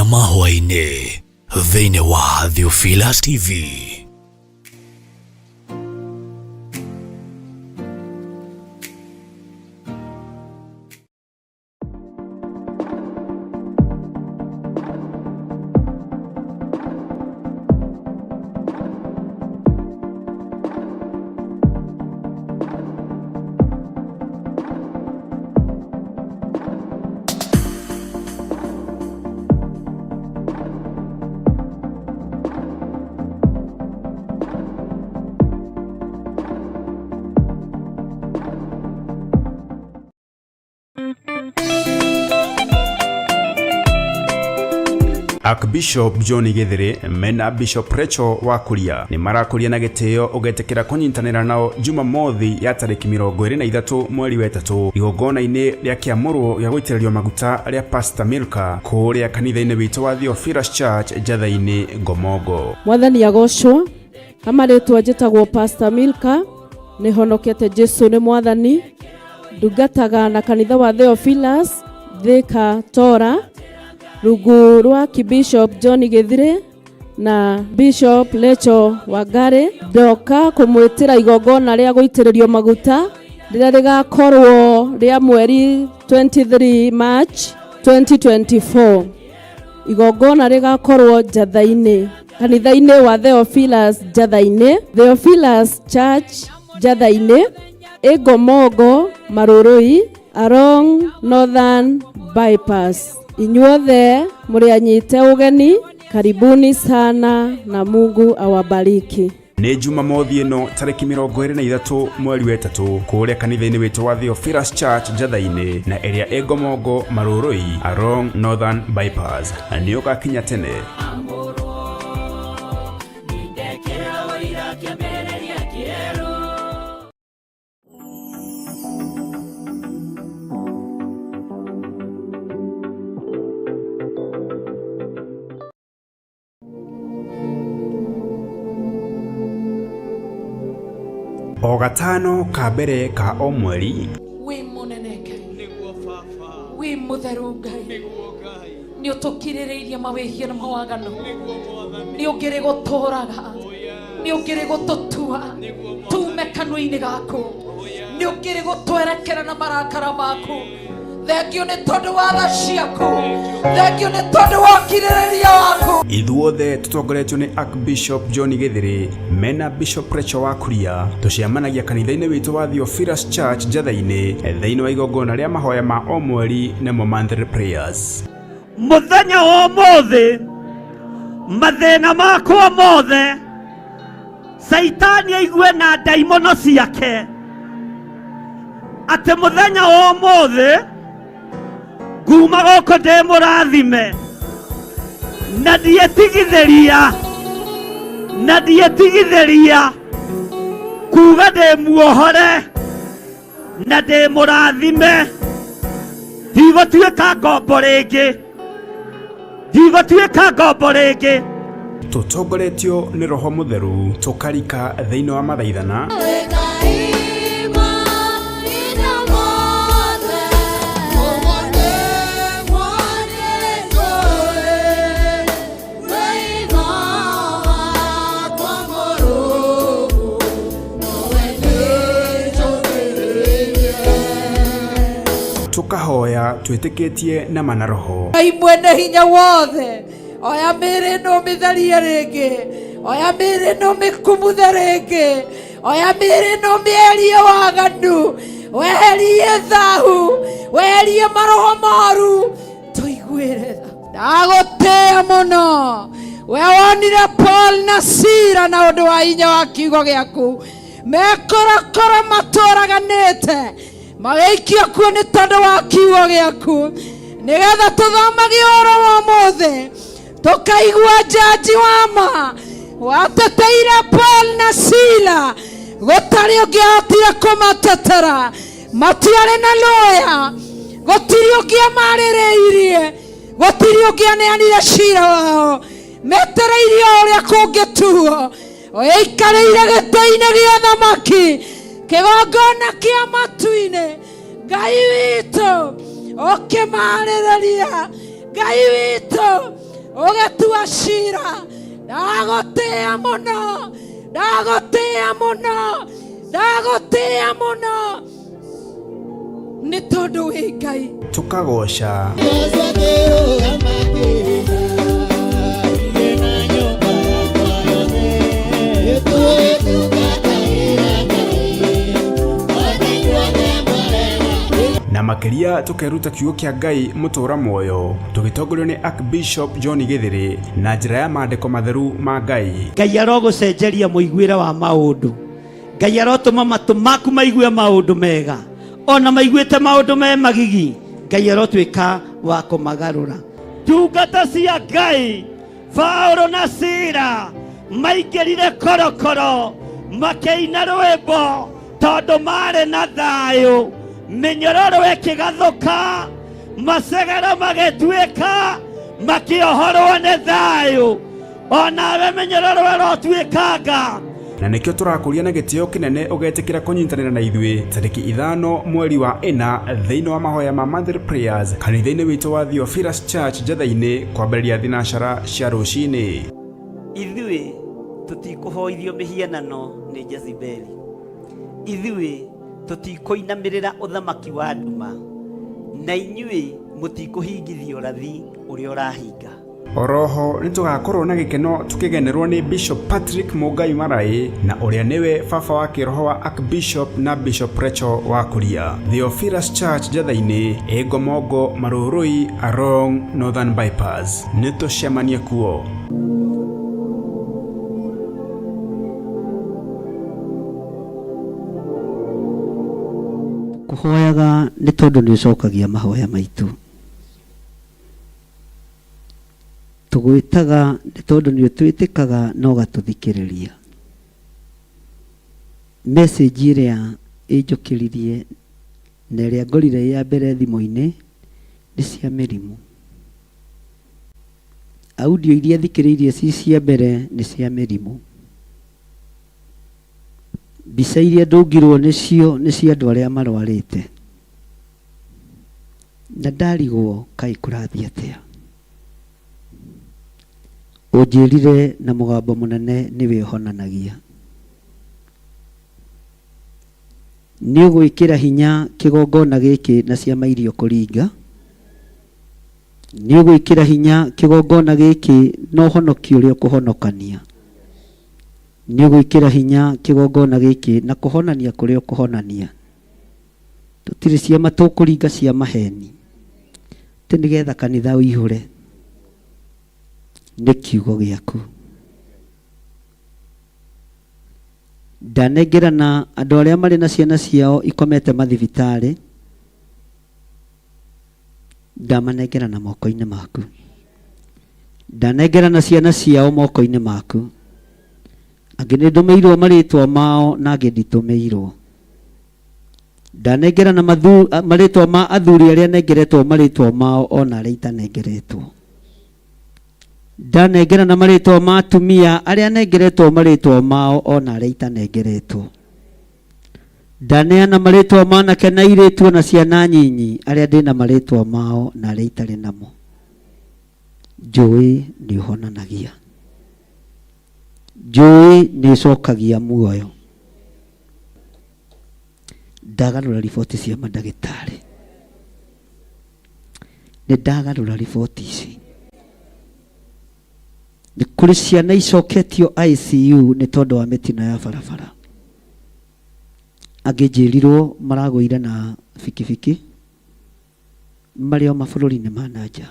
Mahoya ma hwaĩ-inĩ thĩinĩ wa Theophilus TV. Archbishop John Githiri mena Bishop Rachel wa Kuria nĩ marakũria na gĩtĩo ũgetĩkĩra kũnyitanĩra nao Jumamothi ya tarĩki 23 mweri wa ĩtatũ igongona-inĩ rĩa kĩamũrwo gĩa gũitĩrĩrio maguta rĩa Pastor Milka kũrĩa kanitha-inĩ witũ wa Theophilus Church Njatha-inĩ Ngomongo. Mwathani agocwo. Kama rĩtwa njĩtagwo Pastor Milka, nĩ honokete Jesu nĩ mwathani. Ndungataga na kanitha wa Theophilus Thika Tora, rungu rwa Bishop John Githire na Bishop Lecho Wangari. Ndoka kũmwĩtĩra igongona rĩa gũitĩrĩrio maguta rĩrĩa rĩgakorwo rĩa mweri 23 March 2024. Igongona rĩgakorwo Njatha-inĩ, kanitha-inĩ wa Theophilus Njatha-inĩ, Theophilus Church Njatha-inĩ, Ĩngomongo Marũrũi, along Northern Bypass. Inyuothe mũrĩ anyite ũgeni, karibuni sana na Mungu awabariki. Nĩ Jumamothi ĩno tarĩki 23 mweri wa ĩtatũ kũrĩa kanitha-inĩ witũ wa Theophilus Church Njatha-inĩ na ĩrĩa ĩ Ngomongo Marũrũi along Northern Bypass. Na nĩ ũgakinya tene. O gatano ka mbere ka o mweri Wĩ mũnene Ngai, wĩ mũtheru Ngai, nĩ ũtũkirĩrĩirie mawĩhia na mawaganu, nĩ ũngĩrĩ gũtũraga, nĩ ũngĩrĩ gũtũtua tume kanua-inĩ gaku, nĩ ũngĩrĩ gũtwerekera na marakara maku. Thengio nĩ tondũ wa tha ciaku, thengio nĩ tondũ wa ũkirĩrĩria waku. Ithuothe tũtongoretio nĩ Archbishop John Githiri mena Bishop Rachel wa Kuria tũcemanagia kanitha-inĩ witũ wa Theophilus Church Njatha-inĩ thĩinĩ wa igongona rĩa mahoya ma o mweri nĩmo monthly prayers. Mũthenya wa ũmũthĩ mathĩna makwa mothe Caitani aigue na ndaimono ciake atĩ mũthenya wa ũmũthĩ nguma gũkũ ndĩ mũrathime na ndietigithĩria na ndietigithĩria kuga ndĩ muohore na ndĩ mũrathime ndigũtuĩka ngombo rĩngĩ ndigũtuĩka ngombo rĩngĩ. Tũtongoretio nĩ Roho Mũtheru tũkarika thĩinĩ wa mathaithana. Tũkahoya twĩtĩkĩtie na ma na roho. Ngai mwene hinya wothe, oya mĩĩrĩ ĩno ũmĩtherie rĩngĩ, oya mĩĩrĩ ĩno ũmĩkumuthe rĩngĩ, oya mĩĩrĩ ĩno ũmĩeherie waganu, weherie thahu, weherie maroho moru, tũiguĩre tha. Ndagũtĩĩa mũno we wonire Paul na Sila na ũndũ wa hinya wa kiugo gĩaku mekorokoro matũraganĩte magĩikio kuo nĩ tondũ wa kiugo gĩaku, nĩgetha tũthomage ũhoro wa ũmũthĩ tũkaigua njanji wa ma wateteire Paul na Sila, gũtarĩ ũngĩahotire kũmatetera, matiarĩ na lawyer, gũtirĩ ũngĩamarĩrĩirie, gũtirĩ ũngĩaneanire cira wao, metereire o ũrĩa kũngĩtuo. Ũikarĩire gĩtĩ-inĩ gĩa thamaki, kĩgongona kĩa matu-inĩ, Ngai witũ ũkĩmarĩrĩria, Ngai witũ. Ũgĩtua cira. Ndagũtĩĩa mũno. Ndagũtĩĩa mũno. Ndagũtĩĩa mũno. Nĩ tondũ wĩ Ngai. Tũkagooca. Na makĩria tũkeruta kiugo kĩa Ngai mũtũra muoyo tũgĩtongorio nĩ Archbishop John Gĩthĩrĩ na njĩra ya maandĩko matheru ma Ngai. Ngai arogũcenjeria mũiguĩre wa maũndũ. Ngai arotũma matũ maku maigue maũndũ mega, ona maiguĩte maũndũ me magigi, Ngai arotuĩka wa kũmagarũra. Ndungata cia Ngai Paulo na Sila maingĩrire korokoro makĩina rwĩmbo tondũ marĩ na thayũ, mĩnyororo ĩkĩgathũka, macegero magĩtuĩka, makĩohorwo nĩ thayũ. Onawe mĩnyororo ĩrotuĩkanga. Na nĩkĩo tũrakũria na gĩtĩo kĩnene ũgetĩkĩra kũnyitanĩra na ithuĩ tarĩki 5 mweri wa 4 thĩinĩ wa mahoya ma Monthly Prayers kanitha-inĩ witũ wa Theophilus Church Njetha-inĩ kwambĩrĩria thinacara cia rũcinĩ. Ithuĩ tũtikũhoithio mĩhianano nĩ Jezebeli. Ithuĩ tũtikũinamĩrĩra ũthamaki wa nduma, na inyuĩ mũtikũhingithia ũrathi ũrĩa ũrahinga. Oroho nĩtũgakorwo na gĩkeno tũkĩgenerwo nĩ Bishop Patrick Mũngai Maraĩ na ũrĩa nĩwe baba wa kĩroho wa Archbishop na Bishop Rachel wa Kuria. Theophilus Church Njetha-inĩ, ĩ Ngomongo Marũrũi along Northern Bypass. Nĩtũcemanie kuo. Kũhoyaga nĩ tondũ nĩ ũcokagia mahoya maitũ. Tũgwĩtaga nĩ tondũ nĩ ũtwĩtĩkaga na ũgatũthikĩrĩria. Message ĩrĩa ĩnjũkĩririe na ĩrĩa ngorire ya mbere thimũ-inĩ nĩ cia mĩrimũ. Audio iria thikĩrĩirie ci cia mbere nĩ cia mĩrimũ. Mbica iria ndũngirwo nĩcio nĩ cia andũ arĩa marwarĩte. Na ndarigwo kaĩ kũrathiĩ atĩa. Ũnjĩrire na mũgambo mũnene nĩwe ũhonanagia. Nĩ ũgwĩkĩra hinya kĩgongona gĩkĩ na ciama iria ũkũringa. Nĩ ũgwĩkĩra hinya kĩgongona gĩkĩ na ũhonoki ũrĩa ũkũhonokania. Nĩ ũgwĩkĩra hinya kĩgongona gĩkĩ na kũhonania kũrĩa ũkũhonania. Tũtirĩ ciama tũkũringa cia maheni. Atĩ nĩgetha kanitha ũihũre. Nĩ kiugo gĩaku. Ndanengerana andũ arĩa marĩ na ciana ciao ikomete mathibitarĩ, ndamanengerana moko-inĩ maku. Ndanengerana ciana ciao moko-inĩ maku. Angĩ nĩ ndũmĩirwo marĩtwa mao na angĩ nditũmĩirwo. Ndanengerana marĩtwa ma athuri arĩa nengeretwo marĩtwa mao ona arĩa itanengeretwo. Ndanengerana marĩtwa ma atumia arĩa nengeretwo marĩtwa mao ona arĩa itanengeretwo. Ndaneana marĩtwa ma anake na airĩtu na ciana nyinyi arĩa ndĩna marĩtwa mao na arĩa itarĩ namo. Njũĩ nĩ ũhonanagia. Njũĩ nĩ ũcokagia muoyo. Ndagarũra riboti cia mandagĩtarĩ. Nĩ ndagarũra riboti ici. Nĩ kũrĩ ciana icoketio ICU nĩ tondũ wa mĩtino ya barabara. Angĩ njĩrirwo maragũire na bikibiki marĩ o mabũrũri-inĩ ma na nja.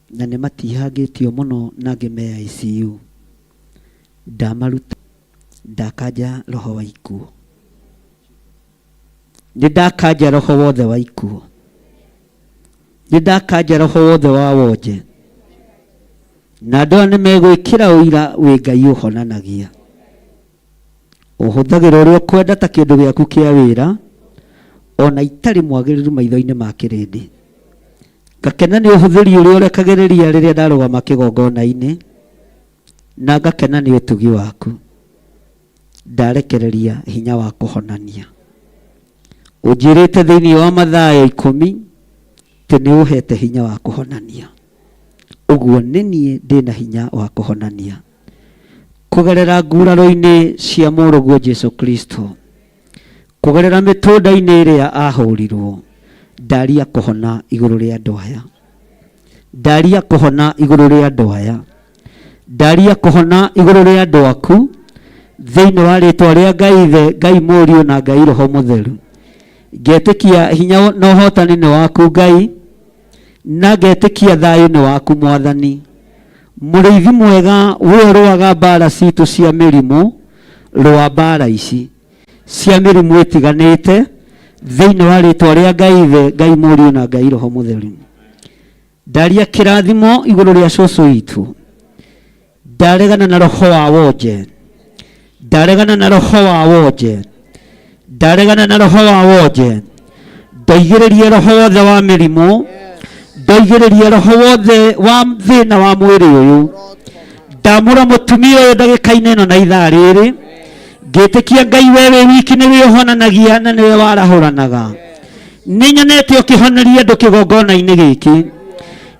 Na nĩ matihangĩtio mũno na angĩ me ICU. Ndamaruta ndakanja roho wa ikuũ. Nĩ ndakanja roho wothe wa ikuũ. Nĩ ndakanja roho wothe wa wonje. Na andũ aya nĩ megwĩkĩra ũira wĩ Ngai ũhonanagia. Ũhũthagĩra ũrĩa ũkwenda ta kĩndũ gĩaku kĩa wĩra, ona itarĩ mwagĩrĩru maitho-inĩ ma kĩrĩndĩ. Ngakena nĩ ũhũthĩri ũrĩa ũrekagĩrĩria rĩrĩa ndarũgama kĩgongona-inĩ, na ngakena nĩ ũtugi waku. Ndarekereria hinya wa kũhonania. Ũnjĩrĩte thĩinĩ wa Mathayo 10 atĩ nĩ ũhete hinya wa kũhonania. Ũguo nĩ niĩ ndĩ na hinya wa kũhonania. Kũgerera nguraro-inĩ cia mũrũguo Jesu Kristo, kũgerera mĩtũnda-inĩ ĩrĩa ahũrirwo, ndaria kũhona igũrũ rĩa andũ aya. Ndaria kũhona igũrũ rĩa andũ aya. Ndaria kũhona igũrũ rĩa andũ aku thĩinĩ wa rĩtwa rĩa Ngai Ithe, Ngai Mũriũ na Ngai Roho Mũtheru. Ngetĩkia hinya na ũhotani nĩ waku Ngai, na ngetĩkia thayũ nĩ waku Mwathani. Mũrĩithi mwega we ũrũaga mbara citũ cia mĩrimũ, rũa mbara ici cia mĩrimũ ĩtiganĩte thĩinĩ wa rĩtwa rĩa Ngai Ithe, Ngai Mũriũ na Ngai Roho Mũtheru. Ndaria kĩrathimo igũrũ rĩa cũcũ itũ. Ndaregana na roho wa wonje. Ndaregana na roho wa wonje. Ndaregana na roho wa wonje. Ndoigĩrĩrie roho wothe wa mĩrimũ. Ndoigĩrĩrie roho wothe wa thĩna wa mwĩrĩ ũyũ. Ndamũra mũtumia ũyũ ndagĩka-inĩ ĩno na ithaa rĩrĩ. Ngĩtĩkia Ngai we wĩ wiki nĩwe ũhonanagia na nĩwe warahũranaga. Nĩ nyonete ũkĩhoneria andũ kĩgongona-inĩ gĩkĩ.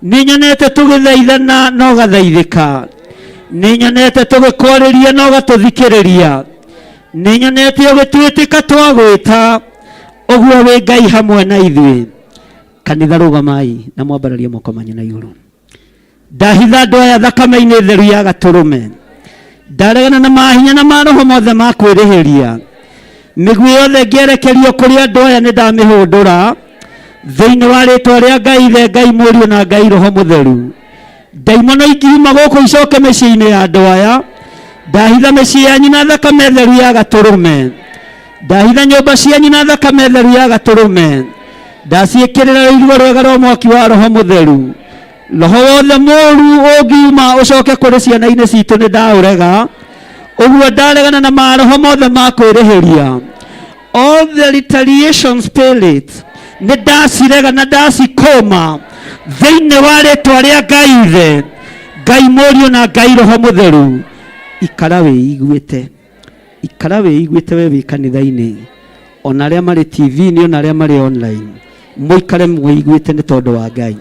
Nĩ nyonete tũgĩthaithana na ũgathaithĩka. Nĩ nyonete tũgĩkwarĩria na ũgatũthikĩrĩria. Nĩ nyonete ũgĩtwĩtĩka twagwĩta. Ũguo wĩ Ngai hamwe na ithuĩ. Kanitha rũgamai na mwambararie moko manyu na igũrũ. Ndahitha andũ aya thakame-inĩ theru ya gatũrũme. Ndaregana na mahinya na maroho mothe ma kwĩrĩhĩria. Mĩguĩ yothe ĩngĩerekerio kũrĩ andũ aya nĩ ndamĩhũndũra thĩinĩ wa rĩtwa rĩa Ngai Ithe, Ngai Mũriũ na Ngai Roho Mũtheru. Ndaimono ingiuma gũkũ icoke mĩciĩ-inĩ ya andũ aya. Ndahitha mĩciĩ yanyu na thakame theru ya gatũrũme. Ndahitha nyũmba cianyu na thakame theru ya gatũrũme. Ndaciĩkĩrĩra rũirigo rwega rwa mwaki wa Roho Mũtheru. Roho wothe mũũru ũngiuma ũcoke kũrĩ ciana-inĩ citũ nĩ ndaũrega. Ũguo ndaregana na maroho mothe ma kwĩrĩhĩria. All the retaliation spirit nĩ ndacirega na ndacikũma thĩinĩ wa rĩtwa rĩa Ngai Ithe, Ngai Mũriũ na Ngai Roho Mũtheru. Ikara wĩiguĩte. Ikara wĩiguĩte we wĩ kanitha-inĩ, ona arĩa marĩ TV-inĩ, ona arĩa marĩ online, mũikare mwĩiguĩte nĩ tondũ wa Ngai.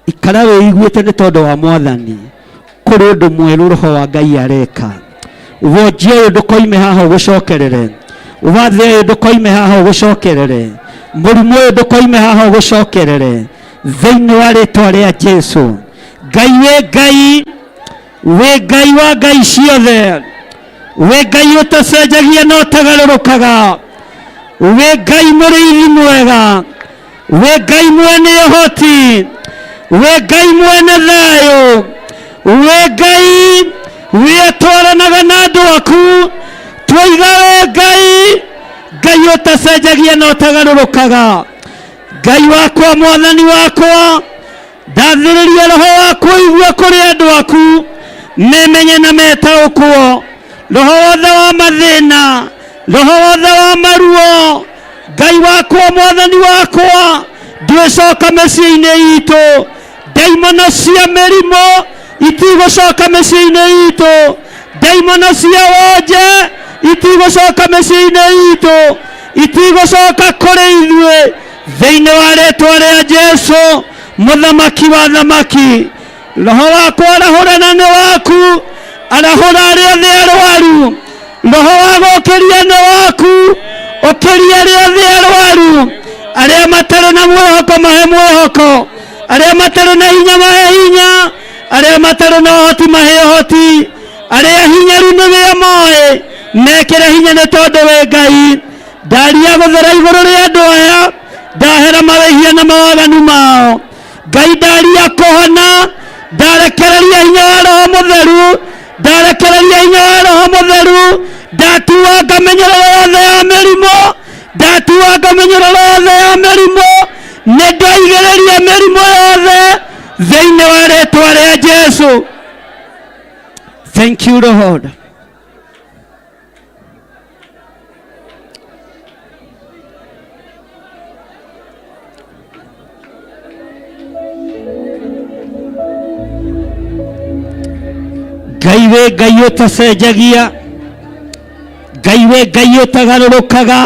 Ikara wĩiguĩte nĩ tondũ wa Mwathani. Kũrĩ ũndũ mwerũ Roho wa Ngai areka. Wonjia ũyũ ndũkoime haha ũgũcokerere. Wathe ũyũ ndũkoime haha ũgũcokerere. Mũrimũ ũyũ ndũkoime haha ũgũcokerere. Thĩinĩ wa rĩtwa rĩa Jesu. Ngai wĩ Ngai, wĩ Ngai wa Ngai ciothe. Wĩ Ngai ũtacenjagia na ũtagarũrũkaga. Wĩ Ngai mũrĩithi mwega. Wĩ Ngai mwene ũhoti. Wĩ Ngai mwene thayũ. Wĩ Ngai wĩtwaranaga na andũ aku. Twaiga wĩ Ngai, Ngai ũtacenjagia na ũtagarũrũkaga. Ngai wakwa, Mwathani wakwa, ndathĩrĩria roho wa kũigua kũrĩ andũ aku memenye na metaũkwo. Roho wothe wa mathĩna, roho wothe wa maruo, Ngai wakwa, Mwathani wakwa, ndwĩcoka mĩciĩ-inĩ itũ. Ndaimono cia mĩrimũ itigũcoka mĩciĩ-inĩ itũ. Ndaimono cia wonje itigũcoka mĩciĩ-inĩ itũ, itigũcoka kũrĩ ithuĩ thĩinĩ wa rĩtwa rĩa Jesu, mũthamaki wa thamaki. Roho wa kwarahũrana nĩ waku, arahũra arĩa othe arwaru. Roho wa gũkĩria nĩ waku, ũkĩria arĩa othe arwaru. Arĩa matarĩ na mwĩhoko mahe mwĩhoko, arĩa matarĩ na hinya mahe hinya, arĩa matarĩ na ũhoti mahe ũhoti, arĩa hinyaru nĩ wĩa moĩ mekĩre hinya nĩ tondũ wĩ Ngai. Ndaria gũthera igũrũ rĩa andũ aya, ndahera mawĩhia na mawaganu mao. Ngai ndaria kũhona, ndarekereria hinya wa Roho Mũtheru, ndarekereria hinya wa Roho Mũtheru, ndatuanga mĩnyororo yothe ya mĩrimũ, ndatuanga mĩnyororo yothe ya mĩrimũ, nĩ ndaigĩrĩria mĩrimũ yothe thĩinĩ wa rĩtwa rĩa Jesu. Thank you Lord. Ngai wĩ Ngai ũtacenjagia, Ngai wĩ Ngai ũtagarũrũkaga,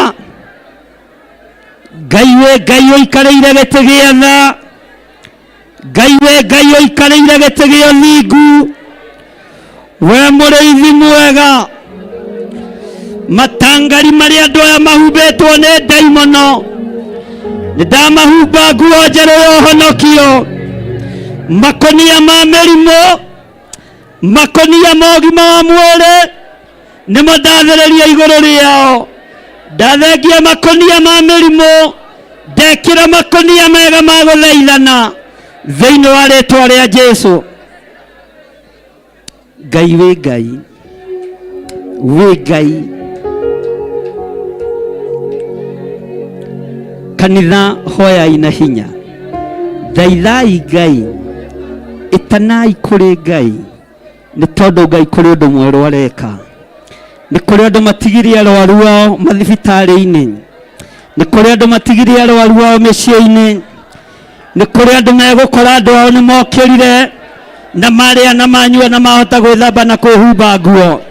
Ngai wĩ Ngai ũikarĩire gĩtĩ gĩa tha, Ngai we Ngai ũikarĩire gĩtĩ gĩa ũthingu, we mũrĩithi mwega, matangari marĩa andũ aya mahumbĩtwo nĩ ndaimono, nĩ ndamahumba nguo njerũ ya ũhonokio, makũnia ma mĩrimũ, makũnia ma ũgima wa mwĩrĩ nĩmo ndathĩrĩria igũrũ rĩao. Ndathengia makũnia ma mĩrimũ, ndekĩra makũnia mega ma gũthaithana thĩinĩ wa rĩtwa rĩa Jesu. Ngai wĩ Ngai, wĩ Ngai. Kanitha hoyai na hinya, thaithai Ngai, ĩtanai kũrĩ Ngai, nĩ tondũ Ngai kũrĩ ũndũ mwerũ areka. Nĩ kũrĩ andũ matigire arwaru ao mathibitarĩ-inĩ, nĩ kũrĩ andũ matigire arwaru ao mĩciĩ-inĩ, nĩ kũrĩ andũ megũkora andũ ao nĩ mokĩrire na marĩa na manyua na mahota gwĩthamba na kwĩhumba nguo.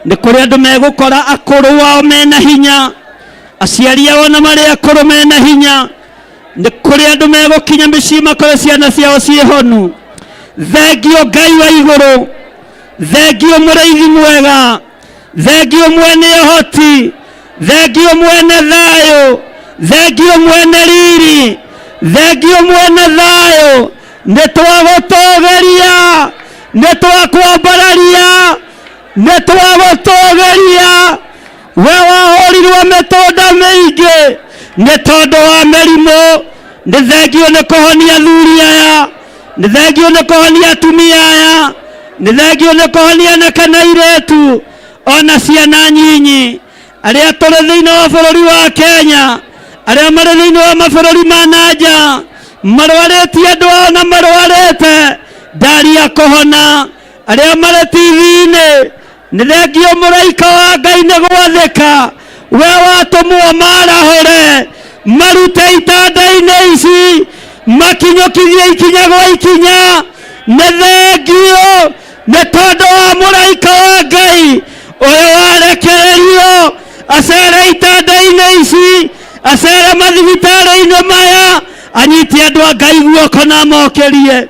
Nĩ kũrĩ andũ megũkora akũrũ ao mena hinya, aciari ao na marĩ akũrũ mena hinya. Nĩ kũrĩ andũ megũkinya mĩciĩ makore ciana ciao ciĩ honu. Thengio Ngai wa igũrũ, thengio mũrĩithi mwega, thengio mwene ũhoti, thengio mwene thayũ, thengio mwene riri, thengio mwene thayũ. Nĩ twagũtũgĩria, nĩ twakwambararia, nĩ twagũtũgĩria. We wahũrirwo mĩtũnda mĩingĩ nĩ tondũ wa mĩrimũ. Nĩ thengio nĩ kũhonia athuri aya, nĩ thengio nĩ kũhonia atumia aya, nĩ thengio nĩ kũhonia anake na airĩtu ona ciana nyinyi, arĩa tũrĩ thĩinĩ wa bũrũri wa Kenya, arĩa marĩ thĩinĩ wa mabũrũri ma na nja, marwarĩtie andũ ao na marwarĩte ndaria kũhona, arĩa marĩ TV-inĩ. Nĩ thengio mũraika wa Ngai nĩ gwathĩka, we watũmwo marahũre marute itanda-inĩ ici makinyũkithie ikinya gwa ikinya. Nĩ thengio nĩ tondũ wa mũraika wa Ngai ũyũ warekererio acere itanda-inĩ ici, acere mathibitarĩ-inĩ maya, anyite andũ a Ngai guoko na amokĩrie.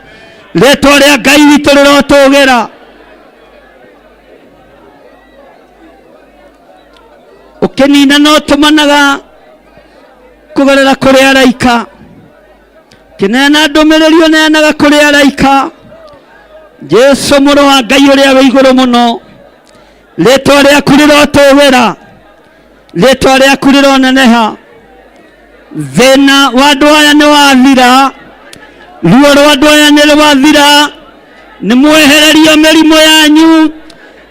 Rĩtwa rĩa Ngai witũ rĩrotũgĩra. Ũkĩnina no tũmanaga kũgerera kũrĩ araika, kĩneana ndũmĩrĩri ũneanaga kũrĩ araika. Jesu mũrũ wa Ngai ũrĩa wĩ igũrũ mũno, rĩtwa rĩaku rĩrotũgĩra, rĩtwa rĩaku rĩroneneha. Thĩna wa andũ aya nĩ wathira, ruo rwa andũ aya nĩ rwathira. Nĩ mwehererio mĩrimũ yanyu,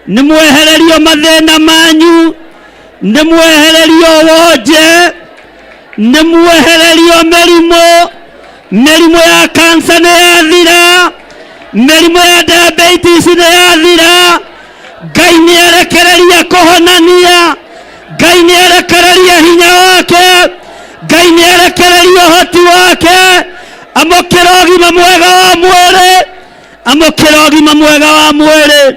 nĩ mwehererio mathĩna manyu, nĩ mwehererio wonje, nĩ mwehererio mĩrimũ. Mĩrimũ ya kansa nĩ yathira, mĩrimũ ya diabetes nĩ yathira. Ngai nĩ arekereria kũhonania, Ngai nĩ arekereria hinya wake, Ngai nĩ arekereria ũhoti wake. Amũkĩra ũgima mwega wa mwĩrĩ, amũkĩra ũgima mwega wa mwĩrĩ,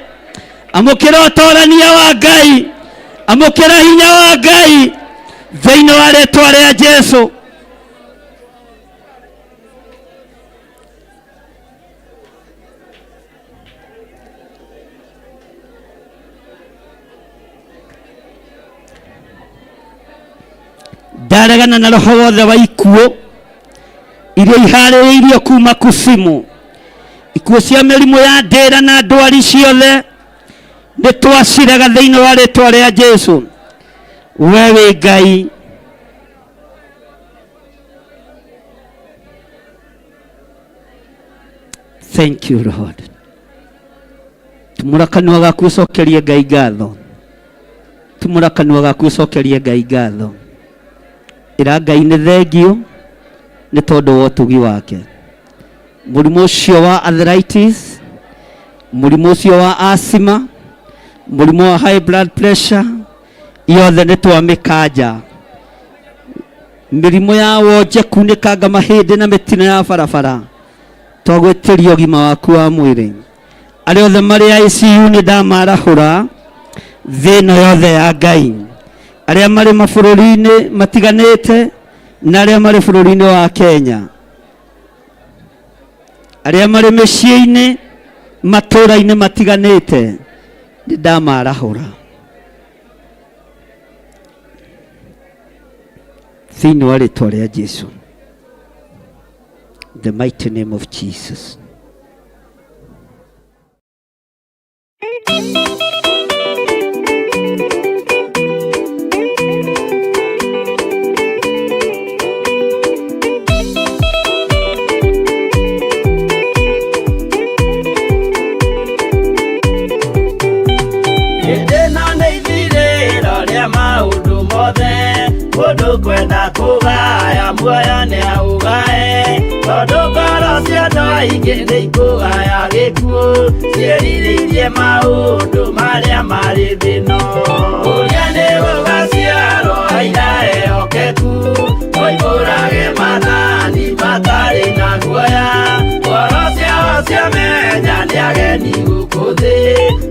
amũkĩra ũtorania wa Ngai, amũkĩra hinya wa Ngai thĩinĩ wa rĩtwa rĩa Jesu. Ndaregana na roho wothe wa ikuũ iria iharĩrĩirio kuma kusimu, ikuũ cia mĩrimũ ya ndĩra na ndwari ciothe nĩ twaciraga thĩinĩ wa rĩtwa rĩa Jesu. We wĩ Ngai. Thank you Lord. Tumũra kanua gaku ũcokerie Ngai ngatho. Tumũra kanua gaku ũcokerie Ngai ngatho. Ĩra Ngai nĩ thengio nĩ tondũ wa ũtugi wake. Mũrimũ ũcio wa arthritis, mũrimũ ũcio wa asthma, mũrimũ wa high blood pressure, yothe nĩ twamĩkanja. Mĩrimũ ya wonje, kunĩkanga mahĩndĩ na mĩtino ya barabara, twagwĩtĩria ũgima waku wa mwĩrĩ. Arĩa othe marĩ ICU nĩ ndamarahũra thĩ ĩno yothe ya Ngai. Arĩa marĩ mabũrũri-inĩ matiganĩte na arĩa marĩ bũrũri-inĩ wa Kenya. Arĩa marĩ mĩciĩ-inĩ, matũũra-inĩ matiganĩte, nĩ ndamarahũra thĩinĩ wa rĩtwa rĩa Jesu. The mighty name of Jesus. Hĩndĩ ĩno nĩ ithirĩro rĩa maũndũ mothe, mũndũ kwenda kũgaya muoyo nĩ aũgae, tondũ ngoro cia andũ aingĩ nĩ ikũgaya gĩkuũ, ciĩrirĩirie maũndũ marĩa marĩ thĩ ĩno. Ũrĩa nĩ gũgaciarwo aira ehokeku, moimbũrage maathani matarĩ na guoya, ngoro ciao ciamenya nĩ ageni gũkũ thĩ,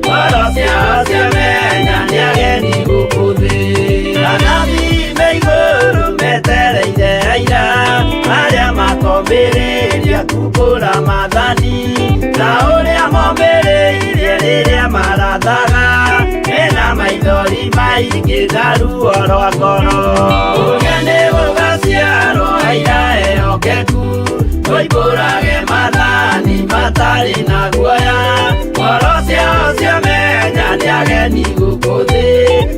ngoro ciao ciamenya nĩ ageni gũkũ thĩ. Anabii me igũrũ metereire aira, arĩa makombĩrĩria kumbũra maathani, ta ũrĩa mombĩrĩirie rĩrĩa marathaga, mena maithori maingĩ na ruo rwa ngoro. Ũrĩa nĩ gũgaciarwo aira ehokeku, moimbũrage maathani matarĩ na guoya, ngoro ciao ciamenya nĩ ageni gũkũ thĩ,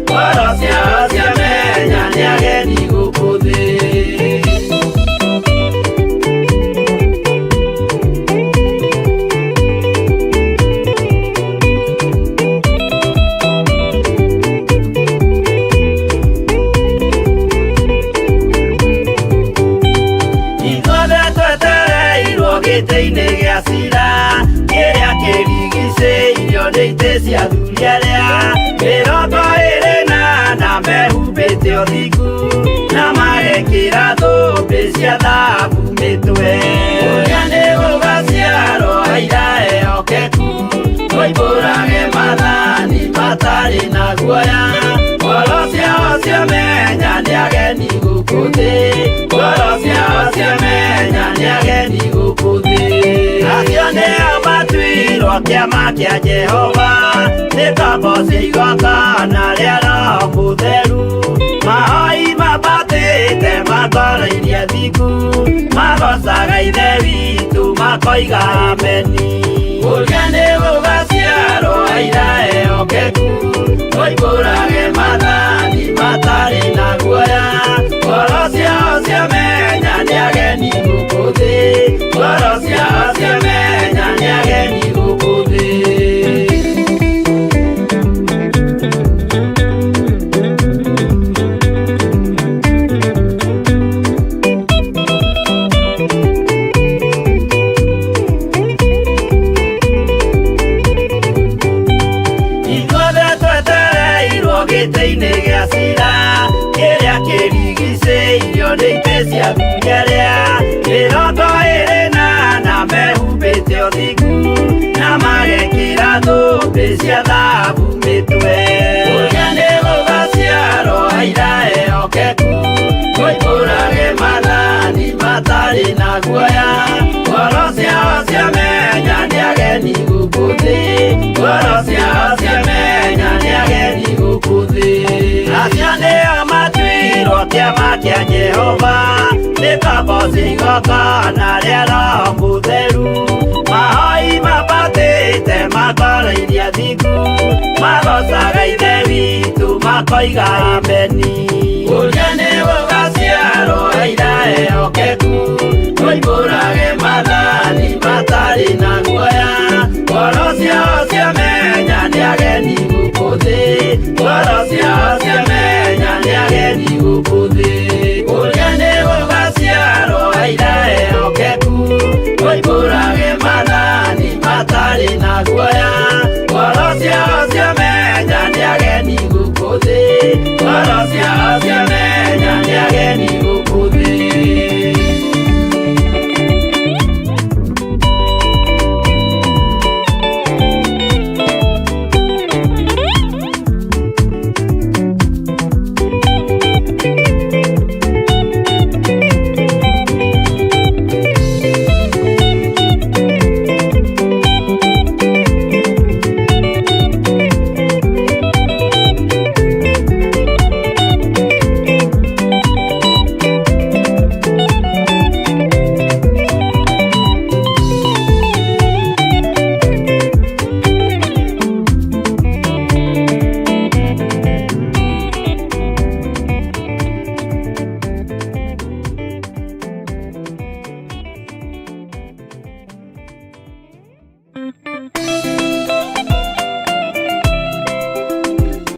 ngoro ciao ciamenya nĩ ageni gũkũ thĩ. Ithuothe twetereirwo gĩtĩ-inĩ gĩa cira, kĩrĩa kĩrigicĩirio nĩ itĩ cia athuri arĩa 24 mehumbĩte ũthingu, na magekĩra thũmbĩ cia thahabu mĩtwe. Ũrĩa nĩ gũgaciarwo aira ehokeku, moimbũrage maathani matarĩ na guoya, ngoro ciao ciamenya nĩ ageni gũkũ thĩ, ngoro ciao ciamenya nĩ ageni gũkũ thĩ. Acio nĩo matuirwo kĩama kĩa Jehova, nĩ ngombo cia igongona rĩa Roho Mũtheru, mahoi mambatĩte matoroirie thingu, magocaga Ithe witũ makoiga ameni. Ũrĩa nĩ gũgaciarwo aira ehokeku, moimbũrage maathani matarĩ na guoya, ngoro ciao ciamenya nĩ ageni gũkũ thĩ, ngoro ciao ciamenya nĩ ageni gũkũ thĩ. Ithuothe twetereirwo gĩtĩ-inĩ gĩa cira, kĩrĩa kĩrigicĩirio nĩ itĩ cia athuri arĩa 24 mehumbĩte ũthingu, na magekĩra thũmbĩ cia thahabu mĩtwe. Ũrĩa nĩ gũgaciarwo aira ehokeku, moimbũrage maathani matarĩ na guoya, ngoro ciao ciamenya nĩ ageni gũkũ thĩ, ngoro ciao ciamenya nĩ ageni gũkũ thĩ. Acio nĩo matuirwo kĩama kĩa Jehova, nĩ ngombo cia igongona rĩa Roho Mũtheru, mahoi mambatĩte matoroirie thingu, magocaga Ithe witũ makoiga ameni. Ũrĩa nĩ gũgaciarwo aira ehokeku, moimbũrage maathani matarĩ na guoya, ngoro ciao ciamenya nĩ ageni gũkũ thĩ, ngoro ciao ciamenya nĩ ageni gũkũ thĩ. Ũrĩa nĩ gũgaciarwo aira ehokeku, moimbũrage maathani matarĩ na guoya, ngoro ciao ciamenya nĩ ageni gũkũ thĩ, ngoro ciao ciamenya nĩ ageni gũkũ thĩ.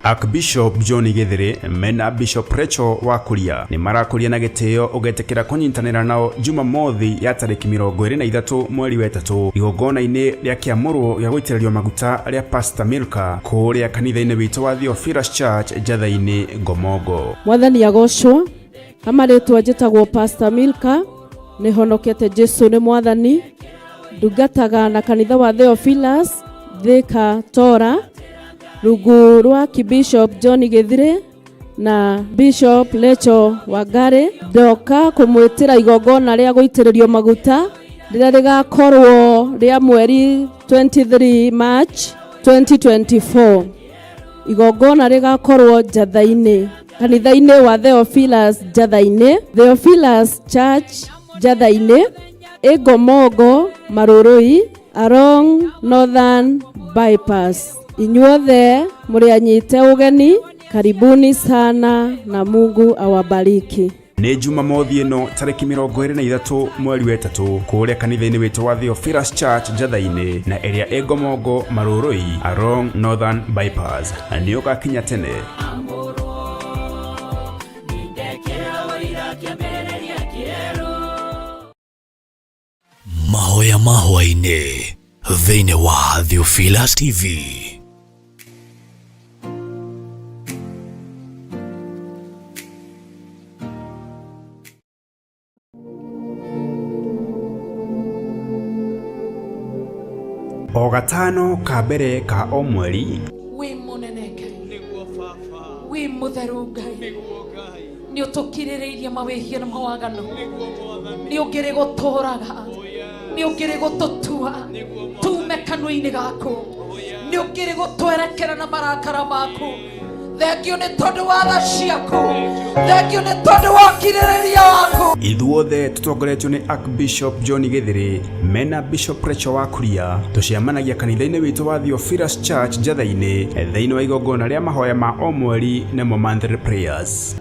Archbishop John Githiri mena Bishop Rachel wa Kuria nĩ marakũria na gĩtĩo ũgetĩkĩra kũnyitanĩra nao Jumamothi ya tarĩki 23 mweri wa 3 igongona-inĩ rĩa kĩamũrwo gĩa gũitĩrĩrio maguta rĩa Pastor Milka kũrĩa kanitha-inĩ witũ wa Theophilus Church Njatha-inĩ Ngomongo. Mwathani agocwo. Amarĩtwa njĩtagwo Pastor Milka, nĩ honokete Jesu nĩ mwathani, ndungataga na kanitha wa Theophilus Thika Tora, rungu rwa Bishop John Githire na Bishop Lecho Wangari. Ndoka kũmwĩtĩra igongona rĩa gũitĩrĩrio maguta rĩrĩa rĩgakorwo rĩa mweri 23 March 2024. Igongona rĩgakorwo Njatha-inĩ, kanitha-inĩ wa Theophilus Njatha-inĩ, Theophilus Church Njatha-inĩ, Ĩngomongo Marũrũi, along Northern Bypass. Inyuothe mũrĩ anyite ũgeni, karibuni sana na Mungu awabariki. Nĩ Jumamothi ĩno tarĩki 23 mweri wa 3 kũrĩa kanitha-inĩ witũ wa Theophilus Church Njatha-inĩ na ĩrĩa ĩ Ngomongo Marũrũi along Northern Bypass, na nĩ ũgakinya tene. Mahoya ma hwaĩ-inĩ thĩinĩ wa Theophilus TV. O gatano ka mbere ka o mweri Wĩ mũnene Ngai, wĩ mũtheru Ngai, nĩ ũtũkirĩrĩirie mawĩhia na mawaganu, nĩ ũngĩrĩ gũtũraga, nĩ ũngĩrĩ gũtũtua tume kanua-inĩ gaku, nĩ ũngĩrĩ gũtwerekera na marakara maku. Thengio nĩ tondũ wa tha ciaku, thengio nĩ tondũ wa ũkirĩrĩria waku. Ithuothe tũtongoretio nĩ Archbishop John Githiri mena Bishop Rachel wa Kuria tũcemanagia kanitha-inĩ witũ wa Theophilus Church Njatha-inĩ thĩinĩ wa igongona rĩa mahoya ma o mweri nĩmo monthly prayers.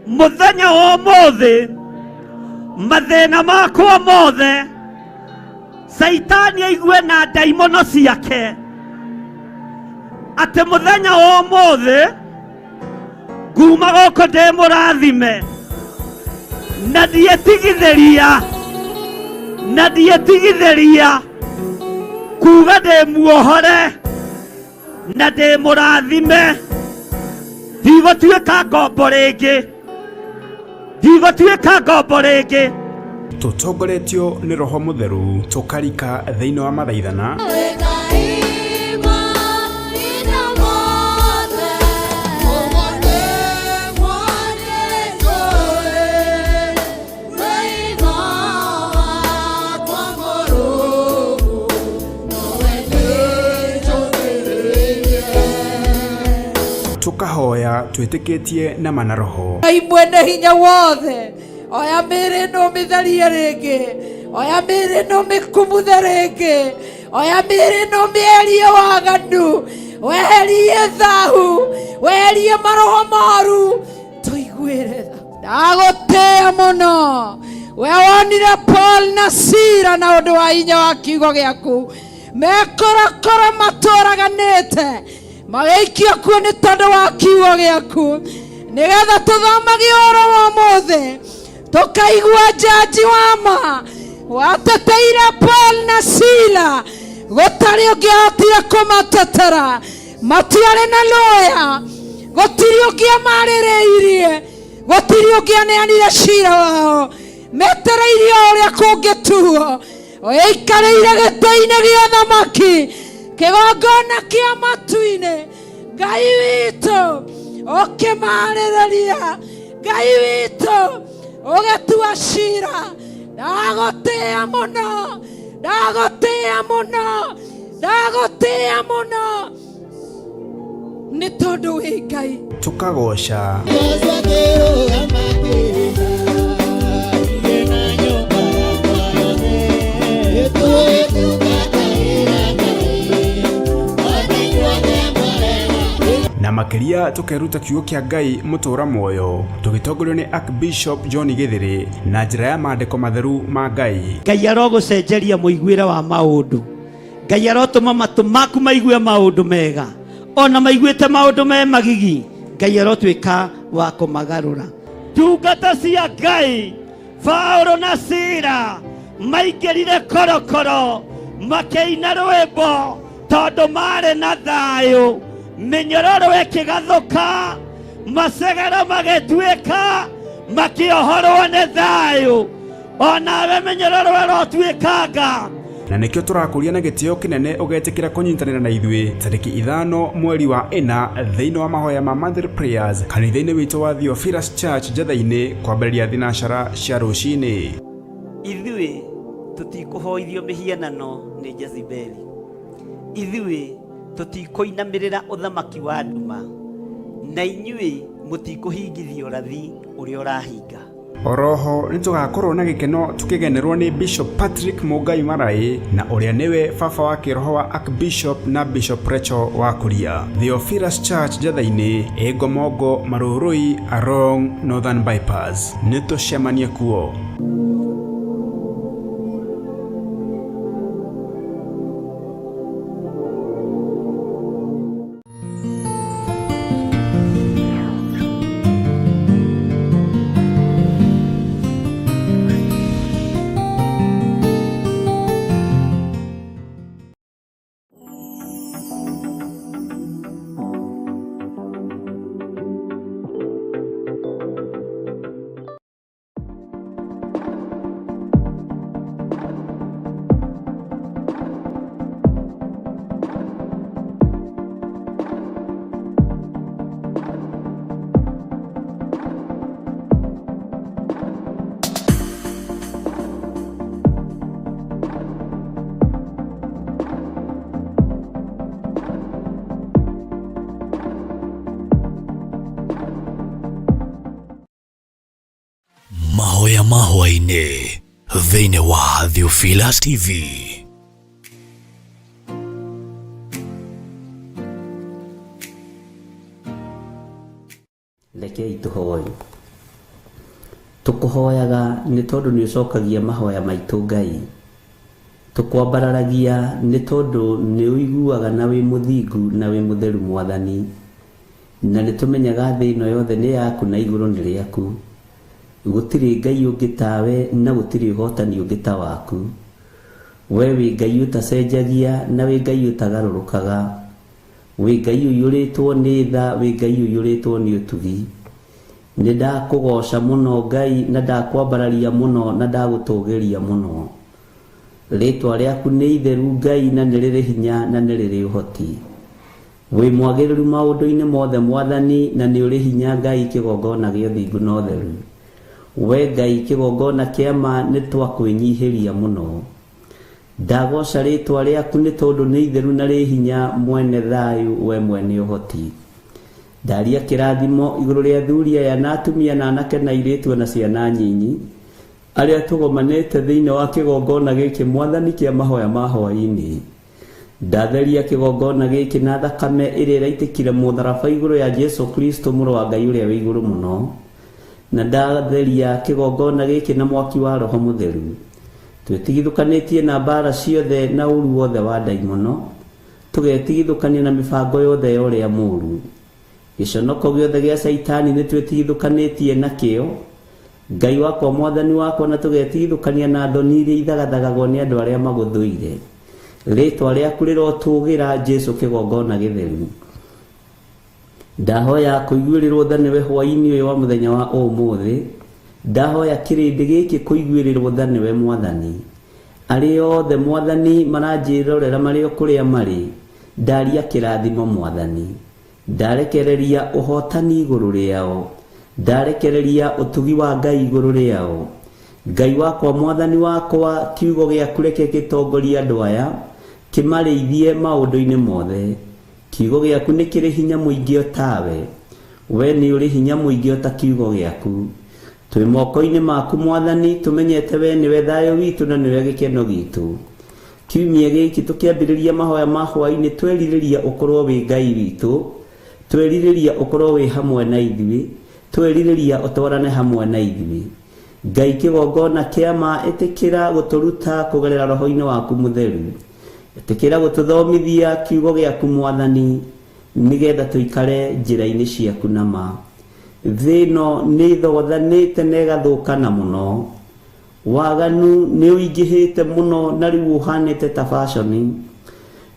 Mũthenya wa ũmũthĩ mathĩna makwa mothe Caitani aigue na ndaimono ciake atĩ mũthenya wa ũmũthĩ nguma gũkũ ndĩ mũrathime na ndietigithĩria na ndietigithĩria kuga ndĩ muohore na ndĩ mũrathime, ndigũtuĩka ngombo rĩngĩ, ndigũtuĩka ngombo rĩngĩ. Tũtongoretio nĩ Roho Mũtheru tũkarika thĩinĩ wa mathaithana tũkahoya twĩtĩkĩtie na mana roho. Ngai mwene hinya wothe, oya mĩĩrĩ ĩno ũmĩtherie rĩngĩ, oya mĩĩrĩ ĩno ũmĩkumuthe rĩngĩ, oya mĩĩrĩ ĩno ũmĩeherie waganu, weherie thahu, weherie maroho moru, tũiguĩre tha. Ndagũtĩĩa mũno we wonire Paul na Sila na ũndũ wa hinya wa kiugo gĩaku, mekorokoro matũraganĩte magĩikio kuo nĩ tondũ wa kiugo gĩaku, nĩgetha tũthomage ũhoro wa ũmũthĩ tũkaigua njanji wa ma wateteire Paul na Sila, gũtarĩ ũngĩahotire kũmatetera, matiarĩ na lawyer, gũtirĩ ũngĩamarĩrĩirie, gũtirĩ ũngĩaneanire cira wao, metereirie o ũrĩa kũngĩtuo. Ũikarĩire gĩtĩ-inĩ gĩa thamaki, kĩgongona kĩa matu-inĩ, Ngai witũ ũkĩmarĩrĩria, Ngai witũ ũgĩtua cira. Ndagũtĩĩa mũno, ndagũtĩĩa mũno, ndagũtĩĩa mũno nĩ tondũ wĩ Ngai. Tũkagoca na makĩria tũkeruta kiugo kĩa Ngai mũtũra muoyo tũgĩtongorio nĩ Archbishop John Githiri na njĩra ya maandĩko matheru ma Ngai. Ngai arogũcenjeria mũiguĩre wa maũndũ, Ngai arotũma matũ maku maigue maũndũ mega. Ona maiguĩte maũndũ me magigi, Ngai arotuĩka wa kũmagarũra. Ndungata cia Ngai Paulo na Sila maingĩrire korokoro makĩina rwĩmbo tondũ marĩ na thayũ. Mĩnyororo ĩkĩgathũka, macegero magĩtuĩka, makĩohorwo nĩ thayũ. Onawe mĩnyororo ĩrotuĩkanga. Na nĩkĩo tũrakũria na gĩtĩo kĩnene ũgetĩkĩra kũnyitanĩra na ithuĩ tarĩki 5 mweri wa 4 thĩinĩ wa mahoya ma monthly prayers kanitha-inĩ witũ wa Theophilus Church Njetha-inĩ kwambĩrĩria thinacara cia rũcinĩ. Ithuĩ tũtikũhoithio mĩhianano nĩ Jezebeli. Ithuĩ tũtikũinamĩrĩra ũthamaki wa nduma, na inyuĩ mũtikũhingithia ũrathi ũrĩa ũrahinga. Oroho nĩ tũgakorwo na gĩkeno tũkĩgenerwo nĩ Bishop Patrick Mũngai Maraĩ na ũrĩa nĩwe baba wa kĩroho wa Archbishop na Bishop Rachel wa Kuria. Theophilus Church Njetha-inĩ, Ĩngomongo, Marũrũi, Arong, Northern Bypass. Nĩ tũcemanie kuo. Mahoya mahwainĩ thĩinĩ wa Theophilus TV. Rekei tũhoe. Tũkũhoyaga nĩ tondũ nĩ ũcokagia mahoya maitũ Ngai. Tũkwambararagia nĩ tondũ nĩ ũiguaga na wĩ mũthingu na wĩ mũtheru Mwathani. Na nĩ tũmenyaga thĩ ĩno yothe nĩ yaku na igũrũ nĩ rĩaku. Gũtirĩ Ngai ũngĩ tawe na gũtirĩ ũhotani ũngĩ ta waku. We wĩ Ngai ũtacenjagia na wĩ Ngai ũtagarũrũkaga. Wĩ Ngai ũiyũrĩtwo nĩ tha, wĩ Ngai ũiyũrĩtwo nĩ ũtugi. Nĩ ndakũgoca mũno Ngai na ndakwambararia mũno na ndagũtũgĩria mũno. Rĩtwa rĩaku nĩ itheru Ngai na nĩ rĩrĩ hinya na nĩ rĩrĩ ũhoti. Wĩ mwagĩrĩru maũndũ-inĩ mothe Mwathani na nĩ ũrĩ hinya Ngai kĩgongona gĩa ũthingu na ũtheru. We Ngai kĩgongona kĩa ma nĩ twakwĩnyihĩria mũno. Ndagoca rĩtwa rĩaku nĩ tondũ nĩ itheru na rĩ hinya mwene thayũ we mwene ũhoti. Ndaria kĩrathimo igũrũ rĩa athuri aya na atumia na anake na airĩtu na ciana nyinyi arĩa tũgomanĩte thĩinĩ wa kĩgongona gĩkĩ Mwathani kĩa mahoya ma hwaĩ-inĩ. Ndatheria kĩgongona gĩkĩ na thakame ĩrĩa ĩraitĩkire mũtharaba igũrũ ya Jesu Kristo mũrũ wa Ngai ũrĩa wĩ igũrũ mũno. Na ndatheria kĩgongona gĩkĩ na mwaki wa Roho Mũtheru. Twĩtigithũkanĩtie na mbara ciothe na ũru wothe wa ndaimono, tũgetigithũkania na mĩbango yothe ya ũrĩa mũũru. Gĩconoko gĩothe gĩa Caitani nĩ twĩtigithũkanĩtie nakĩo. Ngai wakwa Mwathani wakwa, na tũgetigithũkania na thoni iria ithagathagagwo nĩ andũ arĩa magũthũire. Rĩtwa rĩaku rĩrotũgĩra Jesu kĩgongona gĩtheru. Ndahoya kũiguĩrĩrwo tha nĩwe hwaĩ-inĩ ũyũ wa mũthenya wa ũmũthĩ. Ndahoya kĩrĩndĩ gĩkĩ kũiguĩrĩrwo tha nĩwe Mwathani. Arĩa othe Mwathani maranjĩrorera marĩ o kũrĩa marĩ, ndaria kĩrathimo Mwathani. Ndarekereria ũhotani igũrũ rĩao. Ndarekereria ũtugi wa Ngai igũrũ rĩao. Ngai wakwa Mwathani wakwa, kiugo gĩaku reke gĩtongorie andũ aya, kĩmarĩithie maũndũ-inĩ mothe. Kiugo gĩaku nĩ kĩrĩ hinya mũingĩ o tawe. We nĩ ũrĩ hinya mũingĩ o ta kiugo gĩaku. Twĩ moko-inĩ maku Mwathani, tũmenyete we nĩwe thayũ witũ na nĩwe gĩkeno gitũ. Kiumia gĩkĩ tũkĩambĩrĩria mahoya ma hwaĩ-inĩ twerirĩria ũkorwo wĩ Ngai witũ, twerirĩria ũkorwo wĩ hamwe na ithuĩ, twerirĩria ũtwarane hamwe na ithuĩ. Ngai kĩgongona kĩa ma ĩtĩkĩra gũtũruta kũgerera roho-inĩ waku mũtheru. Ĩtĩkĩra gũtũthomithia kiugo gĩaku Mwathani. Nĩgetha tũikare njĩra-inĩ ciaku na ma. Thĩ ĩno nĩ ĩthogothanĩte na ĩgathũkana mũno. Waganu nĩ ũingĩhĩte mũno na rĩu ũhanĩte ta baconi.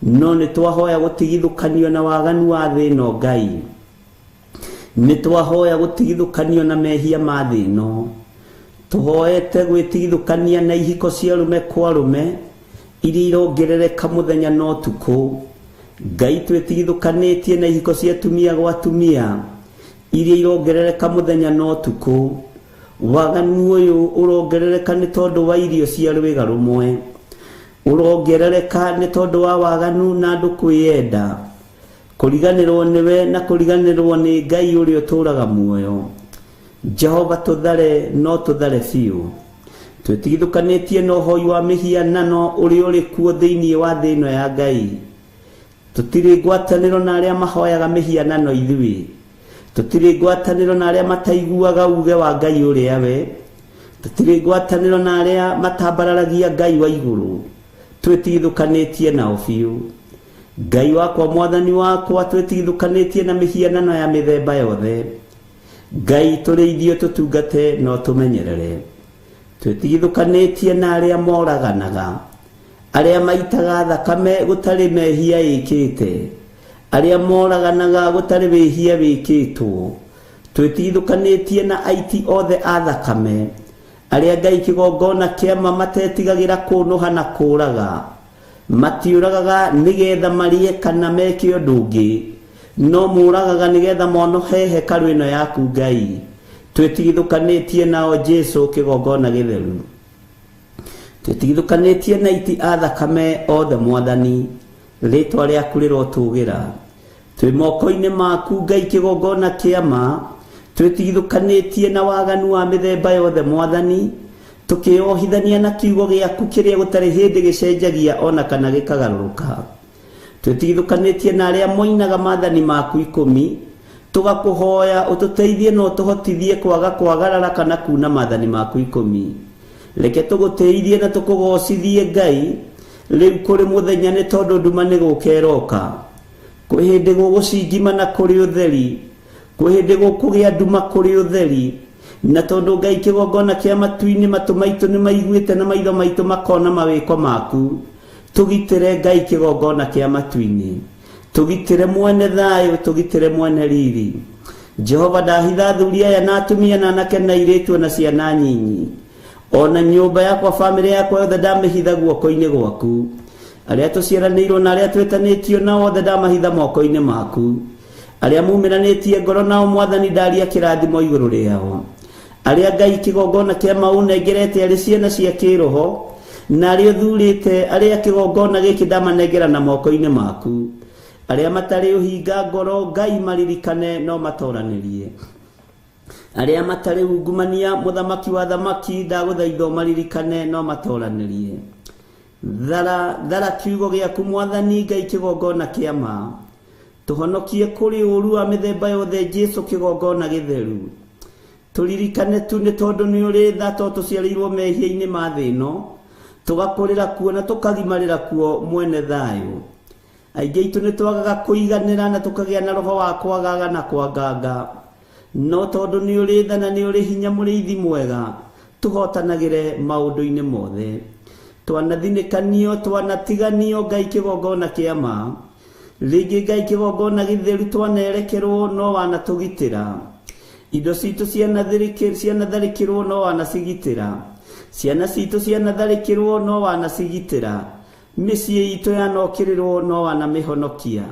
No nĩ twahoya gũtigithũkanio na waganu wa thĩ ĩno Ngai. Nĩ twahoya gũtigithũkanio na mehia ma thĩ ĩno. Tũhoete gwĩtigithũkania na ihiko cia arũme kwa arũme iria irongerereka mũthenya na ũtukũ. Ngai twĩtigithũkanĩtie na ihiko cia atumia gwa atumia iria irongerereka mũthenya na ũtukũ. Waganu ũyũ ũrongerereka nĩ tondũ wa irio cia rwĩga rũmwe. Ũrongerereka nĩ tondũ wa waganu na andũ kwĩyenda. Kũriganĩrwo nĩwe na kũriganĩrwo nĩ Ngai ũrĩa ũtũũraga muoyo. Jehova tũthare no tũthare biũ. Twĩtigithũkanĩtie na ũhoi wa mĩhianano ũrĩa ũrĩ kuo thĩinĩ wa thĩ ĩno ya Ngai. Tũtirĩ ngwatanĩro na arĩa mahoyaga mĩhianano ithuĩ. Tũtirĩ ngwatanĩro na arĩa mataiguaga uge wa Ngai ũrĩa we. Tũtirĩ ngwatanĩro na arĩa matambararagia Ngai wa igũrũ. Twĩtigithũkanĩtie nao biũ. Ngai wakwa mwathani wakwa twĩtigithũkanĩtie na mĩhianano ya mĩthemba yothe. Ngai tũrĩithio tũtungate no tũmenyerere. Twĩtigithũkanĩtie na arĩa moraganaga, arĩa maitaga thakame gũtarĩ mehia ĩkĩte, arĩa moraganaga gũtarĩ wĩhia wĩkĩtwo. Twĩtigithũkanĩtie na aiti othe a thakame, arĩa Ngai kĩgongona kĩama matetigagĩra kũnũha na kũũraga. Matiũragaga nĩgetha marĩe kana meke ũndũ ũngĩ, no mũragaga nĩgetha monohe hekarũ ĩno yaku Ngai. Twĩtigithũkanĩtie nao Jesu kĩgongona gĩtheru. Twĩtigithũkanĩtie na aiti a thakame othe Mwathani, rĩtwa rĩaku rĩrotũgĩra. Twĩ moko-inĩ maku Ngai kĩgongona kĩa ma, twĩtigithũkanĩtie na waganu wa mĩthemba yothe Mwathani, tũkĩohithania na kiugo gĩaku kĩrĩa gũtarĩ hĩndĩ gĩcenjagia ona kana gĩkagarũrũka. Twĩtigithũkanĩtie na arĩa moinaga maathani maku ikũmi, tũgakũhoya ũtũteithie na ũtũhotithie kwaga kwagarara kana kuna maathani maku ikũmi. Reke tũgũtĩithie na tũkũgocithie Ngai, rĩu kũrĩ mũthenya nĩ tondũ nduma nĩ gũka ĩroka. Kwĩ hĩndĩ gũgũcingima na kũrĩ ũtheri, kwĩ hĩndĩ gũkũgĩa nduma kũrĩ ũtheri. Na tondũ Ngai kĩgongona kĩa matu-inĩ matũ maitũ nĩ maiguĩte na maitho maitũ makona mawĩko maku, tũgitĩre Ngai kĩgongona kĩa matu-inĩ. Tũgitĩre mwene thayũ, tũgitĩre mwene riri. Jehova ndahitha athuri aya na atumia na anake na airĩtu ona ciana nyinyi. Ona nyũmba yakwa bamĩrĩ yakwa yothe ndamĩhitha guoko-inĩ gwaku. Arĩa tũciaranĩirwo na arĩa twĩtanĩtio nao othe ndamahitha moko-inĩ maku. Arĩa mumĩranĩtie ngoro nao Mwathani ndaria kĩrathimo igũrũ rĩao. Arĩa Ngai kĩgongona kĩa maũnengerete arĩ ciana cia kĩroho, na arĩa ũthurĩte arĩa kĩgongona gĩkĩ ndamanengera na moko-inĩ maku. Arĩa matarĩ ũhinga ngoro Ngai maririkane no matoranĩrie. Arĩa matarĩ ungumania mũthamaki wa thamaki ndagũthaitha ũmaririkane no matoranĩrie. Thara, thara kiugo gĩaku Mwathani Ngai kĩgongona kĩa ma. Tũhonokie kũrĩ ũũru wa mĩthemba yothe Jesu kĩgongona gĩtheru. Tũririkane tu nĩ tondũ nĩ ũrĩ tha to tũciarĩirwo mehia-inĩ ma thĩ ĩno, tũgakũrĩra kuo na tũkagimarĩra kuo mwene thayũ. Aingĩ aitũ nĩ twagaga kũiganĩra na tũkagĩa na roho wa kwagaga na kwanganga. No tondũ nĩ ũrĩ tha na nĩ ũrĩ hinya mũrĩithi mwega, tũhotanagĩre maũndũ-inĩ mothe. Twanathinĩkanio, twanatiganio Ngai kĩgongona kĩa ma. Rĩngĩ Ngai kĩgongona gĩtheru twanerekerwo no wanatũgitĩra. Indo citũ cianatharĩkĩrwo no wanacigitĩra. Ciana citũ cianatharĩkĩrwo no wanacigitĩra. Mĩciĩ itũ yanokĩrĩrwo no wanamĩhonokia.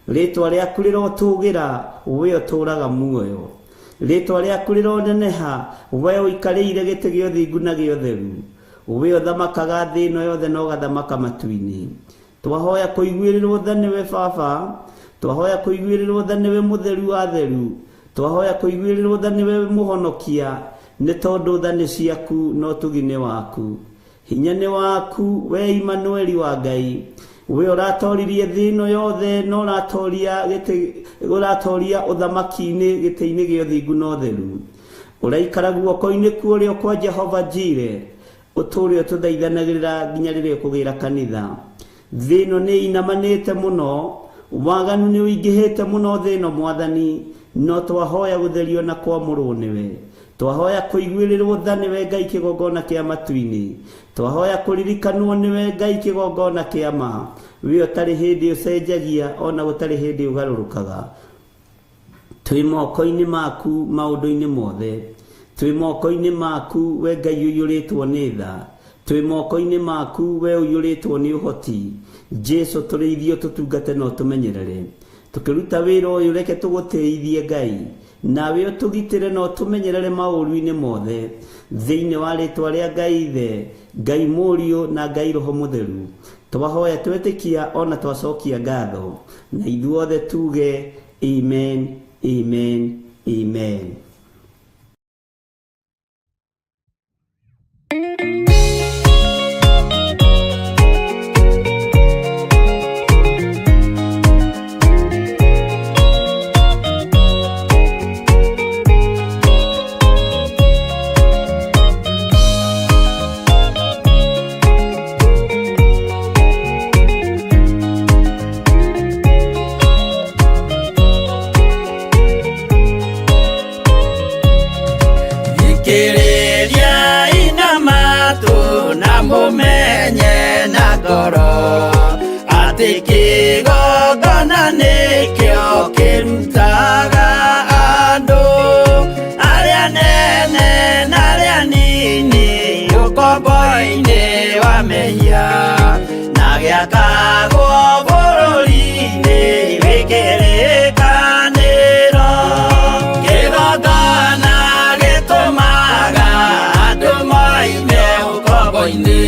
Rĩtwa rĩaku rĩrotũgĩra, we ũtũũraga muoyo. Rĩtwa rĩaku rĩroneneha, we ũikarĩire gĩtĩ gĩa ũthingu na gĩa ũtheru. We ũthamakaga thĩ ĩno yothe na ũgathamaka matu-inĩ. Twahoya kũiguĩrĩrwo tha nĩwe Baba, twahoya kũiguĩrĩrwo tha nĩwe Mũtheru wa atheru, twahoya kũiguĩrĩrwo tha nĩwe Mũhonokia, nĩ tondũ tha nĩ ciaku na ũtugi nĩ waku. Hinya nĩ waku, we Imanueli wa Ngai. We ũratoririe thĩ ĩno yothe na ũratoria gĩtĩ ũratoria ũthamaki-inĩ gĩtĩ-inĩ gĩa ũthingu na ũtheru. Ũraikara guoko-inĩ kwa ũrĩo kwa Jehova Jire, ũtũũre ũtũthaithanagĩrĩra nginya rĩrĩa ũkũgĩra kanitha. Thĩ ĩno nĩ ĩinamanĩte mũno, Waganu nĩ ũingĩhĩte mũno thĩ ĩno Mwathani, no twahoya gũtherio na kwamũrwo nĩwe. Twahoya kũiguĩrĩrwo tha nĩwe Ngai kĩgongona kĩa matu-inĩ. Twahoya kũririkanwo nĩwe Ngai kĩgongona kĩa ma. We ũtarĩ hĩndĩ ũcenjagia ona gũtarĩ hĩndĩ ũgarũrũkaga. Twĩ moko-inĩ maku maũndũ-inĩ mothe. Twĩ moko-inĩ maku we Ngai ũiyũrĩtwo nĩ tha. Twĩ moko-inĩ maku we ũiyũrĩtwo nĩ ũhoti. Jesu tũrĩithio tũtungate na ũtũmenyerere. Tũkĩruta wĩra ũyũ reke tũgũtĩithie Ngai. Nawe ũtũgitĩre na ũtũmenyerere maũru-inĩ mothe. Thĩinĩ wa rĩtwa rĩa Ngai Ithe, Ngai Mũriũ na Ngai Roho Mũtheru. Twahoya twetĩkia ona twacokia ngatho. Na ithuothe tuge amen, amen, amen. Thikĩrĩria ina matũ na mũmenye na ngoro atĩ kĩgongona nĩkĩo kĩrutaga andũ arĩa nene na arĩa nini ũkombo-inĩ wa mehia na gĩakagwo bũrũri-inĩ wĩ kĩrĩkanĩro. Kĩgongona gĩtũmaga andũ moime ũkombo-inĩ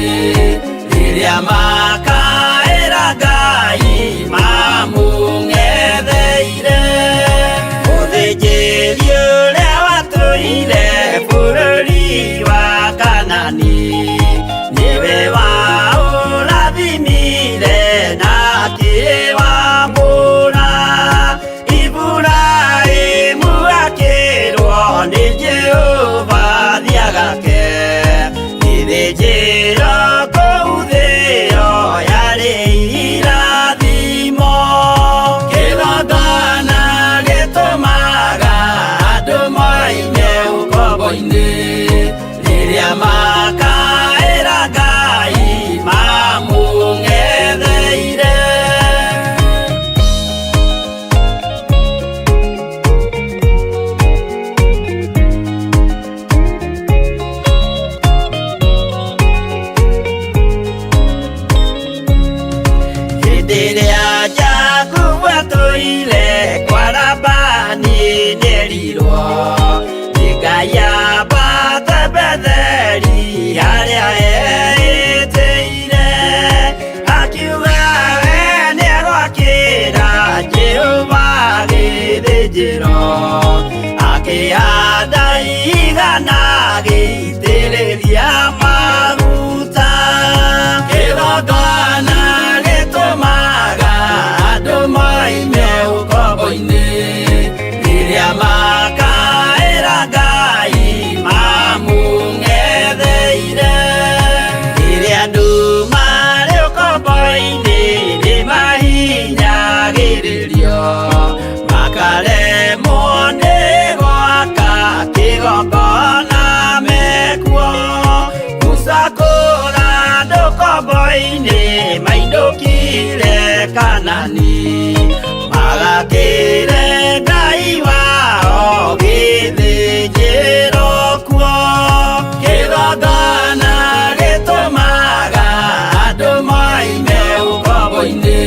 rĩrĩa makaĩra Ngai mamũng'etheire. Mũthĩnjĩri ũrĩa watũire bũrũri wa Kanani nĩwe waũrathimire na akĩwambũra. Iburahĩmu akĩrwo nĩ Jehova thiagake gĩthĩnjĩro kũu thĩo yarĩ irathimo. Kĩgongona gĩtũmaga andũ moime ũkombo-inĩ rĩrĩa makaĩra Ngai mamũng'etheire. Hĩndĩ ĩrĩa Jakubu atũire kwa Labani nĩerirwo nĩ Ngai ambate Betheli harĩa eĩtĩire. Akiuga we nĩegwakĩra Jehova gĩthĩnjĩro. Akĩhanda igana agĩitĩrĩria maguta. Kĩgongona gĩtũmaga andũ moime ũkombo-inĩ rĩrĩa makaĩra Ngai mamũng'etheire. Rĩrĩa andũ marĩ ũkombo-inĩ nĩmahinyagĩrĩrio makaremwo nĩ gwaka kĩgongona mekuo. Musa kũra andũ ũkombo-inĩ mainũkire Kanani magakĩre Ngai wao gĩthĩnjĩro kuo. Kĩgongona gĩtũmaga andũ moime ũkombo-inĩ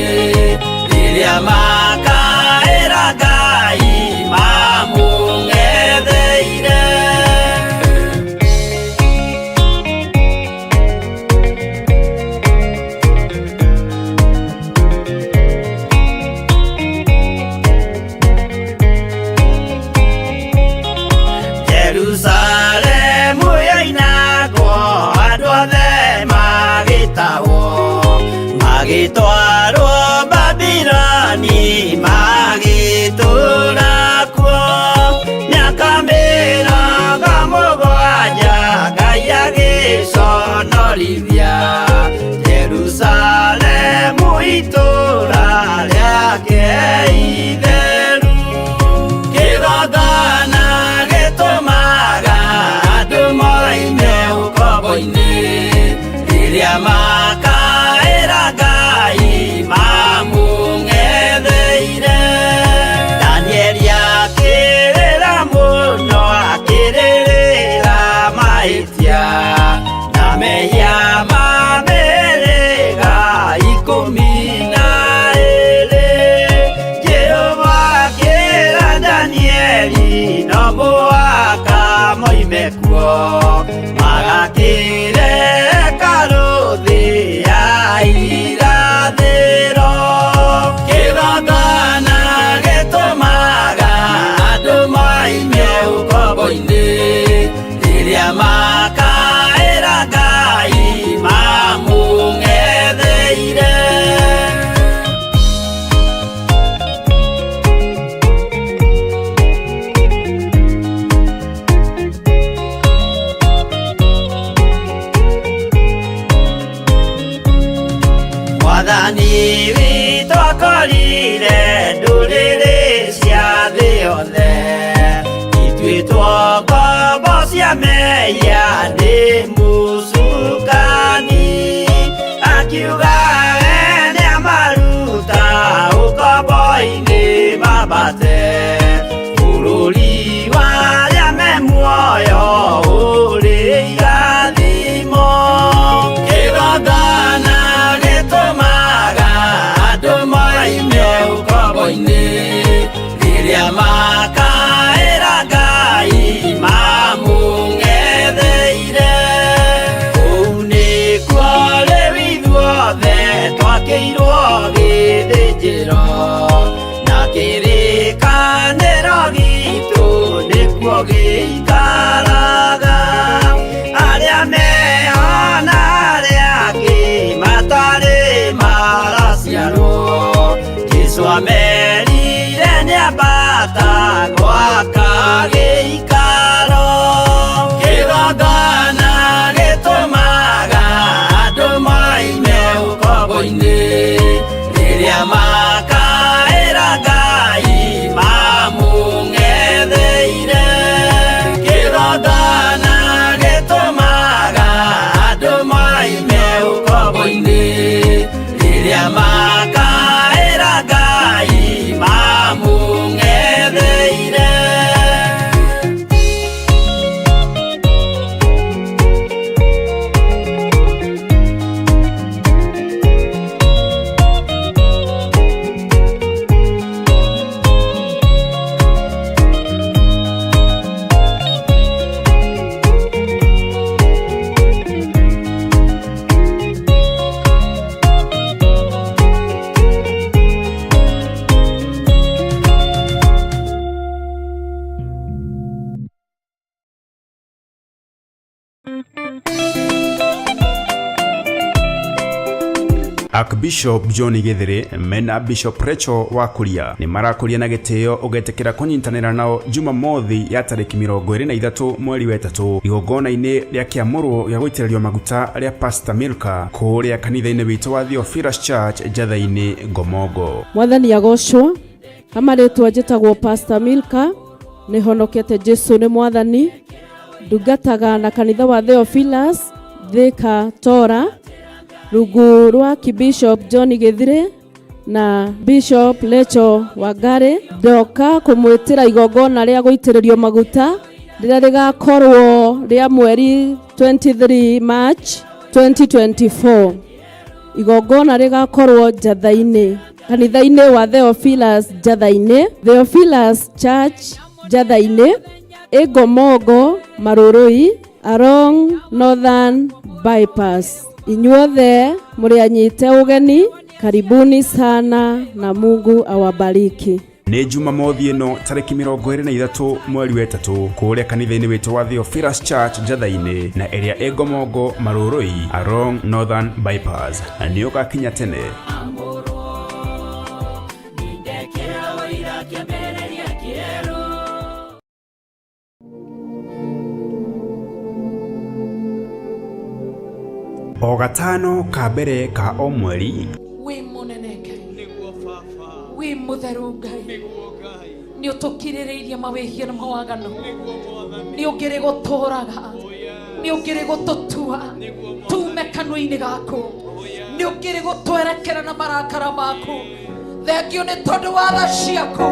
rĩrĩa makaĩra Ngai mamũng'etheire. Jerusalemu yoinagwo andũ othe magĩtahwo magĩtwarwo Babiloni magĩtũũra kuo. Mĩaka mĩrongo mũgwanja Ngai agĩconorithia Jerusalemu itũũra rĩake Mwathani witũ akorire ndũrĩrĩ cia thĩ yothe ituĩtwo ngombo cia mehia nĩ mũcukani akiuga we nĩamaruta ũkombo-inĩ mambate bũrũri wa arĩa me muoyo ũrĩ irathimo kĩgongona gĩtũmaga andũ moime ũkombo-inĩ rĩrĩa makaĩra Ngai mamũng'etheire kũu nĩkuo rĩu ithuothe twakĩirwo gĩthĩnjĩro na kĩrĩkanĩro gitũ nĩkuo gĩikaraga arĩa meho na arĩa angĩ matarĩ maraciarwo Jesũ amerire nĩambata gwaka gĩikaro kĩgongona gĩtũmaga andũ moime ũkombo-inĩ rĩrĩa makaĩra Ngai mamũng'etheire kĩgongona gĩtũmaga andũ moime ũkombo-inĩ rĩrĩa makaĩra Ngai mamũng'etheire. Archbishop John Githiri mena Bishop Rachel Wakuria nĩ marakũria na gĩtĩo ũgetĩkĩra kũnyitanĩra nao Jumamothi ya tarĩki 23 mweri wa ĩtatũ igongona-inĩ rĩa kĩamũrwo gĩa gũitĩrĩrio maguta rĩa Pastor Milka kũrĩa kanitha-inĩ witũ wa Theophilus Church Njatha-inĩ Ngomongo. Mwathani agocwo hamarĩtwa njĩtagwo Pastor Milka nĩ honokete Jesu nĩ mwathani ndungataga na kanitha wa Theophilus Thika Tora rungu rwa Bishop John Githire na Bishop Lecho Wangari ndoka kũmwĩtĩra igongona rĩa gũitĩrĩrio maguta rĩrĩa rĩgakorwo rĩa mweri 23 March 2024 igongona rĩgakorwo Njatha-inĩ kanitha-inĩ wa Theophilus Njatha-inĩ Theophilus Church Njatha-inĩ Ĩngomongo Marũrũi along Northern Bypass. Inyuothe mũrĩ anyite ũgeni, karibuni sana na Mungu awabariki. Nĩ Jumamothi ĩno tarĩki 23 mweri wa ĩtatũ kũrĩa kanitha-inĩ witũ wa Theophilus Church Njatha-inĩ na ĩrĩa ĩ Ngomongo Marũrũi along Northern Bypass na nĩ ũgakinya tene. O gatano ka mbere ka o mweri wĩ mũnene Ngai wĩ mũtheru Ngai nĩ ũtũkirĩrĩirie mawĩhia na mawaganu nĩ ũngĩrĩ gũtũraga nĩ ũngĩrĩ gũtũtua tume kanua-inĩ gaku nĩ ũngĩrĩ gũtwerekera na marakara maku thengio nĩ tondũ wa tha ciaku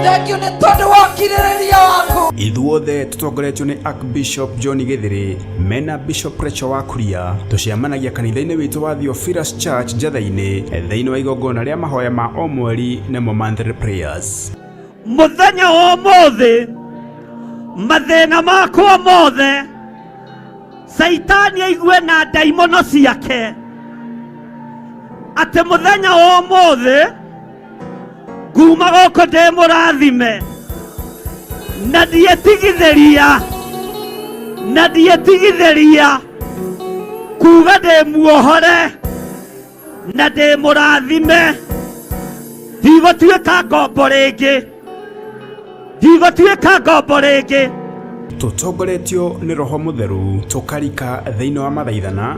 thengio nĩ tondũ wa ũkirĩrĩria waku. Ithuothe tũtongoretio nĩ Archbishop John Githiri mena Bishop Rachel Wakuria tũcemanagia kanitha-inĩ witũ wa Theophilus Church Njatha-inĩ thĩinĩ wa igongona rĩa mahoya ma o mweri nĩmo monthly prayers. Mũthenya wa ũmũthĩ mathĩna makwa mothe Caitani aigue na ndaimono ciake atĩ mũthenya wa ũmũthĩ nguma gũkũ ndĩ mũrathime na ndietigithĩria na ndietigithĩria kuga ndĩ muohore na ndĩ mũrathime ndigũtuĩka ngombo rĩngĩ ndigũtuĩka ngombo rĩngĩ. Tũtongoretio nĩ Roho Mũtheru tũkarika thĩinĩ wa mathaithana.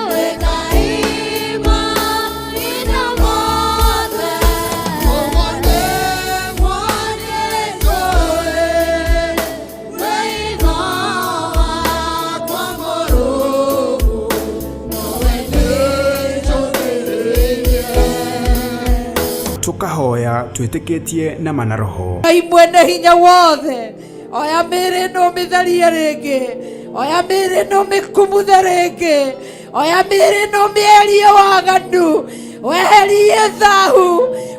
Tũkahoya twĩtĩkĩtie na mana roho. Ngai mwene hinya wothe, oya mĩĩrĩ ĩno ũmĩtherie rĩngĩ, oya mĩĩrĩ ĩno ũmĩkumuthe rĩngĩ, oya mĩĩrĩ ĩno ũmĩeherie waganu, weherie thahu,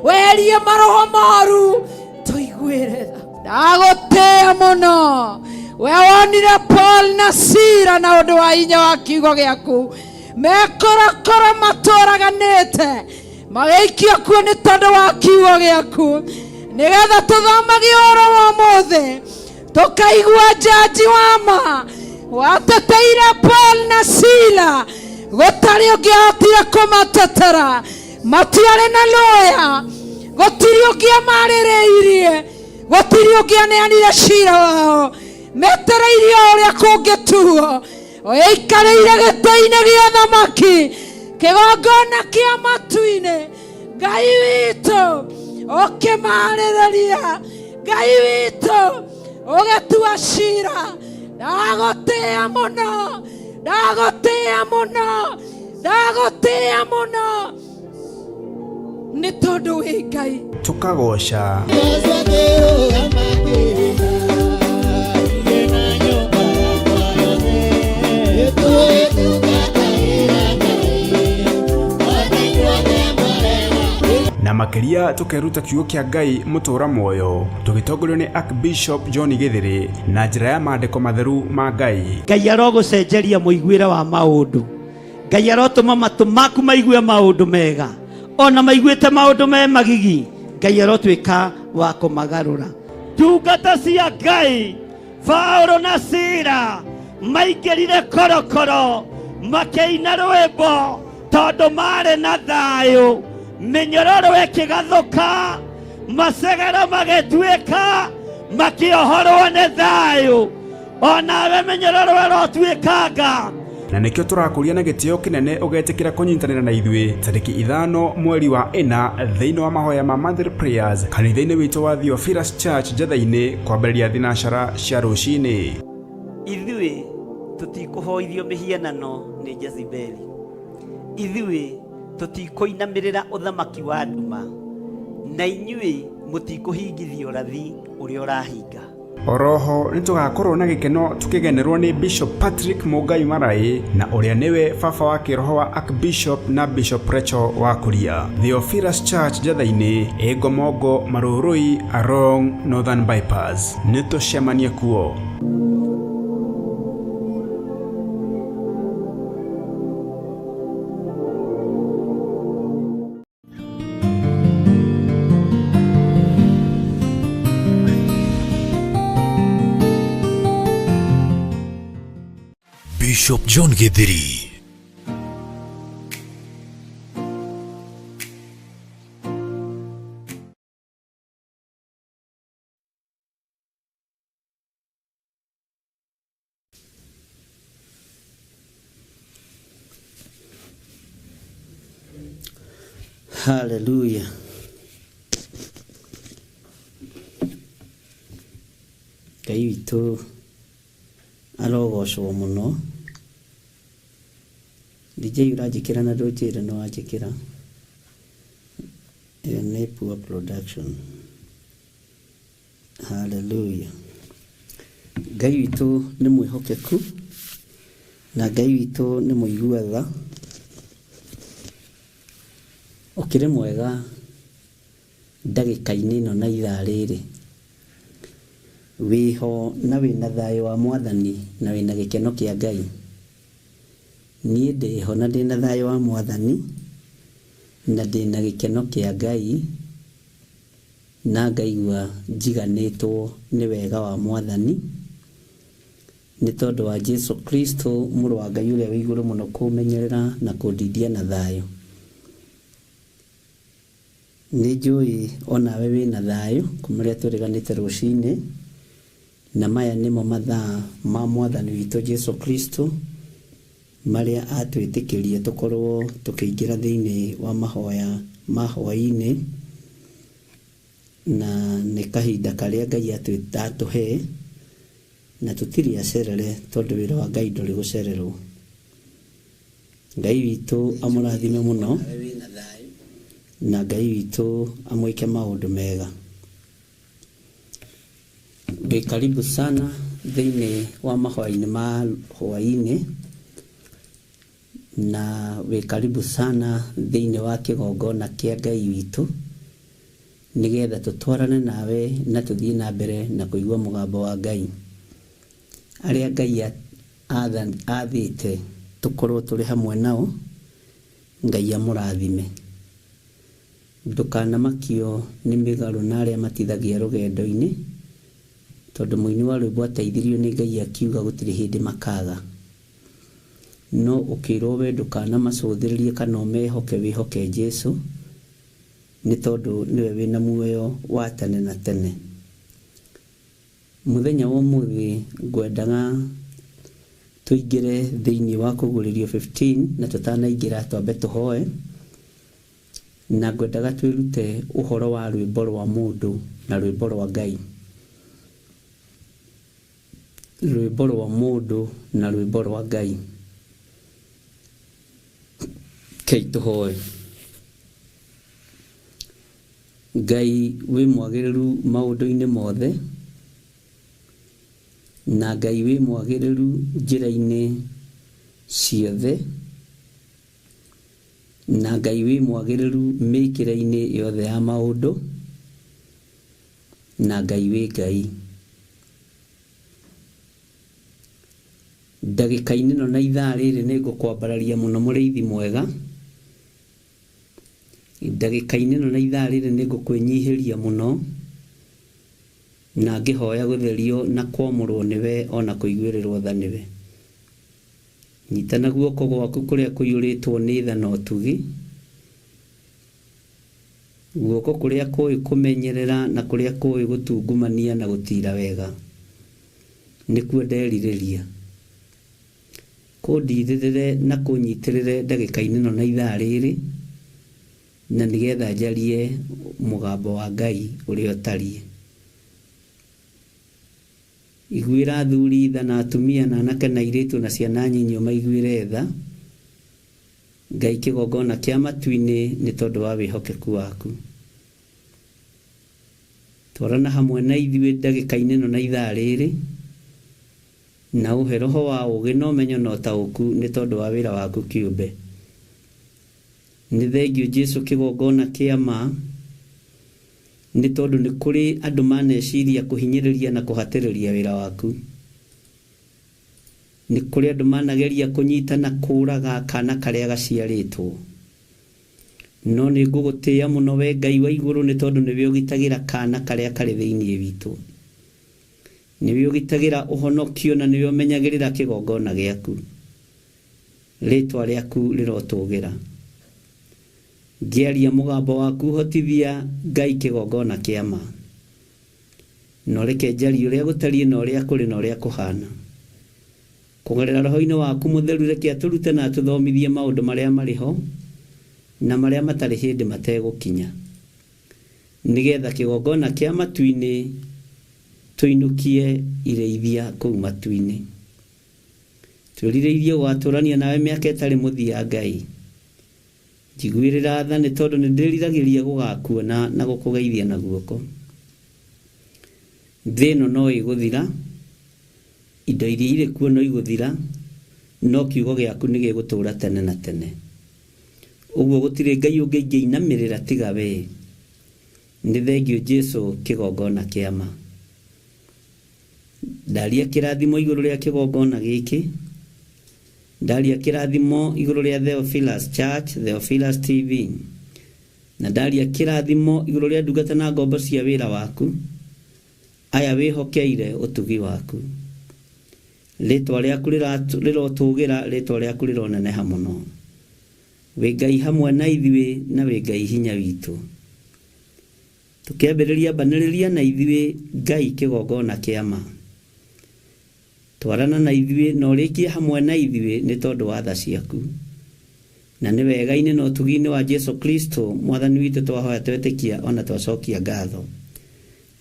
weherie maroho moru, tũiguĩre tha. Ndagũtĩĩa mũno we wonire Paul na Sila na ũndũ wa hinya wa kiugo gĩaku, mekorokoro matũraganĩte magĩikio kuo nĩ tondũ wa kiugo gĩaku, nĩgetha tũthomage ũhoro wa ũmũthĩ tũkaigua njanji wa ma wateteire Paul na Sila, gũtarĩ ũngĩahotire kũmatetera, matiarĩ na lawyer, gũtirĩ ũngĩamarĩrĩirie, gũtirĩ ũngĩaneanire cira wao, metereirie o ũrĩa kũngĩtuo, ũikarĩire gĩtĩ-inĩ gĩa thamaki, kĩgongona kĩa matu-inĩ, Ngai witũ ũkĩmarĩrĩria, Ngai witũ ũgĩtua cira. Ndagũtĩĩa mũno, ndagũtĩĩa mũno, ndagũtĩĩa mũno nĩ tondũ wĩ Ngai. Tũkagoca. Na makĩria tũkeruta kiugo kĩa Ngai mũtũra muoyo tũgĩtongorio nĩ Archbishop John Gĩthĩrĩ na njĩra ya maandĩko matheru ma Ngai. Ngai arogũcenjeria mũiguĩre wa maũndũ, Ngai arotũma matũ maku maigue maũndũ mega, ona maiguĩte maũndũ me magigi, Ngai arotuĩka wa kũmagarũra. Ndungata cia Ngai Paulo na Sila maingĩrire korokoro makĩina rwĩmbo tondũ marĩ na thayũ, mĩnyororo ĩkĩgathũka, macegero magĩtuĩka, makĩohorwo nĩ thayũ. Onawe mĩnyororo ĩrotuĩkanga. Na nĩkĩo tũrakũria na gĩtĩo kĩnene ũgetĩkĩra kũnyitanĩra na ithuĩ tarĩki 5 mweri wa 4 thĩinĩ wa mahoya ma Monthly Prayers kanitha-inĩ witũ wa Theophilus Church Njetha-inĩ kwambĩrĩria thinacara cia rũcinĩ. Ithuĩ tũtikũhoithio mĩhianano nĩ Jezebeli, ithuĩ tũtikũinamĩrĩra ũthamaki wa nduma, na inyuĩ mũtikũhingithia ũrathi ũrĩa ũrahinga. Oroho nĩtũgakorwo na gĩkeno tũkĩgenerwo nĩ Bishop Patrick Mũngai Maraĩ na ũrĩa nĩwe baba wa kĩroho wa Archbishop na Bishop Rachel wa Kuria. Theophilus Church Njetha-inĩ, Ĩngomongo, Marũrũi, along Northern Bypass. Nĩtũcemanie kuo. Bishop John Gĩthĩri. Hallelujah. Ngai witũ arogocwo mũno. DJ ũranjĩkĩra na ndũnjĩre nĩ wanjĩkĩra. Ĩyo nĩ poor production. Hallelujah. Ngai witũ nĩ mwĩhokeku na Ngai witũ nĩ mũigua tha. Ũkĩrĩ mwega ndagĩka-inĩ ĩno na ithaa rĩrĩ, wĩho na wĩna thayũ wa mwathani na wĩna gĩkeno kĩa Ngai. Niĩ ndĩho na ndĩna thayũ wa mwathani na ndĩna gĩkeno kĩa Ngai na ngaigua njiganĩtwo nĩ wega wa mwathani nĩ tondũ wa Jesu Kristo mũrũ wa Ngai ũrĩa wĩ igũrũ mũno kũmenyerera na kũndindia na thayũ. Nĩ njũĩ onawe wĩna thayũ kuma rĩrĩa twĩrĩganĩte rũcinĩ, na maya nĩmo mathaa ma mwathani witũ Jesu Kristo marĩa atwĩtĩkĩrie tũkorwo tũkĩingĩra thĩinĩ wa mahoya ma hwaĩ-inĩ, na nĩ kahinda karĩa Ngai atũhe na tũtirĩ acerere tondũ wĩra wa Ngai ndũrĩ gũcererwo. Ngai witũ amũrathime mũno. Na Ngai witũ amwĩke maũndũ mega. Wĩ karibu sana thĩinĩ wa mahoya-inĩ ma hwaĩ-inĩ, na wĩ karibu sana thĩinĩ wa kĩgongona kĩa Ngai witũ, nĩgetha tũtwarane nawe na tũthiĩ na mbere na kũigua mũgambo wa Ngai. Arĩa Ngai athĩte tũkorwo tũrĩ hamwe nao, Ngai amũrathime. Ndũkanamakio nĩ mĩgarũ na arĩa matithagia rũgendo-inĩ, tondũ mũini wa rwĩmbo ateithirio nĩ Ngai akiuga gũtirĩ hĩndĩ makaga. No ũkĩrwo we ndũkanamacũthĩrĩrie kana ũmehoke, wĩhoke Jesu, nĩ tondũ nĩwe wĩna muoyo wa tene na tene. Mũthenya wa ũmũthĩ ngwendaga tũingĩre thĩinĩ wa kũguũrĩrio 15, na tũtanaingĩra twambe tũhoe, na ngwendaga twĩrute ũhoro wa rwĩmbo rwa mũndũ na rwĩmbo rwa Ngai. Rwĩmbo rwa mũndũ na rwĩmbo rwa Ngai. Kei tũhoe. Ngai wĩ mwagĩrĩru maũndũ-inĩ mothe, na Ngai wĩ mwagĩrĩru njĩra-inĩ ciothe, na Ngai wĩ mwagĩrĩru mĩkĩre-inĩ yothe ya maũndũ, na Ngai wĩ Ngai. Ndagĩka-inĩ ĩno na ithaa rĩrĩ nĩ ngũkwambararia mũno mũrĩithi mwega. Ndagĩka-inĩ ĩno na ithaa rĩrĩ nĩ ngũkwĩnyihĩria mũno, na ngĩhoya gũtherio na kwamũrwo nĩwe ona kũiguĩrĩrwo tha nĩwe. Nyita na guoko gwaku kũrĩa kũiyũrĩtwo nĩ tha na ũtugi, guoko kũrĩa kũĩ kũmenyerera na kũrĩa kũĩ gũtungumania na gũtira wega, nĩkuo nderirĩria. Kũndirĩrĩre na kũnyitĩrĩre ndagĩka-inĩ ĩno na ithaa rĩrĩ, na nĩgetha njarie mũgambo wa Ngai ũrĩa ũtariĩ. Iguĩra athuri tha na atumia na anake na airĩtu na ciana nyinyi ũmaiguĩre tha. Ngai kĩgongona kĩa matu-inĩ nĩ tondũ wa wĩhokeku waku. Twarana hamwe na ithuĩ ndagĩka-inĩ ĩno na ithaa rĩrĩ, na ũhe roho wa ũũgĩ na ũmenyo na ũtaũku nĩ tondũ wa wĩra waku kĩũmbe. Nĩ thengio Jesu kĩgongona kĩa ma, nĩ tondũ nĩ kũrĩ andũ maneciria kũhinyĩrĩria na kũhatĩrĩria wĩra waku. Nĩ kũrĩ andũ manageria kũnyita na kũũraga kana karĩa gaciarĩtwo. No nĩ ngũgũtĩĩa mũno we Ngai wa igũrũ, nĩ tondũ nĩwe ũgitagĩra kana karĩa karĩ thĩinĩ witũ. Nĩwe ũgitagĩra ũhonokio na nĩwe ũmenyagĩrĩra kĩgongona gĩaku. Rĩtwa rĩaku rĩrotũgĩra. Ngĩaria mũgambo waku hotithia Ngai kĩgongona kĩa ma. Na ũreke njarie ũrĩa gũtariĩ na ũrĩa kũrĩ na ũrĩa kũhana. Kũgerera roho-inĩ waku mũtheru reke atũrute na atũthomithie maũndũ marĩa marĩ ho na marĩa matarĩ hĩndĩ mategũkinya, nĩgetha kĩgongona kĩa matu-inĩ tũinũkie irĩithia kũu matu-inĩ. Twĩrirĩirie gũgatũrania nawe mĩaka ĩtarĩ mũthia Ngai. Njiguĩrĩra tha nĩ tondũ nĩ ndĩriragĩria gũgakuona na gũkũgeithia na guoko. Thĩ ĩno no ĩgũthira, indo iria irĩ kuo no igũthira, no kiugo gĩaku nĩ gĩgũtũũra tene na tene. Ũguo gũtirĩ Ngai ũngĩ ingĩinamĩrĩra tiga we. Nĩ thengio Jesu kĩgongona kĩa ma. Ndaria kĩrathimo igũrũ rĩa kĩgongona gĩkĩ, ndaria kĩrathimo igũrũ rĩa Theophilus Church, Theophilus TV, na ndaria kĩrathimo igũrũ rĩa ndungata na ngombo cia wĩra waku, aya wĩhokeire ũtugi waku. Rĩtwa rĩaku rĩrotũgĩra, rĩtwa rĩaku rĩroneneha mũno. Wĩ Ngai hamwe na ithuĩ na wĩ Ngai hinya witũ. Tũkĩambĩrĩria mbanĩrĩria na ithuĩ Ngai kĩgongona kĩa ma. Twarana na ithuĩ na ũrĩkie hamwe na ithuĩ nĩ tondũ wa tha ciaku. Na nĩ wega-inĩ na ũtugi-inĩ wa Jesu Kristo mwathani witũ twahoya twetĩkia ona twacokia ngatho.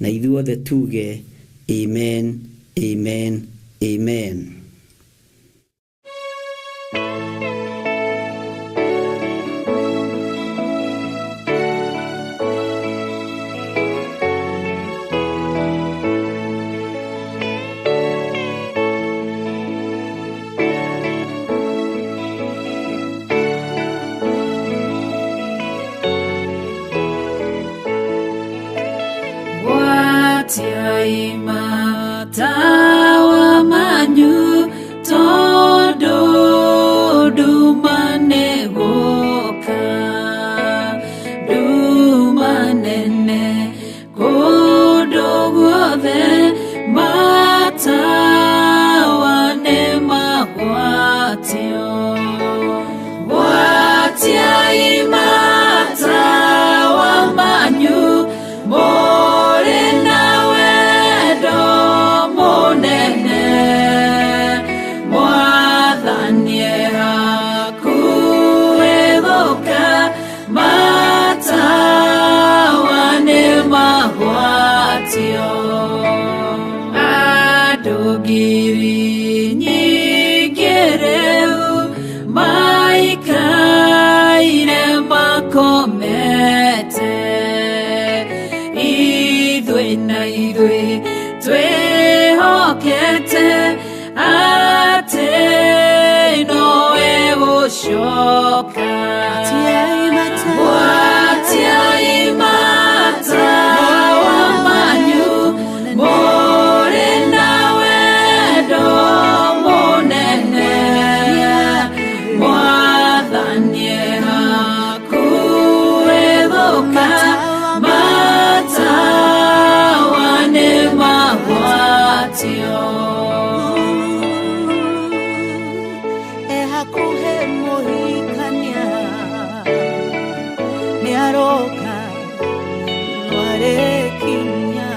Na ithuothe tuge amen, amen, amen. Gwatiai matawa manyu tondu nduma nĩ gũka, nduma nene kũndũ guothe, matawa nĩ magwatio. Gwatiai matawa manyu mũrĩ na wendo mũnene, Mwathani e hakuhĩ gũka, matawa nĩ magwatio. Andũ ngiri nyingĩ rĩu maikaire makomete, ithuĩ na ithuĩ twĩhokete atĩ nowe gũcoka. Gwatiai matawa manyu mũrĩ na wendo mũnene, Mwathani e hakuhĩ gũka, matawa nĩ magwatio. Ehakuhe muhikania nĩaroka nĩarekinya.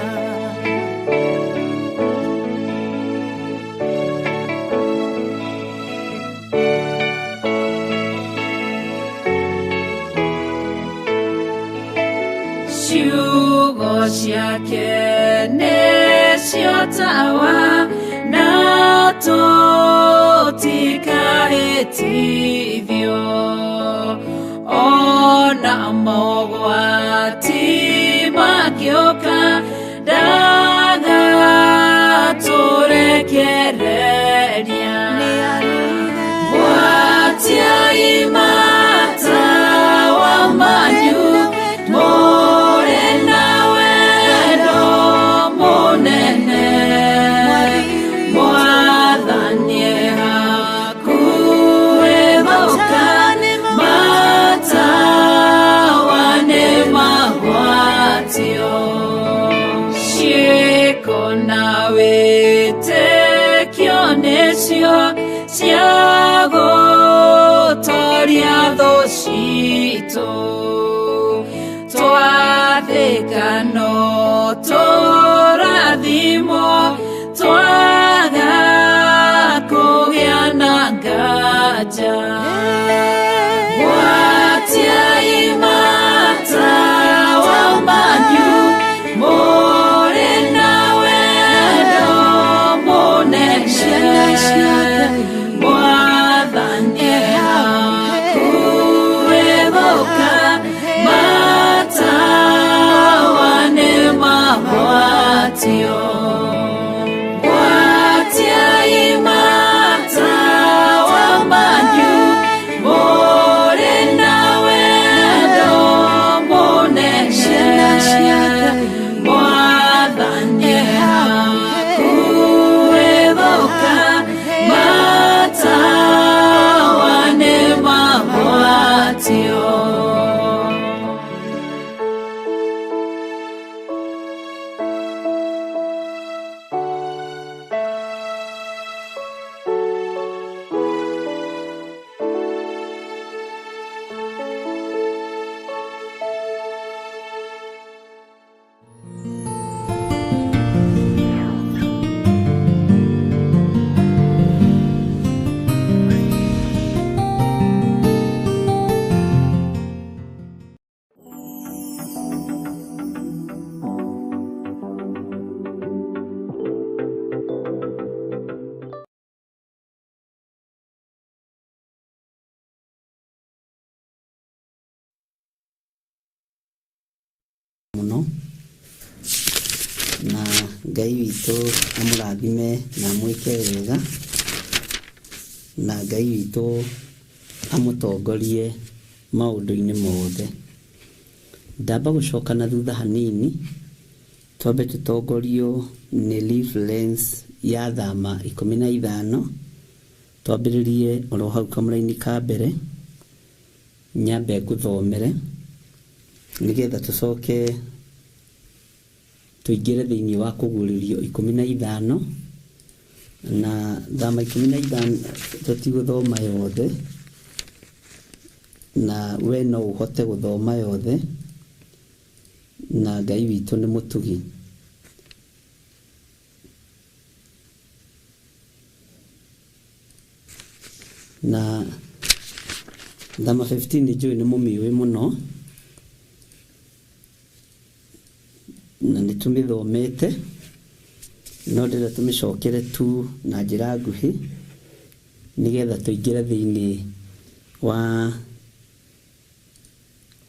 Ciugo ciake nĩcio tawa, na tũtikahĩtithio, ona mogwati mangĩũka, ndagatũrekereria. Gwatiai matawa manyu mũrĩ na wendo mũnene, Mwathani e hakuhĩ gũka, matawa nĩ magwatio. Ciĩko na wĩtĩkio nĩcio cia gũtoria thũ citũ, twathĩka no tũrathimwo, twaga kũgĩa na nganja. Gwatiai matawa manyu mũrĩ na wendo mũnene, Mwathani e hakuhĩ gũka, matawa nĩ magwatio. Gwatiai matawa manyu mũrĩ na wendo mũnene, Mwathani e hakuhĩ gũka, matawa nĩ magwatio. Mũno na Ngai witũ amũrathime na amwĩke wega, na Ngai witũ amũtongorie maũndũ-inĩ mothe. Ndamba gũcoka na thutha hanini. Twambe tũtongorio nĩ reference ya Thama 15, twambĩrĩrie oro hau kamũraini ka mbere, nyambe ngũthomere nĩgetha tũcoke tũingĩre thĩinĩ wa kũguũrĩrio 15. Na Thama 15 tũtigũthoma yothe, na we no ũhote gũthoma yothe, na Ngai witũ nĩ mũtugi. Na Thama 15 nĩ njũĩ nĩ mũmĩũĩ mũno, na nĩ tũmĩthomete, no ndĩrenda tũmĩcokere tu na njĩra nguhĩ nĩgetha tũingĩre thĩinĩ wa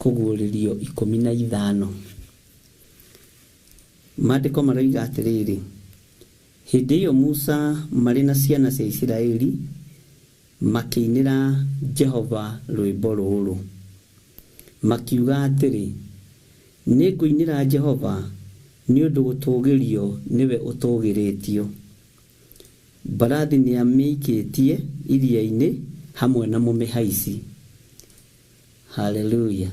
kũguũrĩrio 15. Maandĩko maroiga atĩrĩrĩ, hĩndĩ ĩyo Musa marĩ na ciana cia Isiraeli makĩinĩra Jehova rwĩmbo rũrũ, makiuga atĩrĩ, nĩngũinĩra Jehova nĩ ũndũ gũtũũgĩrio nĩwe ũtũũgĩrĩtio. Mbarathi nĩamĩikĩtie iria-inĩ hamwe na mũmĩhaici. Haleluya.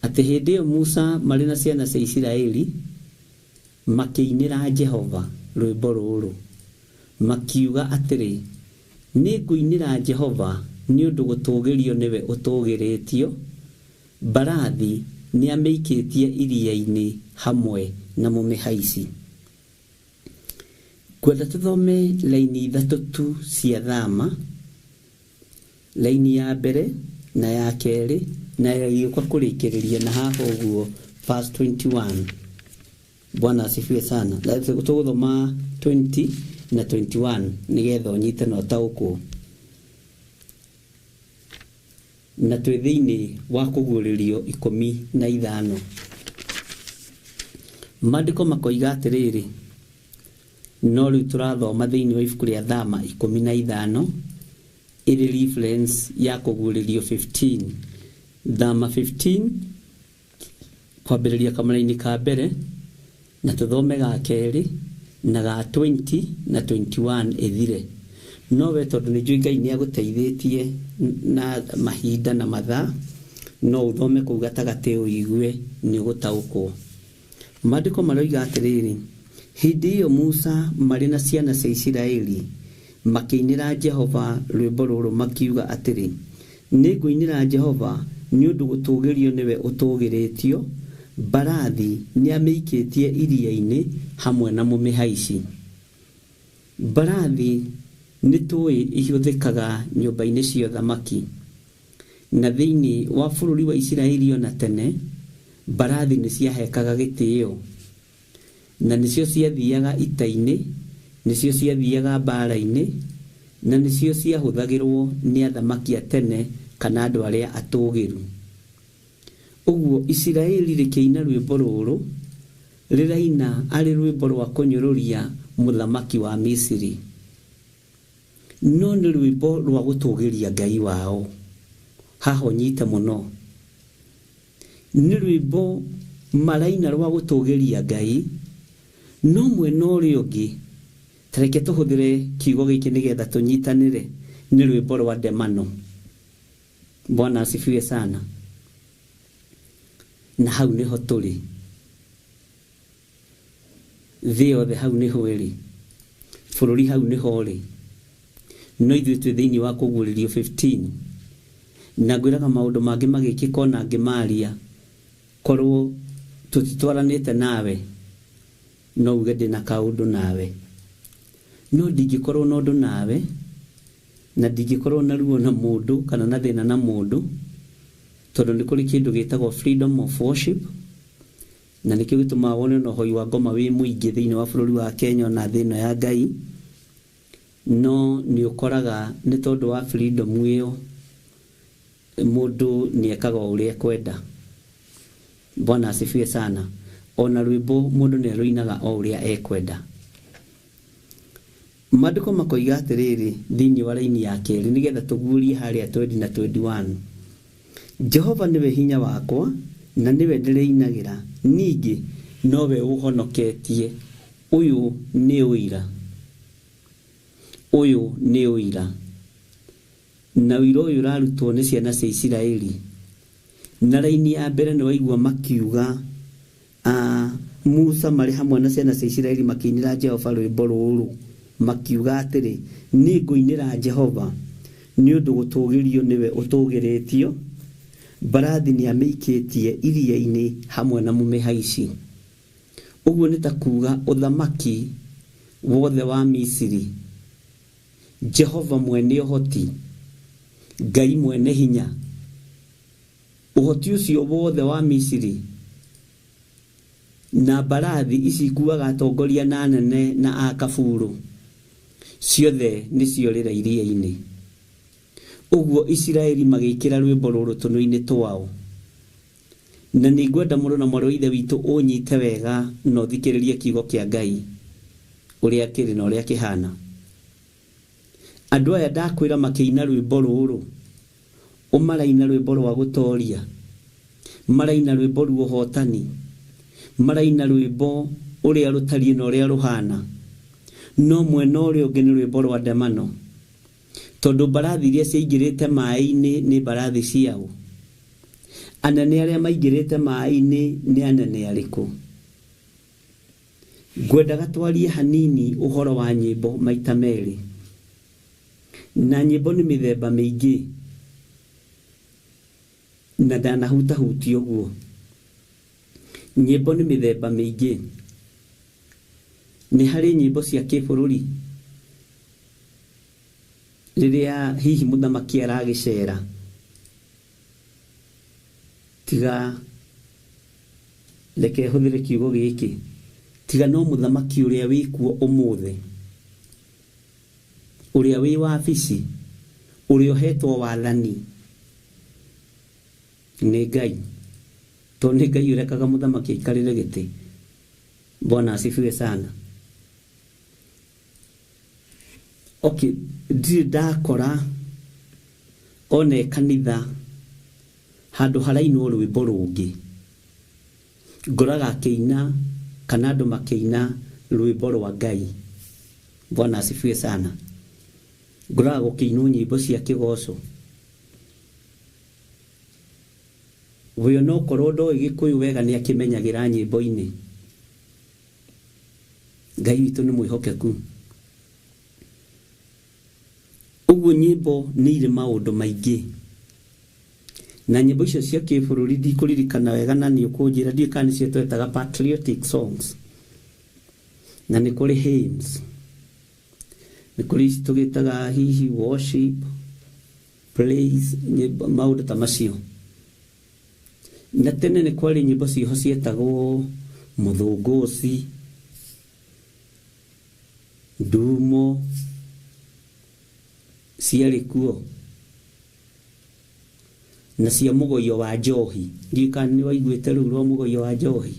Atĩ hĩndĩ ĩyo Musa marĩ na ciana cia Isiraeli makĩinĩra Jehova rwĩmbo rũrũ, makiuga atĩrĩ, nĩngũinĩra Jehova nĩ ũndũ gũtũũgĩrio nĩwe ũtũũgĩrĩtio. Mbarathi nĩamĩikĩtie iria-inĩ hamwe na mũmĩhaici. Ngwenda tũthome laini 3 tu cia Thama, laini ya mbere na ya kerĩ na ya gĩũka kũrĩkĩrĩria na haha ũguo verse 21. Bwana asifiwe sana. Tũgũthoma 20 na 21 nĩgetha ũnyite na ũtaũkwo. Na twĩ thĩinĩ wa kũguũrĩrio 15. Maandĩko makoiga atĩrĩrĩ, no rĩu tũrathoma thĩinĩ wa ibuku rĩa Thama 15 ĩrĩ reference ya kũguũrĩrio 15. Thama 15 kwambĩrĩria kamũraini ka mbere na tũthome ga kerĩ na ga 20 na 21 ĩthire. No we tondũ nĩ njũĩ Ngai nĩagũteithĩtie na mahinda na mathaa, no ũthome kũu gatagatĩ ũigue nĩ ũgũtaũkwo. Maandĩko maroiga atĩrĩrĩ, hĩndĩ ĩyo Musa marĩ na ciana cia Isiraeli makĩinĩra Jehova rwĩmbo rũrũ makiuga atĩrĩ, nĩngũinĩra Jehova nĩ ũndũ gũtũũgĩrio nĩwe ũtũũgĩrĩtio. Mbarathi nĩamĩikĩtie iria-inĩ hamwe na mũmĩhaici. Mbarathi nĩ tũĩ ihũthĩkaga nyũmba-inĩ cia ũthamaki, na thĩinĩ wa bũrũri wa Isiraeli ona tene mbarathi nĩ ciahekaga gĩtĩo, na nĩcio ciathiaga ita-inĩ, nĩcio ciathiaga mbara-inĩ, na nĩcio ciahũthagĩrwo nĩ athamaki a tene kana andũ arĩa atũũgĩru. Ũguo Isiraeli rĩkĩina rwĩmbo rũrũ rĩraina arĩ rwĩmbo rwa kũnyũrũria mũthamaki wa Misiri, no nĩ rwĩmbo rwa gũtũũgĩria Ngai wao. Haha ũnyite mũno, nĩ rwĩmbo maraina rwa gũtũũgĩria Ngai, no mwena ũrĩa ũngĩ, ta reke tũhũthĩre kiugo gĩkĩ nĩgetha tũnyitanĩre, nĩ rwĩmbo rwa ndemano. Bwana asifiwe sana. Na hau nĩho tũrĩ, thĩ yothe hau nĩho ĩrĩ, bũrũri hau nĩho ũrĩ, no ithuĩ twĩ thĩinĩ wa kũguũrĩrio 15. Na ngwĩraga maũndũ mangĩ magĩkĩka ona ngĩmaria, korwo tũtitwaranĩte nawe no uge ndĩna kaũndũ nawe, no ndingĩkorwo na ũndũ nawe, na ndingĩkorwo na ruo na mũndũ kana na thĩna na mũndũ, tondũ nĩ kũrĩ kĩndũ gĩtagwo freedom of worship, na nĩkĩo gĩtũmaga wone ona ũhoi wa ngoma wĩ mũingĩ thĩinĩ wa bũrũri wa Kenya ona thĩ ĩno ya Ngai. No nĩ ũkoraga nĩ tondũ wa freedom ĩyo mũndũ nĩ ekaga o ũrĩa ekwenda. Bwana asifiwe sana. Ona rwĩmbo mũndũ nĩ arũinaga o ũrĩa ekwenda. Maandĩko makoiga atĩrĩrĩ thĩinĩ wa raini ya kerĩ nĩgetha tũguũrie harĩa 20 na 21. Jehova nĩwe hinya wakwa na nĩwe ndĩrĩinagĩra, ningĩ nowe ũhonoketie. Ũyũ nĩ ũira, ũyũ nĩ ũira, na ũira ũyũ ũrarutwo nĩ ciana cia Isiraeli. Na raini ya mbere nĩ waigua makiuga Musa marĩ hamwe na ciana cia Isiraeli makĩinĩra Jehova rwĩmbo rũrũ, makiuga atĩrĩ, niĩ ngũinĩra Jehova nĩ ũndũ gũtũgĩrio nĩwe ũtũgĩrĩtio, mbarathi nĩ amĩikĩtie iria-inĩ hamwe na mũmĩhaici. Ũguo nĩ ta kuga ũthamaki wothe wa Misiri, Jehova mwene ũhoti, Ngai mwene hinya, ũhoti ũcio wothe wa Misiri na mbarathi ici ikuaga atongoria na anene na akaburu ciothe nĩ ciorĩra iria-inĩ. Ũguo Isiraeli magĩkĩra rwĩmbo rũrũ tũnua-inĩ twao. Na nĩ ngwenda mũrũ na mwarĩ wa Ithe witũ ũnyite wega na ũthikĩrĩrie kiugo kĩa Ngai ũrĩa kĩrĩ na ũrĩa kĩhana. Andũ aya ndakwĩra makĩina rwĩmbo rũrũ, ũmaraina rwĩmbo rwa gũtoria, maraina rwĩmbo rwa ũhotani, maraina rwĩmbo ũrĩa rũtariĩ na ũrĩa rũhana, no mwena ũrĩa ũngĩ nĩ rwĩmbo rwa ndemano, tondũ mbarathi iria ciaingĩrĩte maĩ-inĩ nĩ mbarathi ciao. Anene arĩa maingĩrĩte maĩ-inĩ nĩ anene arĩkũ? Ngwendaga twarie hanini ũhoro wa nyĩmbo maita merĩ. Na nyĩmbo nĩ mĩthemba mĩingĩ, na ndanahutahutia ũguo. Nyĩmbo nĩ mĩthemba mĩingĩ. Nĩ harĩ nyĩmbo cia kĩbũrũri, rĩrĩa hihi mũthamaki aragĩcera, tiga reke hũthĩre kiugo gĩkĩ, tiga no mũthamaki ũrĩa wĩkuo ũmũthĩ, ũrĩa wĩ wabici, ũrĩa ũhetwo wathani nĩ Ngai, tondũ nĩ Ngai ũrekaga mũthamaki aikarĩre gĩtĩ. Bwana asifiwe sana. Okay, ndirĩ ndakora one kanitha handũ harainwo rwĩmbo rũngĩ, ngoraga akĩina kana andũ makĩina rwĩmbo rwa Ngai. Bwana asifiwe sana. Ngoraga gũkĩinwo nyĩmbo cia kĩgoco. We no korwo ndoĩ Gĩkũyũ wega nĩ akĩmenyagĩra nyĩmbo-inĩ. Ngai witũ nĩ mwĩhokeku. Ũguo nyĩmbo nĩ irĩ maũndũ maingĩ, na nyĩmbo icio cia kĩbũrũri ndikũririkana wega, na nĩ ũkũnjĩra ndiũĩ kana nĩcio twetaga patriotic songs, na nĩ kũrĩ hymns, nĩ kũrĩ ici tũgĩtaga hihi worship, praise, nyĩmbo maũndũ ta macio. Na tene nĩ kwarĩ nyĩmbo ciĩho cietagwo mũthũngũci, ndumo, ciarĩ kuo, na cia mũgoyo wa njohi. Ndiũĩ kana nĩ waiguĩte rũu rwa mũgoyo wa njohi.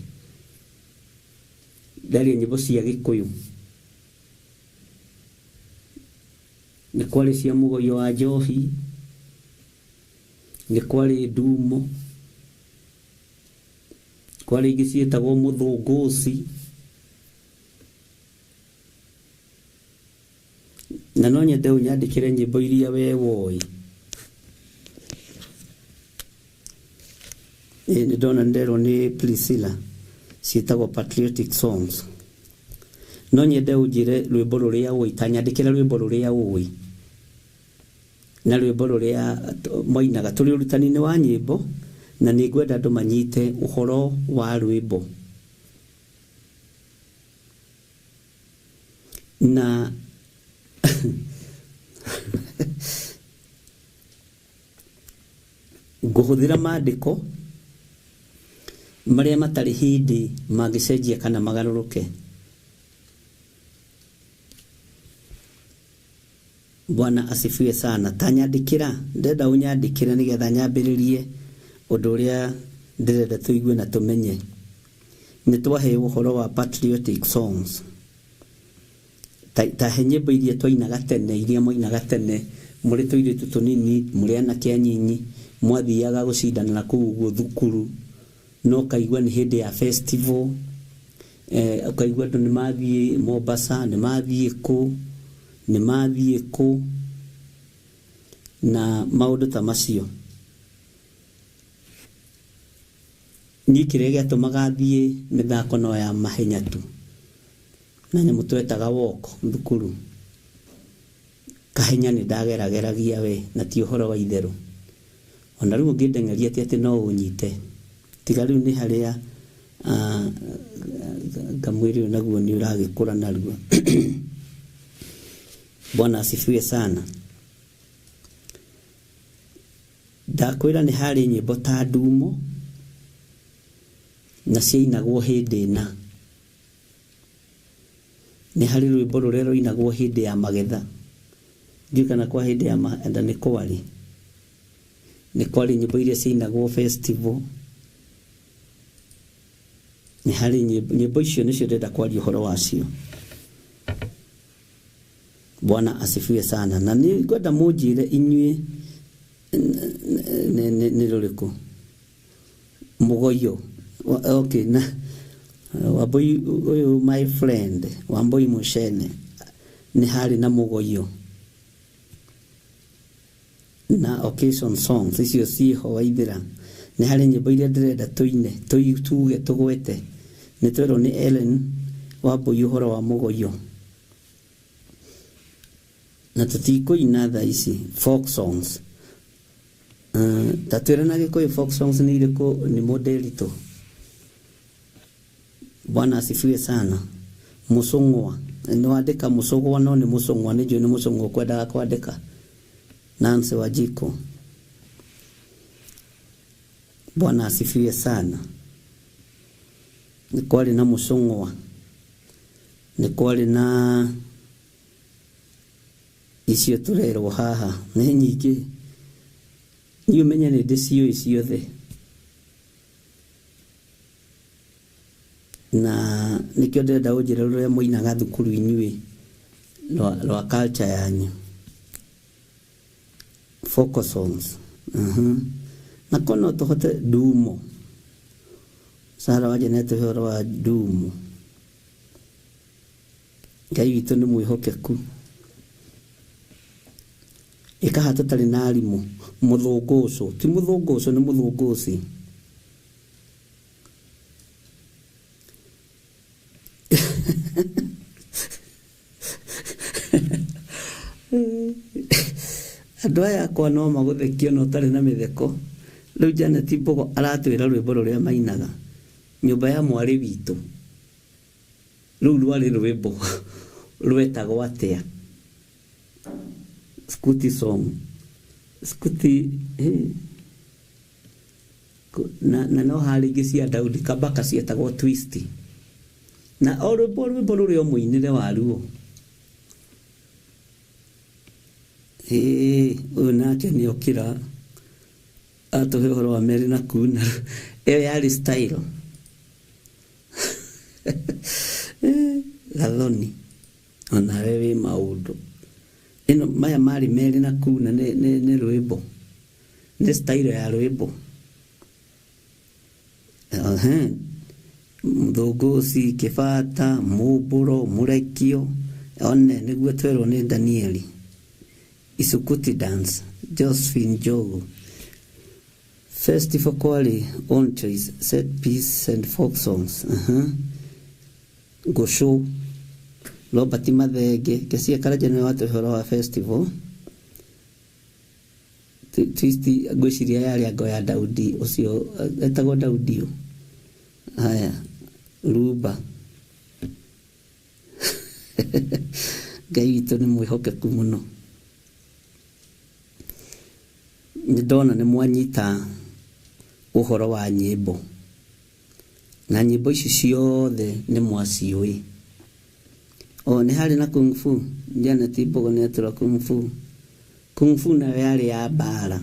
Ndarĩ nyĩmbo cia Gĩkũyũ, nĩ kwarĩ cia mũgoyo wa njohi, nĩ kwarĩ ndumo, kwarĩ ingĩ ciĩtagwo mũthũngũci. Na no nyende ũnyandĩkĩre nyĩmbo iria we woĩ. Nĩ ndona nderwo nĩ Priscilla ciĩtagwo patriotic songs. No nyende ũnjĩre rwĩmbo rũrĩa ũĩ, ta nyandĩkĩre rwĩmbo rũrĩa ũĩ na rwĩmbo rũrĩa moinaga. Tũrĩ ũrutani-inĩ wa nyĩmbo, na nĩ ngwenda andũ manyite ũhoro wa rwĩmbo. Na ngũhũthĩra maandĩko marĩa matarĩ hĩndĩ mangĩcenjia kana magarũrũke. Bwana asifiwe sana. Ta nyandĩkĩra, ndĩrenda ũnyandĩkĩre nĩgetha nyambĩrĩrie ũndũ ũrĩa ndĩrenda tũigue na tũmenye. Nĩ twaheo ũhoro wa patriotic songs. Ta he nyĩmbo iria twainaga tene, iria mwainaga tene mũrĩ tũirĩtu tũnini, mũrĩ anake anyinyi, mwathiaga gũcindana na kũu ũguo thukuru, no kaigua nĩ hĩndĩ ya festival. Ũkaigua andũ nĩ mathiĩ Mombasa, nĩ mathiĩ kũ, nĩ mathiĩ kũ, na maũndũ ta macio. Niĩ kĩrĩa gĩatũmaga thiĩ mĩthako no ya mahenya tu, na nyamũ twetaga walk thukuru. Kahenya nĩ ndagerageragia we, na ti ũhoro wa itherũ. Ona rĩu ũngĩndeng'eria ti atĩ no ũnyite, tiga rĩu nĩ harĩa ngamwĩrĩ ũyũ naguo nĩ ũragĩkũra narua. Bwana asifiwe sana. Ndakwĩra nĩ harĩ nyĩmbo ta ndumo na ciainagwo hĩndĩ ĩna. Nĩ harĩ rwĩmbo rũrĩa rũinagwo hĩndĩ ya magetha. Ndiũĩ kana kwa hĩndĩ ya magetha nĩ kwarĩ. Nĩ kwarĩ nyĩmbo iria ciainagwo festival. Nĩ harĩ nyĩmbo icio nĩcio ndĩrenda kwaria ũhoro wacio. Bwana asifiwe sana. Na nĩ ngwenda mũnjĩre inyuĩ nĩ rũrĩkũ. Mũgoyo. Okay, na Wambui ũyũ my friend, Wambui Mucene, nĩ harĩ na mũgoyo. Na occasion songs icio ciĩho Waithĩra. Nĩ harĩ nyĩmbo iria ndĩrenda tũine, tuge, tũgwete. Nĩ twerwo nĩ Ellen Wambui ũhoro wa mũgoyo. Na tũtikũina thaa ici folk songs. Ta twĩre na Gĩkũyũ folk songs nĩ irĩkũ nĩ mũndĩritũ. Bwana asifiwe sana. Mũcũng'wa. Nĩ wandĩka mũcũgwa no nĩ mũcũng'wa, nĩ njũĩ nĩ mũcũng'wa ũkwendaga kwandĩka. Nancy Wanjikũ. Bwana asifiwe sana. Nĩ kwarĩ na mũcũng'wa. Nĩ kwarĩ na icio tũrerwo haha. Nĩ nyingĩ. Niĩ ũmenye nĩ ndĩciũĩ ciothe. Na nĩkĩo ndĩrenda ũnjĩre rũrĩa mũinaga thukuru inyuĩ rwa culture yanyu. Folk songs. Na ko no tũhote ndumo. Sara wa Janet ũhoro wa ndumo. Ngai witũ nĩ mwĩhokeku. Ĩkaha tũtarĩ na arimũ. Mũthũngũcũ. Ti mũthũngũcũ, nĩ mũthũngũci. Andũ aya akwa no magũthekie no ũtarĩ na mĩtheko. Rĩu Janet Mbogo aratwĩra rwĩmbo rũrĩa mainaga. Nyũmba ya mwarĩ witũ. Rũu rwarĩ rwĩmbo rwetagwo atĩa? Scuti song. Scuti, Na no harĩ ingĩ cia Daudi Kabaka cietagwo twist. Na o rwĩmbo rwĩmbo rũrĩa mũinĩre waruo. Ũyũ nake nĩ okĩra atũhe ũhoro wa Mary na kuna. Ĩyo yarĩ style. Gathoni. Onawe wĩ maũndũ. Ĩno maya marĩ Mary na kuna nĩ rwĩmbo. Nĩ style ya rwĩmbo. Mũthũngũci, Kĩbata, Mũmbũro, Mũrekio. One nĩguo twerwo nĩ Danieli. Isukuti dance, Josephine Njogu. Festival kwarĩ own choice, set piece and folk songs. Ngũcũ, Robert Mathenge, Kesia Karanja nĩwe watũhe ũhoro wa festival. Twist ngwĩciria yarĩ ango ya Daudi ũcio, etagwo Daudi ũ. Haya, Rumba. Ngai witũ nĩ mwĩhokeku mũno. Nĩ ndona nĩ mwanyita ũhoro wa nyĩmbo. Na nyĩmbo ici ciothe nĩ mwaciũĩ. O, nĩ harĩ na Kung Fu. Janet Mbogo nĩ atũra Kung Fu. Kung Fu nayo yarĩ ya mbara.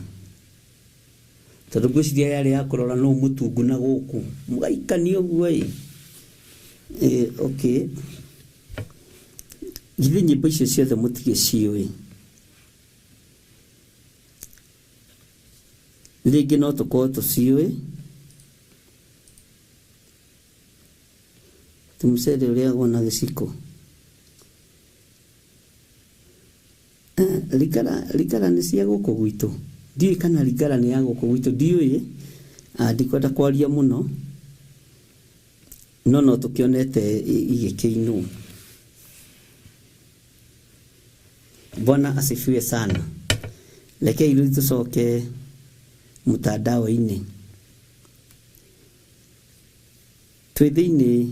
Tondũ ngwĩciria yarĩ ya kũrora nũ mũtungu na gũkũ. Mũgaikania ũguo ĩ. Okay. Githĩ nyĩmbo icio ciothe mũtigĩciũĩ. Rĩngĩ no tũkorwo tũciũĩ. Ti mũcere ũrĩagwo na gĩciko. Ringara ringara nĩ cia gũkũ gwitũ. Ndiũĩ kana ringara nĩ ya gũkũ gwitũ, ndiũĩ. Ndikwenda kwaria mũno, no no tũkĩonete igĩkĩinwo. Bwana asifiwe sana. Rekei rĩu tũcoke mtandao-inĩ. Twĩ thĩinĩ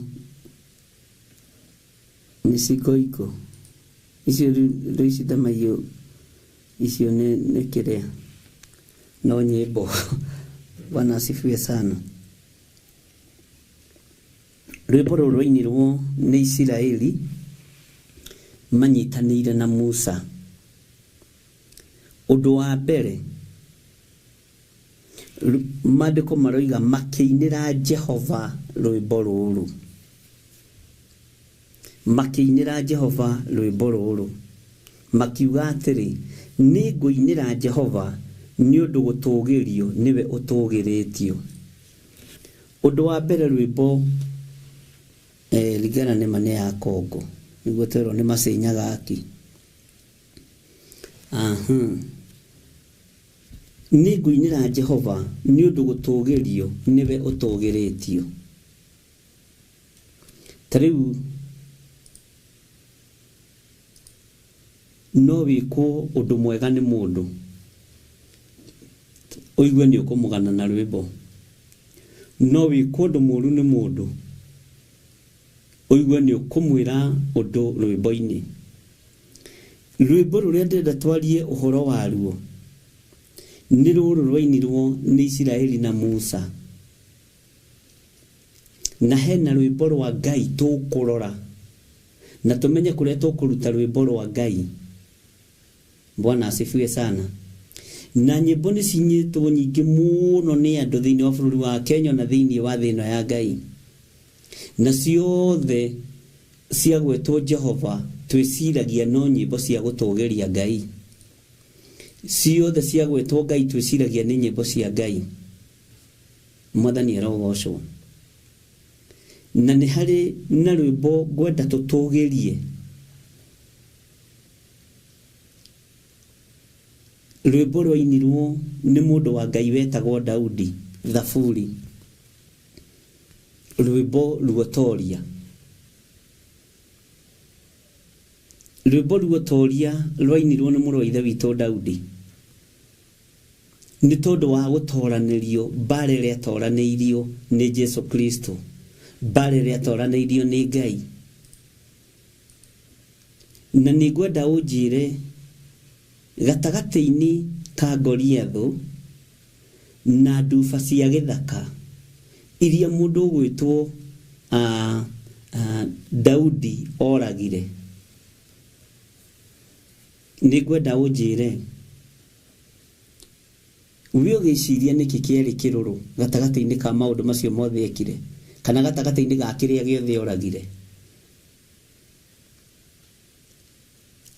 nĩ cingoingo icio rĩu ici ndamaiyũ icio nĩ kĩrĩa no nyĩmbo. Bwana asifiwe sana. Rwĩmbo rũrũ rwainirwo nĩ Isiraeli manyitanĩire na Musa. Ũndũ wa mbere maandĩko maroiga makĩinĩra Jehova rwĩmbo rũrũ, makĩinĩra Jehova rwĩmbo rũrũ makiuga atĩrĩ, nĩ ngũinĩra Jehova nĩ ũndũ gũtũũgĩrio nĩwe ũtũũgĩrĩtio. Ũndũ wa mbere rwĩmbo ringana nĩ ma nĩ ya Kongo, nĩguo twerwo nĩ macenyaga aki. Nĩ ngũinĩra Jehova nĩ ũndũ gũtũũgĩrio nĩwe ũtũũgĩrĩtio. Ta rĩu no wĩkwo ũndũ mwega nĩ mũndũ ũigue nĩ ũkũmũgana na rwĩmbo, no wĩkwo ũndũ mũũru nĩ mũndũ ũigue nĩ ũkũmwĩra ũndũ rwĩmbo-inĩ. Rwĩmbo rũrĩa ndĩrenda twarie ũhoro waruo nĩ rũrũ rwainirwo nĩ Isiraeli na Musa, na hena rwĩmbo rwa Ngai tũkũrora na tũmenye kũrĩa tũkũruta rwĩmbo rwa Ngai. Bwana asifiwe sana. Na nyĩmbo nĩ cinyĩtwo nyingĩ mũno nĩ andũ thĩinĩ wa bũrũri wa Kenya na thĩinĩ wa thĩ ĩno ya Ngai, na ciothe ciagwetwo Jehova twĩciragia no nyĩmbo cia gũtũũgĩria Ngai. Ciothe ciagwetwo Ngai twĩciragia nĩ nyĩmbo cia Ngai. Mwathani arogocwo. Na nĩ harĩ na rwĩmbo ngwenda tũtũũgĩrie, rwĩmbo rwainirwo nĩ mũndũ wa Ngai wetagwo Daudi, Thaburi, rwĩmbo ruotoria. Rwĩmbo ruotoria rwainirwo nĩ mũrũ wa ithe witũ Daudi nĩ tondũ wa gũtoranĩrio mbara ĩrĩa atoranĩirio nĩ Jesu Kristo, mbara ĩrĩa atoranĩirio nĩ Ngai. Na nĩ ngwenda ũnjĩre gatagatĩ-inĩ ka Goliathũ na nduba cia gĩthaka iria mũndũ ũgwĩtwo Daudi oragire, nĩ ngwenda ũnjĩre we ũgĩciria nĩkĩ kĩarĩ kĩrũrũ gatagatĩ-inĩ ka maũndũ macio mothe ekire, kana gatagatĩ-inĩ ga kĩrĩa gĩothe oragire.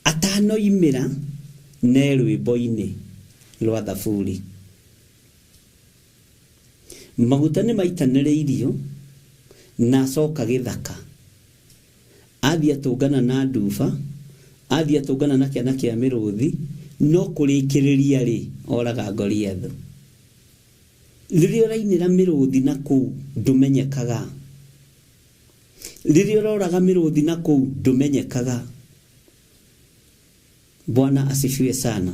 Atanoimĩra ne rwĩmbo-inĩ rwa Thaburi, maguta nĩ maitanĩrĩirio na acoka gĩthaka, athiĩ atũngana na nduba, athiĩ atũngana na kĩana kĩa mĩrũthi, no kũrĩkĩrĩria rĩ oraga Goliathũ. Rĩrĩa ũrainĩra mĩrũthi na kũu ndũmenyekaga, rĩrĩa ũroraga mĩrũthi na kũu ndũmenyekaga. Bwana asifiwe sana.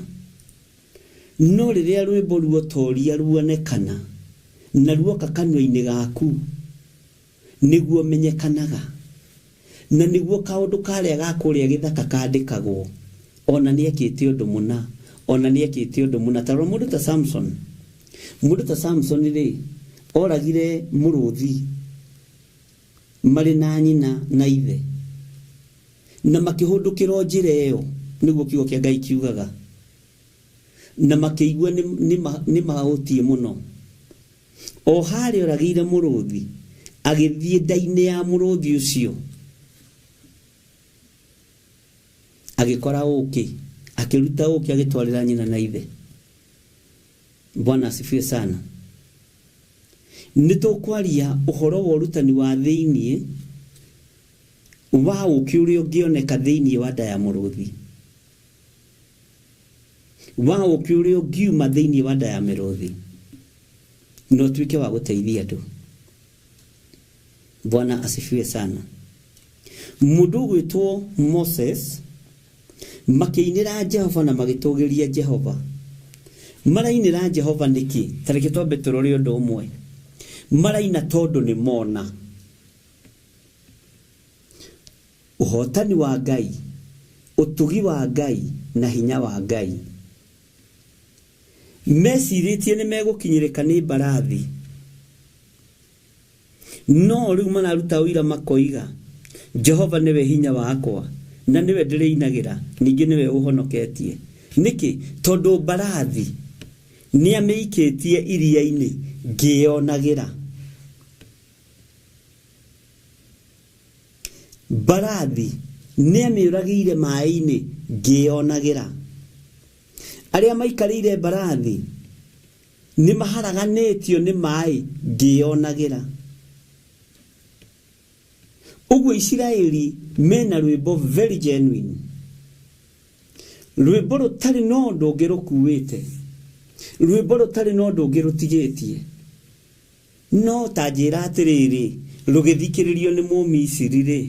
No rĩrĩa rwĩmbo ruotoria ruonekana na ruoka kanua-inĩ gaku nĩguo menyekanaga, na nĩguo kaũndũ karĩa ga kũrĩa gĩthaka kandĩkagwo, ona nĩ ekĩte ũndũ mũna, ona nĩ ekĩte ũndũ mũna. Ta rora mũndũ ta Samson, mũndũ ta Samson rĩ oragire mũrũthi marĩ na nyina na ithe, na makĩhũndũkĩra njĩra ĩyo, nĩguo kiugo kĩa Ngai kiugaga, na makĩigua nĩ mahũtiĩ mũno. O harĩa oragĩire mũrũthi, agĩthiĩ nda-inĩ ya mũrũthi ũcio, agĩkora ũkĩ, akĩruta ũkĩ agĩtwarĩra nyina na ithe. Bwana asifiwe sana. Nĩ tũkwaria ũhoro wa ũrutani wa thĩiniĩ Wa ũkĩ ũrĩa ũngĩoneka thĩinĩ wa nda ya mũrũthi, wa ũkĩ ũrĩa ũngiuma thĩinĩ wa nda ya mĩrũthi na ũtuĩke wa gũteithia andũ. Bwana asifiwe sana. Mũndũ ũgwĩtwo Moses makĩinĩra Jehova na magĩtũgĩria Jehova. Marainĩra Jehova nĩkĩ? Ta reke twambe tũrore ũndũ ũmwe. Maraina tondũ nĩ mona ũhotani wa Ngai, ũtugi wa Ngai na hinya wa Ngai. Mecirĩtie nĩ megũkinyĩrĩka nĩ mbarathi, no rĩu mararuta ũira makoiga, Jehova nĩwe hinya wakwa na nĩwe ndĩrĩinagĩra, ningĩ nĩwe ũhonoketie. Nĩkĩ? Tondũ mbarathi nĩamĩikĩtie iria-inĩ ngĩyonagĩra. Mbarathi nĩamĩũragĩire maĩ-inĩ ngĩyonagĩra. Arĩa maikarĩire mbarathi nĩ maharaganĩtio nĩ maĩ ngĩyonagĩra. Ũguo Isiraeli mena rwĩmbo very genuine, rwĩmbo rũtarĩ na ũndũ ũngĩ rũkuĩte, rwĩmbo rũtarĩ na ũndũ ũngĩ rũtigĩtie. No ta njĩra atĩrĩrĩ, rũgĩthikĩrĩrio nĩ Mũmisiri rĩ,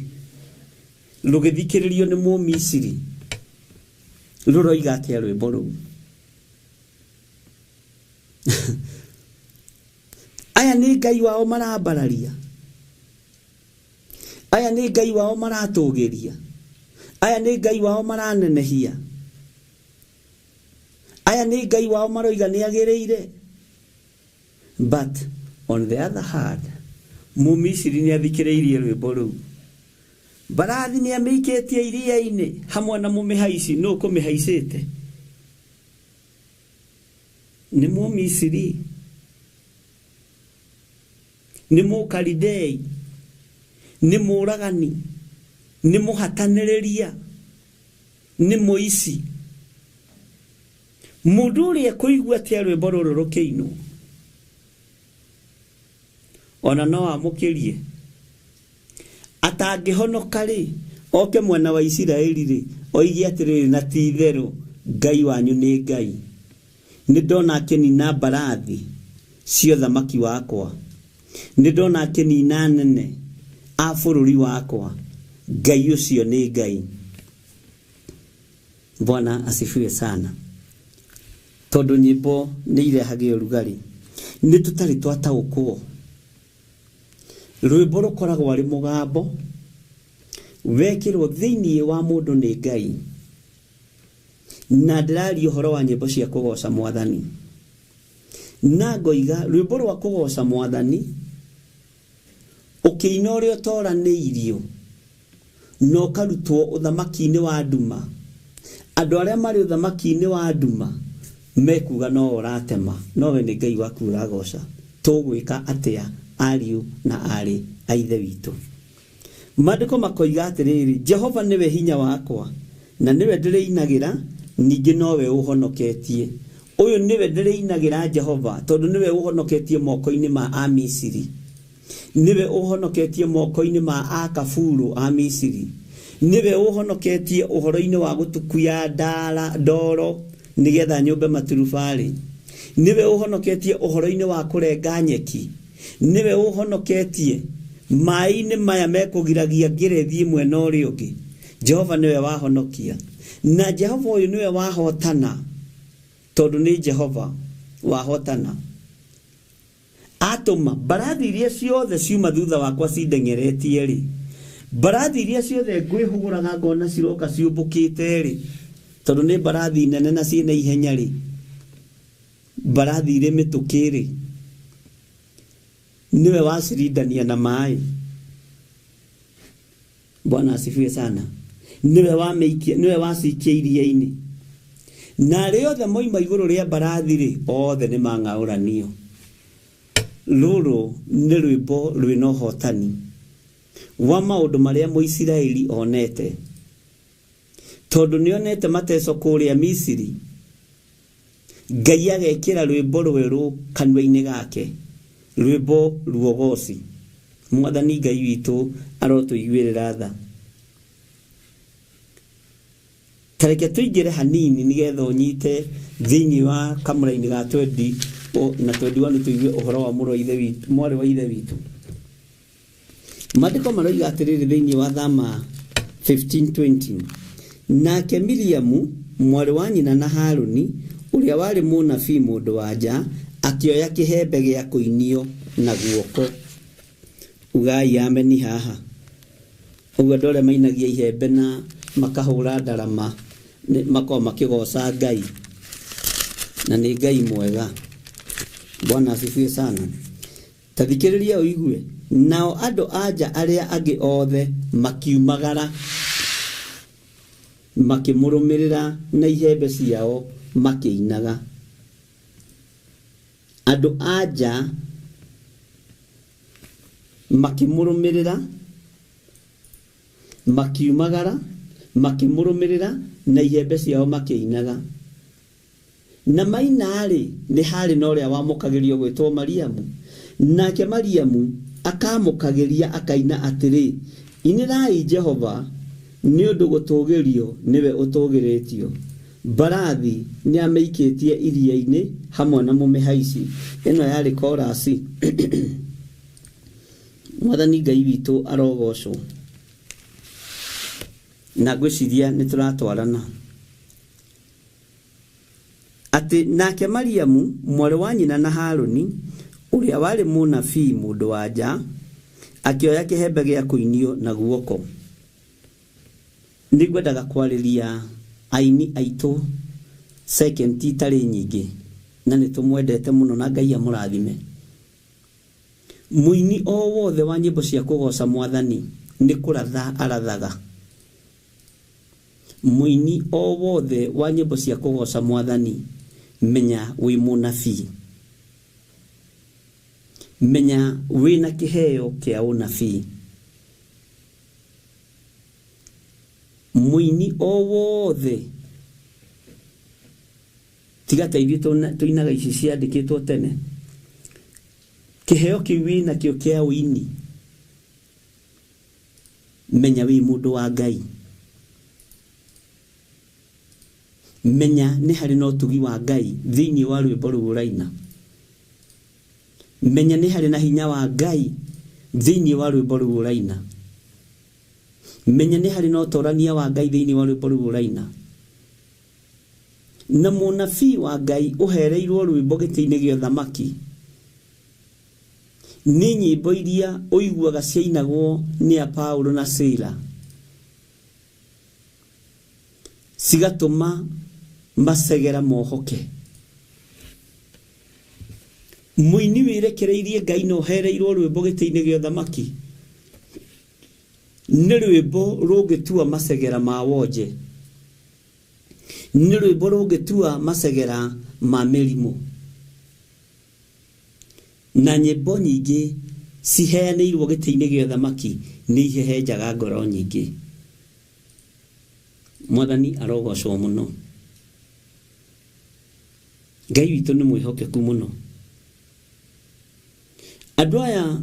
rũgĩthikĩrĩrio nĩ Mũmisiri rũroiga atĩa rwĩmbo rũu? Aya nĩ Ngai wao marambararia, aya nĩ Ngai wao maratũgĩria, aya nĩ Ngai wao maranenehia, aya nĩ Ngai wao maroiga nĩ agĩrĩire. But on the other hand, Mũmisiri nĩ athikĩrĩirie rwĩmbo rũu. Mbarathi nĩ amĩikĩtie iria-inĩ hamwe na mũmĩhaici. Nũ ũkũmĩhaicĩte? Nĩ Mũmisiri? Nĩ Mũkalidei? Nĩ mũũragani? Nĩ mũhatanĩrĩria? Nĩ mũici? Mũndũ ũrĩa ekũigua atĩa rwĩmbo rũrũ rũkĩinwo? Ona no amũkĩrie. Atangĩhonoka-rĩ, oke mwena wa Isiraeli-rĩ, oige atĩrĩrĩ, na ti-itherũ Ngai wanyu nĩ Ngai. Nĩndona akĩnina mbarathi cia ũthamaki wakwa, nĩndona akĩnina anene a bũrũri wakwa. Ngai ũcio nĩ Ngai. Bwana asifiwe sana. Tondũ nyĩmbo nĩ irehage ũrugarĩ, nĩ tũtarĩ twataũkwo. Rwĩmbo rũkoragwo arĩ mũgambo wekĩrwo thĩinĩ wa mũndũ nĩ Ngai. Na ndĩraria ũhoro wa nyĩmbo cia kũgoca Mwathani. Na ngoiga rwĩmbo rwa kũgoca Mwathani ũkĩina ũrĩa ũtoranĩirio na ũkarutwo ũthamaki-inĩ wa nduma. Andũ arĩa marĩ ũthamaki-inĩ wa nduma mekuga no ũratema, no we nĩ Ngai waku ũragoca. Tũgwĩka atĩa ariũ na aarĩ a Ithe witũ? Maandĩko makoiga atĩrĩrĩ, Jehova nĩwe hinya wakwa, na nĩwe ndĩrĩinagĩra, ningĩ nowe ũũhonoketie. Ũyũ nĩwe ndĩrĩinagĩra Jehova, tondũ nĩwe ũũhonoketie moko-inĩ ma Amisiri. Nĩwe ũũhonoketie moko-inĩ ma Akaburu a Misiri. Nĩwe ũũhonoketie ũhoro-inĩ wa gũtukuya ndara, ndoro nĩgetha nyũmbe maturubarĩ. Nĩwe ũũhonoketie ũhoro-inĩ wa kũrenga nyeki. Nĩwe ũũhonoketie maĩ-inĩ maya mekũgiragia ngĩre thiĩ mwena ũrĩa ũngĩ. Jehova nĩwe wahonokia. Na Jehova ũyũ nĩwe wahotana, tondũ nĩ Jehova wahotana. Atũma mbarathi iria ciothe ciuma thutha wakwa cindeng'eretie-rĩ, mbarathi iria ciothe ngwĩhũgũraga ngona ciroka ciũmbũkĩte-rĩ, tondũ nĩ mbarathi nene na ciĩna ihenya-rĩ, mbarathi irĩ mĩtũkĩ-rĩ, nĩwe wacirindania na maĩ. Bwana asifiwe sana. Nĩwe wamĩikia, nĩwe wacikia iria-inĩ. Na arĩa othe moima igũrũ rĩa mbarathi-rĩ, othe nĩ mang'aũranio. Rũrũ nĩ rwĩmbo rwĩna ũhotani wa maũndũ marĩa Mũisiraeli onete. Tondũ nĩonete mateco kũrĩa Misiri, Ngai agekĩra rwĩmbo rwerũ kanua-inĩ gake, rwĩmbo ruogoci. Mwathani Ngai witũ arotũiguĩrĩra tha. Ta reke tũingĩre hanini nĩgetha ũnyite thĩinĩ wa kamũraini ga twendi na twendi wanu tũigue ũhoro wa mũrũ wa ithe witũ, mwarĩ wa ithe witũ. Maandĩko maroiga atĩrĩrĩ thĩinĩ wa Thama 15:20, nake Miriamu mwarĩ wa nyina na Haruni ũrĩa warĩ mũnabii mũndũ wa nja akĩoya kĩhembe gĩa kũinio na guoko. Ugai ameni haha. Ũguo andũ arĩa mainagia ihembe na makahũra ndarama makoragwo makĩgoca Ngai, na nĩ Ngai mwega. Bwana asifiwe sana. Ta thikĩrĩria ũigue, nao andũ a nja arĩa angĩ othe makiumagara makĩmũrũmĩrĩra na ihembe ciao makĩinaga. Andũ a nja makĩmũrũmĩrĩra makiumagara makĩmũrũmĩrĩra na ihembe ciao makĩinaga. Na maina-rĩ, nĩ harĩ na ũrĩa wamũkagĩrio gwĩtwo Mariamu. Nake Mariamu akamũkagĩria akaina atĩrĩ, inĩrai Jehova, nĩ ũndũ gũtũũgĩrio nĩwe ũtũũgĩrĩtio. Mbarathi nĩamĩikĩtie iria-inĩ hamwe na mũmĩhaici. Ĩno yarĩ korasi. Mwathani Ngai witũ arogocwo. Na ngwĩciria nĩ tũratwarana. Atĩ nake Mariamu, mwarĩ wa nyina na Haruni, ũrĩa warĩ mũnabii mũndũ wa nja, akĩoya kĩhembe gĩa kũinio na guoko. Nĩngwendaga kwarĩria aini aitũ second itarĩ nyingĩ, na nĩtũmwendete mũno na Ngai amũrathime. Mũini o wothe wa nyĩmbo cia kũgoca Mwathani nĩ kũratha arathaga. Mũini o wothe wa nyĩmbo cia kũgoca Mwathani, menya wĩ mũnabii. Menya wĩna kĩheo kĩa ũnabii. Mũini o wothe, tiga ta ithuĩ tũinaga ici ciandĩkĩtwo tene, kĩheo kĩu wĩnakĩo kĩa ũini, menya wĩ mũndũ wa Ngai. Menya nĩ harĩ na ũtugi wa Ngai thĩinĩ wa rwĩmbo rũu ũraina. Menya nĩ harĩ na hinya wa Ngai thĩinĩ wa rwĩmbo rũu ũraina. Menya nĩ harĩ na ũtorania wa Ngai thĩinĩ wa rwĩmbo rũu ũraina. Na mũnabii wa Ngai ũhereirwo rwĩmbo gĩtĩ-inĩ gĩa ũthamaki nĩ nyĩmbo iria ũiguaga ciainagwo nĩ a Paulo na Sila, cigatũma macegera mohoke. Mũini wĩrekereirie Ngai na ũhereirwo rwĩmbo gĩtĩ-inĩ gĩa ũthamaki nĩ rwĩmbo rũngĩtua macegera ma wonje, nĩ rwĩmbo rũngĩtua macegera ma mĩrimũ. Na nyĩmbo nyingĩ ciheanĩirwo gĩtĩ-inĩ gĩa ũthamaki nĩ ihehenjaga ngoro nyingĩ. Mwathani arogocwo mũno. Ngai witũ nĩ mwĩhokeku mũno. Andũ aya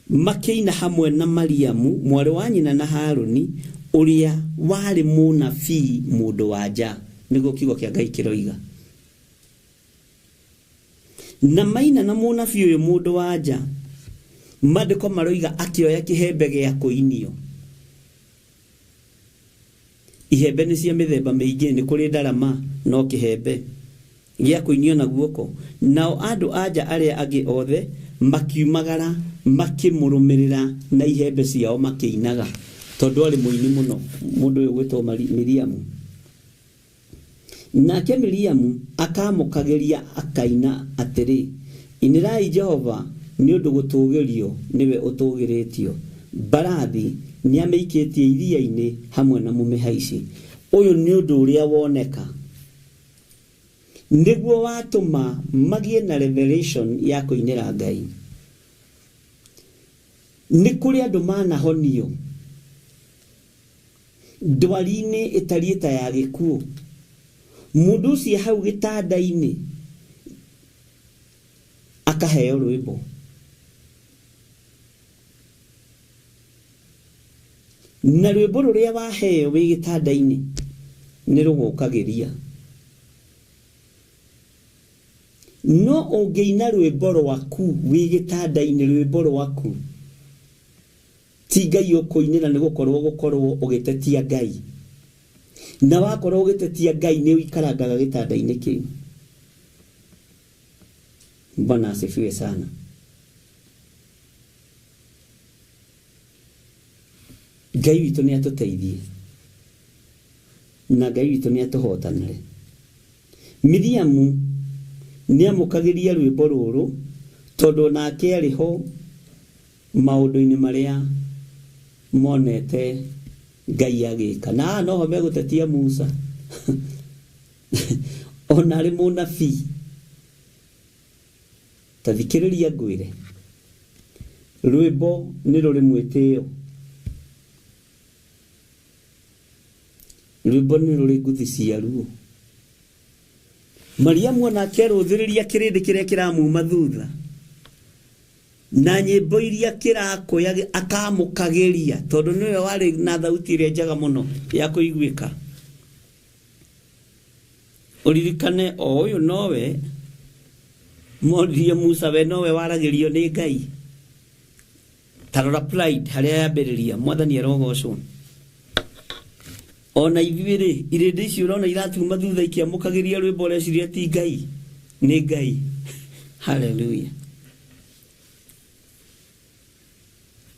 makĩina hamwe na Mariamu mwarĩ wa nyina na Haruni ũrĩa warĩ mũnabii mũndũ wa nja, nĩguo kiugo kĩa Ngai kĩroiga. Na maina na mũnabii ũyũ mũndũ wa nja, maandĩko maroiga akĩoya kĩhembe gĩa kũinio. Ihembe nĩ cia mĩthemba mĩingĩ, nĩ kũrĩ ndarama, no kĩhembe gĩa kũinio na guoko. Nao andũ a nja arĩa angĩ othe makiumagara makĩmũrũmĩrĩra na ihembe ciao makĩinaga, tondũ arĩ mũini mũno mũndũ ũyũ gwĩtwo Miriamu. Nake Miriamu akamũkagĩria akaina atĩrĩ, inĩrai Jehova, nĩ ũndũ gũtũũgĩrio nĩwe ũtũũgĩrĩtio. Mbarathi nĩamĩikĩtie iria-inĩ hamwe na mũmĩhaici. Ũyũ nĩ ũndũ ũrĩa woneka nĩguo watũma magĩe na revelation ya kũinĩra Ngai. Nĩ kũrĩ andũ manahonio ndwari-inĩ ĩtariĩ ta ya gĩkuũ. Mũndũ ũcio hau gĩtanda-inĩ akaheo rwĩmbo. Na rwĩmbo rũrĩa waheo wĩ gĩtanda-inĩ nĩ rũgũkagĩria. No ũngĩina rwĩmbo rwaku wĩ gĩtanda-inĩ, rwĩmbo rwaku ti Ngai ũkũinĩra, nĩ gũkorwo gũkorwo ũgĩtetia Ngai. Na wakorwo ũgĩtetia Ngai nĩ ũikarangaga gĩtanda-inĩ kĩu. Bwana asifiwe sana. Ngai witũ nĩ atũteithie na Ngai witũ nĩ atũhotanĩre. Miriamu nĩ amũkagĩria rwĩmbo rũrũ tondũ nake arĩ ho maũndũ-inĩ marĩa monete Ngai agĩka. Na haha noho megũtetia Musa ona arĩ mũnabii. Ta thikĩrĩria ngwĩre, rwĩmbo nĩ rũrĩ mwĩtĩo, rwĩmbo nĩ rũrĩ nguthi ciaruo. Mariamu onake arũthĩrĩria kĩrĩndĩ kĩrĩa kĩramuma thutha na nyĩmbo iria kĩrakũya akamũkagĩria, tondũ nĩwe warĩ na thauti ĩrĩa njega mũno ya kũiguĩka. Ũririkane o ũyũ nowe moririe Musa, we nowe waragĩrio nĩ Ngai. Ta rora pride harĩa yambĩrĩria. Mwathani arogocwo. Ona ithuĩ rĩ, irĩndĩ icio ũrona iratuma thutha ikĩamũkagĩria rwĩmbo ũreciria ti Ngai, nĩ Ngai. Haleluya.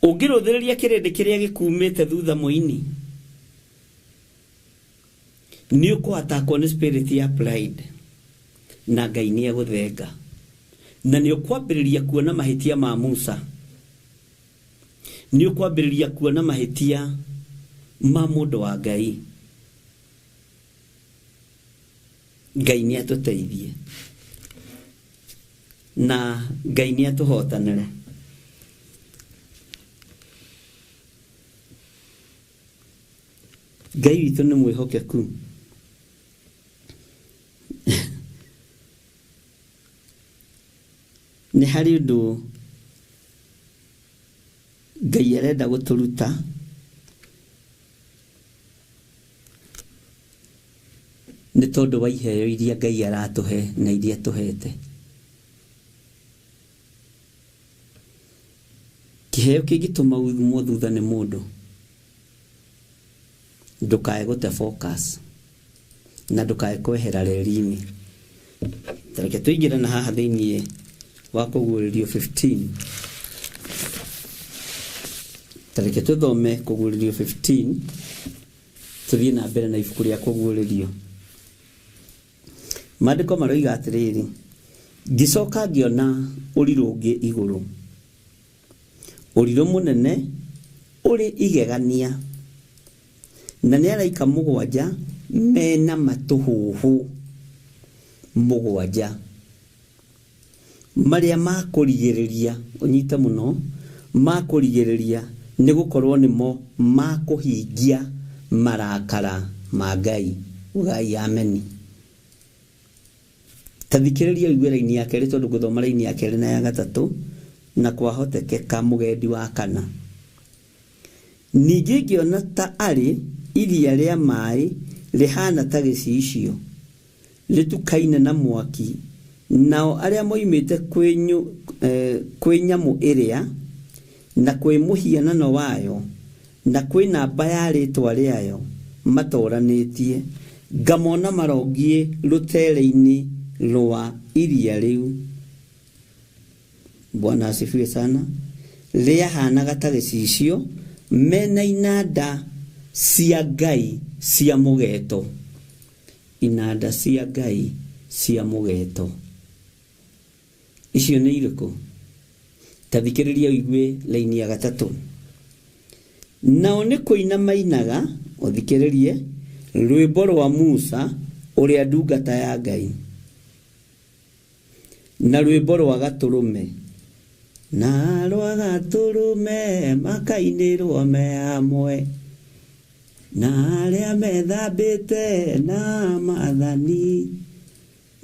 Ũngĩrũthĩrĩria kĩrĩndĩ kĩrĩa gĩkumĩte thutha mũini, nĩ ũkũatakwo nĩ spirit ya pride na Ngai nĩ egũthenga, na nĩ ũkwambĩrĩria kuona mahĩtia ma Musa, nĩ ũkwambĩrĩria kuona mahĩtia ma mũndũ wa Ngai. Ngai nĩ atũteithie na Ngai nĩ atũhotanĩre. Ngai witũ nĩ mwĩhokeku. Nĩ harĩ ũndũ Ngai arenda gũtũruta nĩ tondũ wa iheo iria Ngai aratũhe na iria tũhete. Kĩheo kĩngĩtũma umwo thutha nĩ mũndũ, ndũkae gũte focus na ndũkae kwehera reri-inĩ. Ta reke tũingĩre na haha thĩinĩ wa Kũguũrĩrio 15. Ta reke tũthome Kũguũrĩrio 15 tũthiĩ na mbere na ibuku rĩa Kũguũrĩrio. Maandĩko maroiga atĩrĩrĩ, ngĩcoka ngĩona ũrirũ ũngĩ igũrũ, ũrirũ mũnene ũrĩ igegania, na nĩ araika mũgwanja mena matũhũhũ mũgwanja marĩa makũrigĩrĩria, ũnyite mũno, makũrigĩrĩria nĩ gũkorwo nĩmo makũhingia marakara ma Ngai. Ugai ameni. Ta thikĩrĩria ũigue raini ya kerĩ, tondũ ngũthoma raini ya kerĩ na ya gatatũ, na kwahotekeka mũgendi wa kana. Ningĩ ngĩona ta arĩ iria rĩa maĩ rĩhana ta gĩcicio rĩtukaine na mwaki, nao arĩa moimĩte kwĩ nyamũ ĩrĩa na kwĩ mũhianano wayo na kwĩ namba ya rĩtwa rĩayo matoranĩtie, ngamona marongiĩ rũtere-inĩ rwa iria rĩu. Bwana asifiwe sana. Rĩahanaga ta gĩcicio, mena inanda cia Ngai cia mũgeto. Inanda cia Ngai cia mũgeto. Icio nĩ irĩkũ? Ta thikĩrĩria ũigue laini ya gatatũ. Nao nĩ kũina mainaga, ũthikĩrĩrie, rwĩmbo rwa Musa ũrĩa ndungata ya Ngai, na rwĩmbo rwa Gatũrũme, na rwa Gatũrũme makainĩrwo me hamwe, na arĩa methambĩte na maathani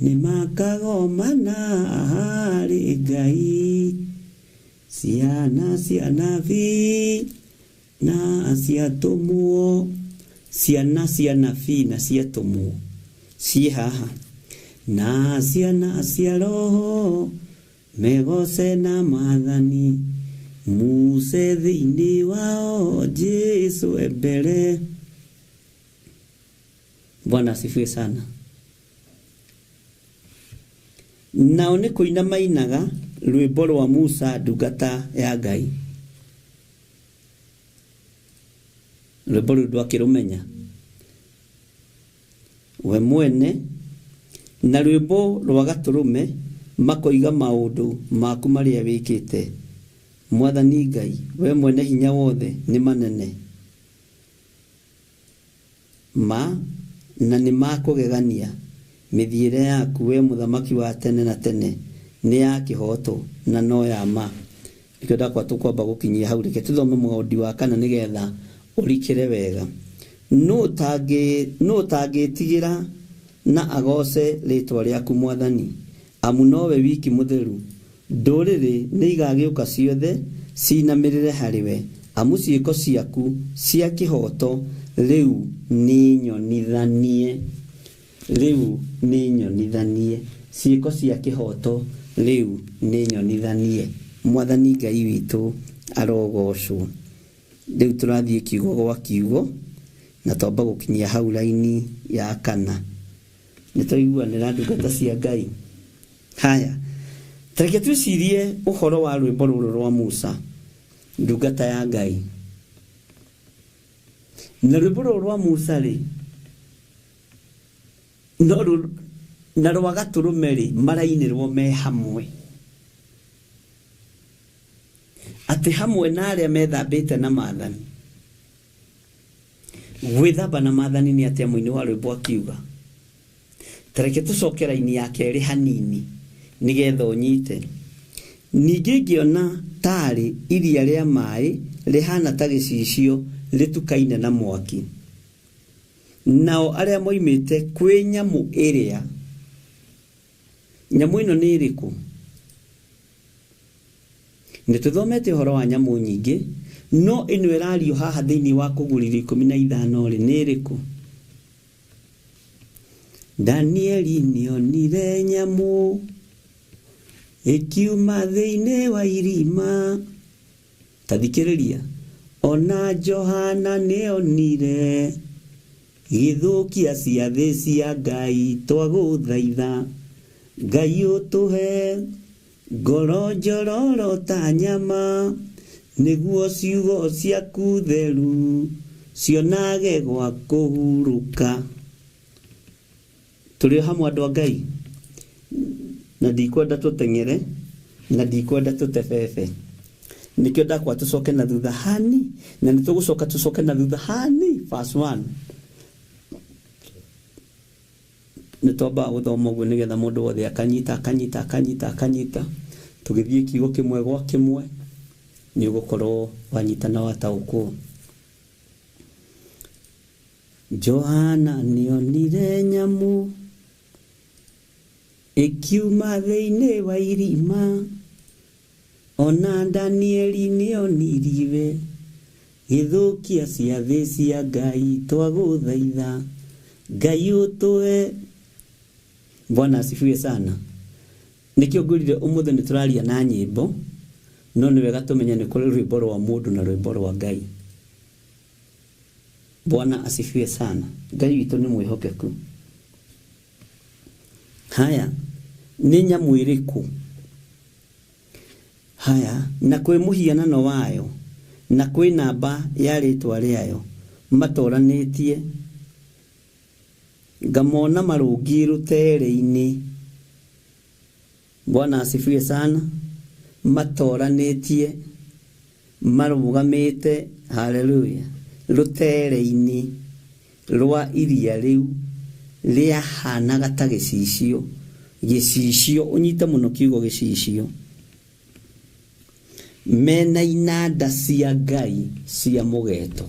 nĩ makagomana harĩ Ngai. Ciana cia nabii Na ciatũmwo, ciana cia nabii na ciatũmwo ciĩ haha, na ciana cia roho megoce na maathani, Muse thĩinĩ wao, Jesu e mbere. Bwana asifiwe sana. Nao nĩ kũina mainaga rwĩmbo rwa Musa ndungata ya Ngai. Rwĩmbo rũu ndwakĩrũmenya we mwene, na rwĩmbo rwa Gatũrũme, makoiga maũndũ maku marĩa wĩkĩte. Mwathani Ngai, we mwene hinya wothe, nĩ manene ma na nĩ ma kũgegania. Mĩthiĩre yaku, we mũthamaki wa tene na tene, nĩ ya kĩhooto na no ya ma. Nĩkĩo ndakwa tũkwamba gũkinyia hau. Reke tũthome mũgondi wa kana nĩgetha ũrikĩre wega. Nũ ũtangĩtigĩra na agoce rĩtwa rĩaku, Mwathani? Amu nowe wiki mũtheru. Ndũrĩrĩ nĩ igagĩũka ciothe cinamĩrĩre harĩ we, amu ciĩko ciaku cia kĩhooto rĩu nĩ nyonithanie. Rĩu nĩ nyonithanie. Ciĩko cia kĩhooto rĩu nĩ nyonithanie. Mwathani Ngai witũ arogocwo. Rĩu tũrathiĩ kiugo gwa kiugo na twamba gũkinyia hau raini ya kana. Nĩ twaiguanĩra, ndungata cia Ngai? Haya, tareke twĩcirie ũhoro wa rwĩmbo rũrũ rwa Musa ndungata ya Ngai. Na rwĩmbo rũrũ rwa Musa rĩ, no na rwa Gatũrũme rĩ, marainĩrwo me hamwe, atĩ hamwe na arĩa methambĩte na maathani. Gwĩthamba na maathani nĩ atĩa? Mũini wa rwĩmbo akiuga. Tareke tũcoke raini ya kerĩ hanini nĩgetha ũnyite. Ningĩ ngĩona tarĩ iria rĩa maĩ rĩhana ta gĩcicio rĩtukaine na mwaki, nao arĩa moimĩte kwĩ nyamũ ĩrĩa. Nyamũ ĩno nĩ ĩrĩkũ? Nĩ tũthomete ũhoro wa nyamũ nyingĩ, no ĩno ĩrario haha thĩinĩ wa Kũguũrĩrio 15 rĩ, nĩ ĩrĩkũ? Danieli nĩonire nyamũ ĩkiuma thĩinĩ wa irima. Ta thikĩrĩria. Ona Johana nĩonire gĩthũkia ciathĩ cia Ngai. Twagũthaitha Ngai ũtũhe ngoro njororo ta nyama, nĩguo ciugo ciaku theru cionage gwa kũhurũka. Tũrĩ o hamwe, andũ a Ngai, na ndikwenda tũteng'ere na ndikwenda tũtebebe. Nĩkĩo ndakwa tũcoke na thutha hani, na nĩ tũgũcoka tũcoke na thutha hani. Verse 1 nĩ twambaga gũthoma ũguo nĩgetha mũndũ wothe akanyita, akanyita, akanyita, akanyita. Tũgĩthiĩ kiugo kĩmwe gwa kĩmwe, nĩ ũgũkorwo wanyita na wataũkwo. Johana nĩonire nyamũ ĩkiuma thĩinĩ wa irima. Ona Danieli nĩoniriwe gĩthũkia ciathĩ cia Ngai. Twagũthaitha Ngai ũtũhe. Bwana asifiwe sana. Nĩkĩo ngwĩrire ũmũthĩ nĩ tũraria na nyĩmbo, no nĩ wega tũmenye nĩ kũrĩ rwĩmbo rwa mũndũ na rwĩmbo rwa Ngai. Bwana asifiwe sana. Ngai witũ nĩ mwĩhokeku. Haya, nĩ nyamũ ĩrĩkũ? Haya, na kwĩ mũhianano wayo na kwĩ namba ya rĩtwa rĩayo matoranĩtie, ngamona marũngiĩ rũtere-inĩ. Bwana asifiwe sana. Matoranĩtie, marũgamĩte, haleluya, rũtere-inĩ rwa iria rĩu rĩahanaga ta gĩcicio. Gĩcicio, ũnyite mũno kiugo gĩcicio. Mena inanda cia Ngai cia mũgeto.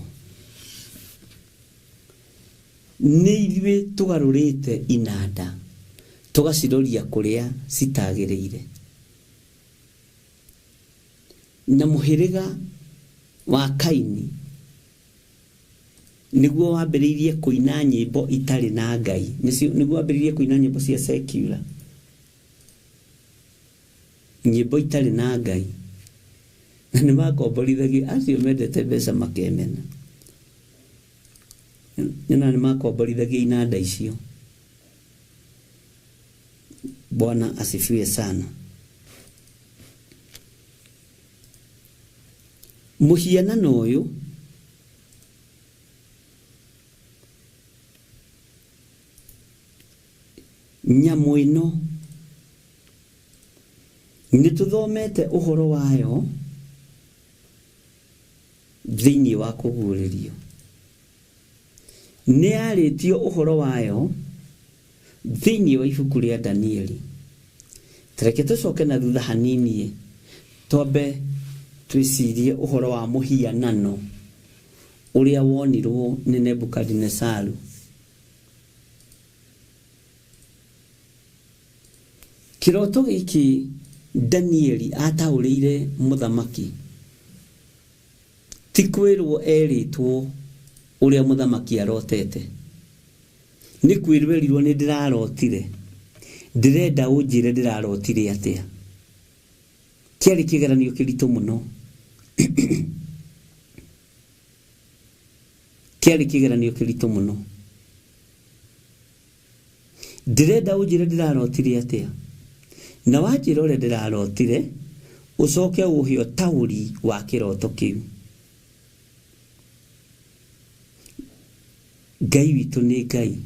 Nĩ ithuĩ tũgarũrĩte inanda tũgaciroria kũrĩa citagĩrĩire. Na mũhĩrĩga wa Kaini Nĩguo wambĩrĩirie kũina nyĩmbo itarĩ na Ngai. Nĩguo wambĩrĩirie kũina nyĩmbo cia secular. Nyĩmbo itarĩ na Ngai. Na nĩ makomborithagia acio mendete mbeca makemena. Na nĩ makomborithagia inanda icio. Bwana asifiwe sana. Mũhianano ũyũ nyamũ ĩno nĩ tũthomete ũhoro wayo thĩinĩ wa kũguũrĩrio. Nĩ yarĩtio ũhoro wayo thĩinĩ wa ibuku rĩa Danieli. Tareke tũcoke na thutha hanini twambe twĩcirie ũhoro wa mũhianano ũrĩa wonirwo nĩ Nebukadinesaru. Kĩroto gĩkĩ Danieli ataũrĩire mũthamaki ti kwĩrwo erĩtwo ũrĩa mũthamaki arotete. Nĩ kwĩrwo erirwo nĩ ndĩrarotire, ndĩrenda ũnjĩre ndĩrarotire atĩa. Kĩarĩ kĩgeranio kĩritũ mũno. Kĩarĩ kĩgeranio kĩritũ mũno. Ndĩrenda ũnjĩre ndĩrarotire atĩa. Na wanjĩra ũrĩa ndĩrarotire, ũcoke ũhe ũtaũri wa kĩroto kĩu. Ngai witũ nĩ Ngai.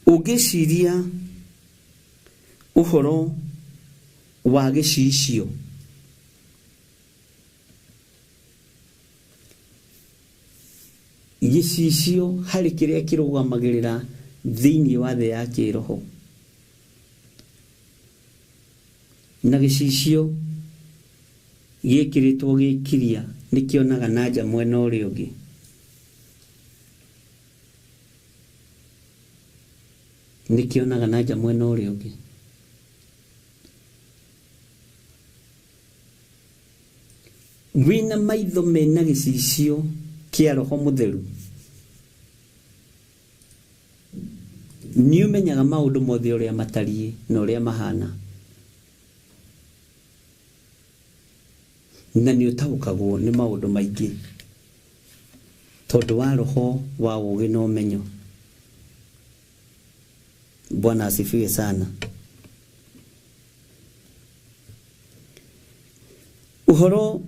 Ũngĩciria ũhoro wa gĩcicio, gĩcicio harĩ kĩrĩa kĩrũgamagĩrĩra thĩinĩ wa thĩ ya kĩroho. Na gĩcicio gĩkĩrĩtwo gĩkiria nĩkĩonaga na nja mwena ũrĩa ũngĩ. Nĩkĩonaga na nja mwena ũrĩa ũngĩ. Wĩna maitho mena gĩcicio kĩa roho mũtheru, nĩ ũmenyaga maũndũ mothe ũrĩa matariĩ na ũrĩa mahana, na nĩ ũtaũkagwo nĩ maũndũ maingĩ tondũ wa roho wa ũũgĩ na ũmenyo. Bwana asifiwe sana. Ũhoro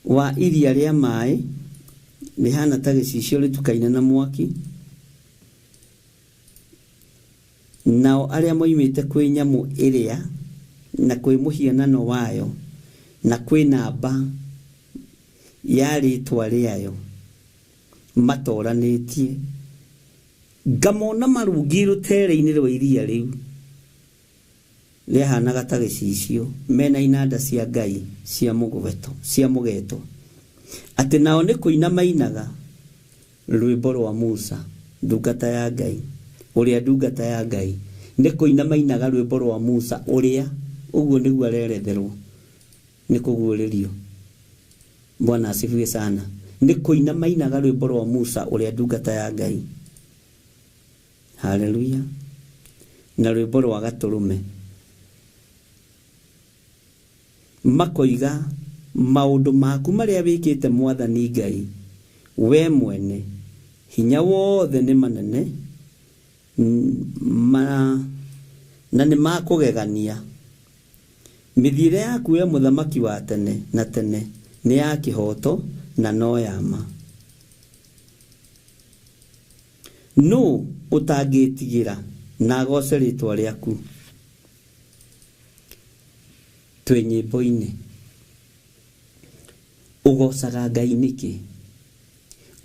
wa iria rĩa maĩ rĩhana ta gĩcicio rĩtukaine na mwaki, nao arĩa moimĩte kwĩ nyamũ ĩrĩa na kwĩ mũhianano wayo na kwĩ namba ya rĩtwa rĩayo matoranĩtie, ngamona marungi rũtere-inĩ rwa iria rĩu rĩahanaga ta gĩcicio, mena inanda cia Ngai cia mũgeto, atĩ nao nĩ kũina mainaga rwĩmbo rwa Musa ndungata ya Ngai, ũrĩa ndungata ya Ngai nĩ kũina mainaga rwĩmbo rwa Musa ũrĩa ũguo nĩguo areretherwo nĩ kũguũrĩrio. Bwana asifiwe sana. Nĩ kũina mainaga rwĩmbo rwa Musa ũrĩa ndungata ya Ngai. Haleluya. Na rwĩmbo rwa Gatũrũme. Makoiga maũndũ maku marĩa wĩkĩte Mwathani Ngai we mwene hinya wothe nĩ manene na nĩ makũgegania. Mĩthiĩre yaku we mũthamaki wa tene na tene nĩ ya kĩhooto na no ya ma. Nũ ũtangĩtigĩra na agoce rĩtwa rĩaku? Twĩ nyĩmbo-inĩ. Ũgocaga Ngai nĩkĩ?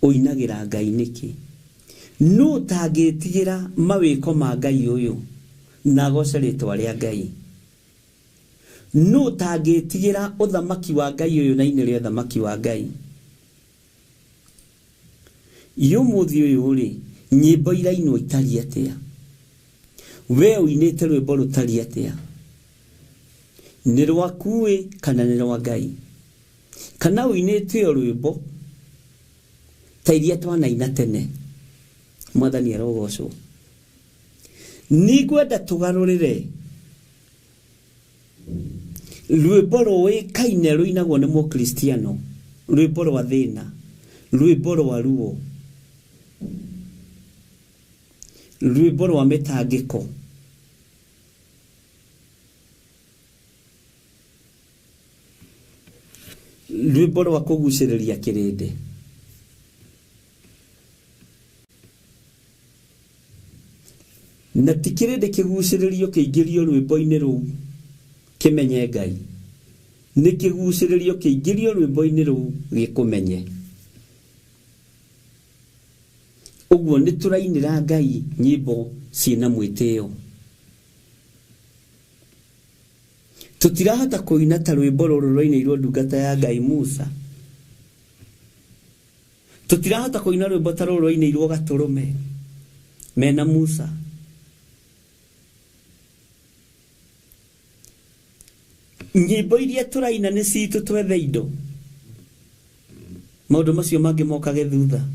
Ũinagĩra Ngai nĩkĩ? Nũ ũtangĩtigĩra mawĩko ma Ngai ũyũ na agoce rĩtwa rĩa Ngai? Nũ ũtangĩtigĩra ũthamaki wa Ngai ũyũ na inĩ rĩa ũthamaki wa Ngai? Ũmũthĩ ũyũ rĩ, nyĩmbo irainwo itariĩ atĩa? We ũinĩte rwĩmbo rũtariĩ atĩa? Nĩ rwaku-ĩ kana nĩ rwa Ngai? Kana ũinĩte o rwĩmbo ta iria twanaina tene? Mwathani arogocwo. Nĩngwenda tũgarũrĩre rwĩmbo rũĩkaine rũinagwo nĩ mũkristiano, rwĩmbo rwa thĩna, rwĩmbo rwa ruo, rwĩmbo rwa mĩtangĩko. Rwĩmbo rwa kũgucĩrĩria kĩrĩndĩ. Na ti kĩrĩndĩ kĩgucĩrĩrio kĩingĩrio rwĩmbo-inĩ rũu kĩmenye Ngai. Nĩ kĩgucĩrĩrio kĩingĩrio rwĩmbo-inĩ rũu gĩkũmenye. Ũguo nĩ tũrainĩra Ngai nyĩmbo ciĩna mwĩtĩo. Tũtirahota kũina ta rwĩmbo rũrũ rwainĩirwo ndungata ya Ngai Musa. Tũtirahota kũina rwĩmbo ta rũrũ rwainĩirwo Gatũrũme mena Musa. Nyĩmbo iria tũraina nĩ citũ twethe indo. Maũndũ macio mangĩ mokage thutha.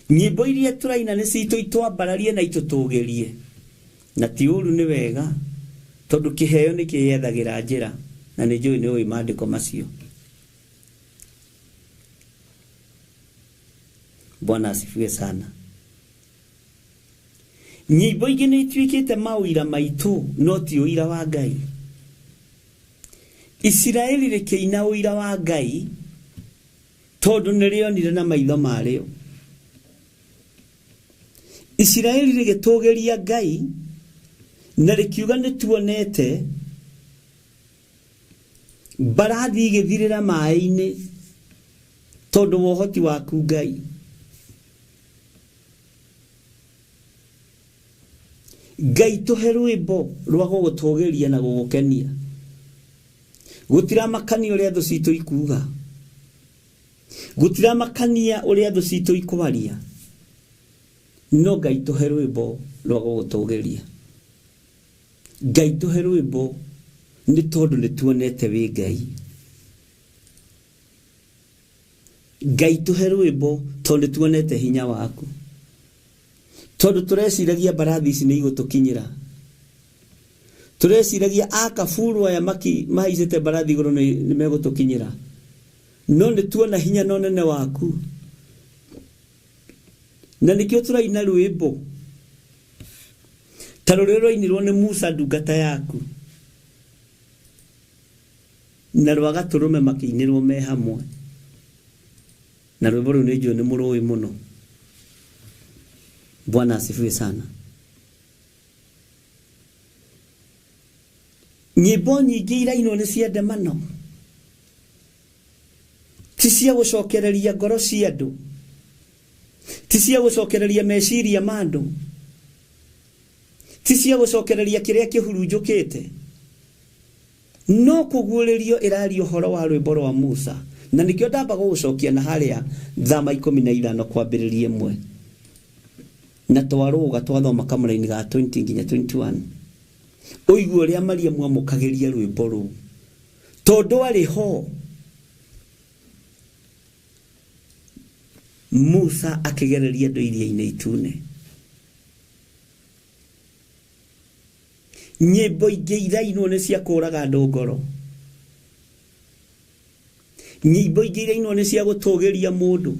Nyĩmbo iria tũraina nĩ citũ itwambararie na itũtũgĩrie. Na ti ũru nĩ wega, tondũ kĩheo nĩ kĩyethagĩra njĩra, na nĩ njũĩ nĩ ũĩ maandĩko macio. Bwana asifiwe sana. Nyĩmbo ingĩ nĩ ituĩkĩte maũira maitũ, no ti ũira wa Ngai. Isiraeli rĩkĩina ũira wa Ngai tondũ nĩ rĩonire na maitho marĩo. Isiraeli rĩgĩtũgĩria Ngai na rĩkiuga nĩ tuonete mbarathi igĩthirĩra maĩ-inĩ tondũ wa ũhoti waku Ngai. Ngai tũhe rwĩmbo rwa gũgũtũgĩria na gũgũkenia. Gũtiramakania ũrĩa thũ citũ ikuuga. Gũtiramakania ũrĩa thũ citũ ikwaria. No Ngai tũhe rwĩmbo rwa gũgũtũgĩria. Ngai tũhe rwĩmbo nĩ tondũ nĩ tuonete wĩ Ngai. Ngai tũhe rwĩmbo tondũ nĩ tuonete hinya waku. Tondũ tũreciragia mbarathi ici nĩ igũtũkinyĩra. Tũreciragia akaburu aya mahaicĩte mbarathi igũrũ nĩ megũtũkinyĩra. No nĩ tuona hinya na ũnene waku. Na nĩkĩo tũraina rwĩmbo ta rũrĩa rwainirwo nĩ Musa ndungata yaku na rwa Gatũrũme makĩinĩrwo me hamwe. Na rwĩmbo rũu nĩ njũĩ nĩ mũrũĩ mũno. Bwana asifiwe sana. Nyĩmbo nyingĩ irainwo nĩ cia ndemano. Ti cia gũcokereria ngoro cia andũ. Ti cia gũcokereria meciria ma andũ. Ti cia gũcokereria kĩrĩa kĩhurunjũkĩte. No kũguũrĩrio ĩraria ũhoro wa rwĩmbo rwa Musa. Na nĩkĩo ndamba gũgũcokia na harĩa thama 15 kwambĩrĩria 1. Na twarũga twathoma kamũraini ga 20 nginya 21. Ũigue ũrĩa Mariamu amũkagĩria rwĩmbo rũu. Tondũ arĩ ho. Musa akĩgereria andũ iria-inĩ itune. Nyĩmbo ingĩ irainwo nĩ cia kũraga andũ ngoro. Nyĩmbo ingĩ irainwo nĩ cia gũtũgĩria mũndũ.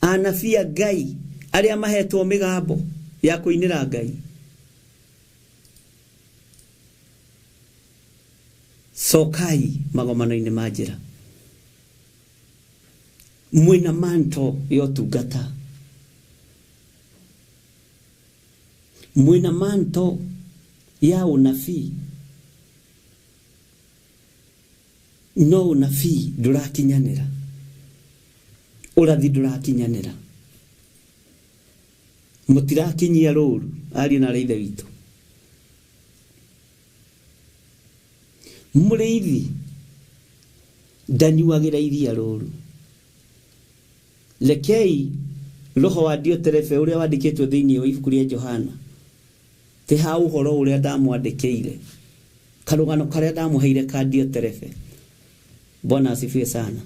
Anabii a Ngai arĩa mahetwo mĩgambo ya kũinĩra Ngai. Cokai magomano-inĩ ma njĩra. Mwĩna manto ya ũtungata. Mwĩna manto ya ũnabii. No ũnabii ndũrakinyanĩra. Ũrathi ndũrakinyanĩra. Mũtirakinyia rũru ariũ na ithe witũ. Mũrĩithi ndanyuagĩra iria rũru. Rekei roho wa Dioterefe ũrĩa wandĩkĩtwo thĩinĩ wa ibuku rĩa Johana ti ha ũhoro ũrĩa ndamwandĩkĩire, karũgano karĩa ndamũheire ka Dioterefe. Bwana asifiwe sana.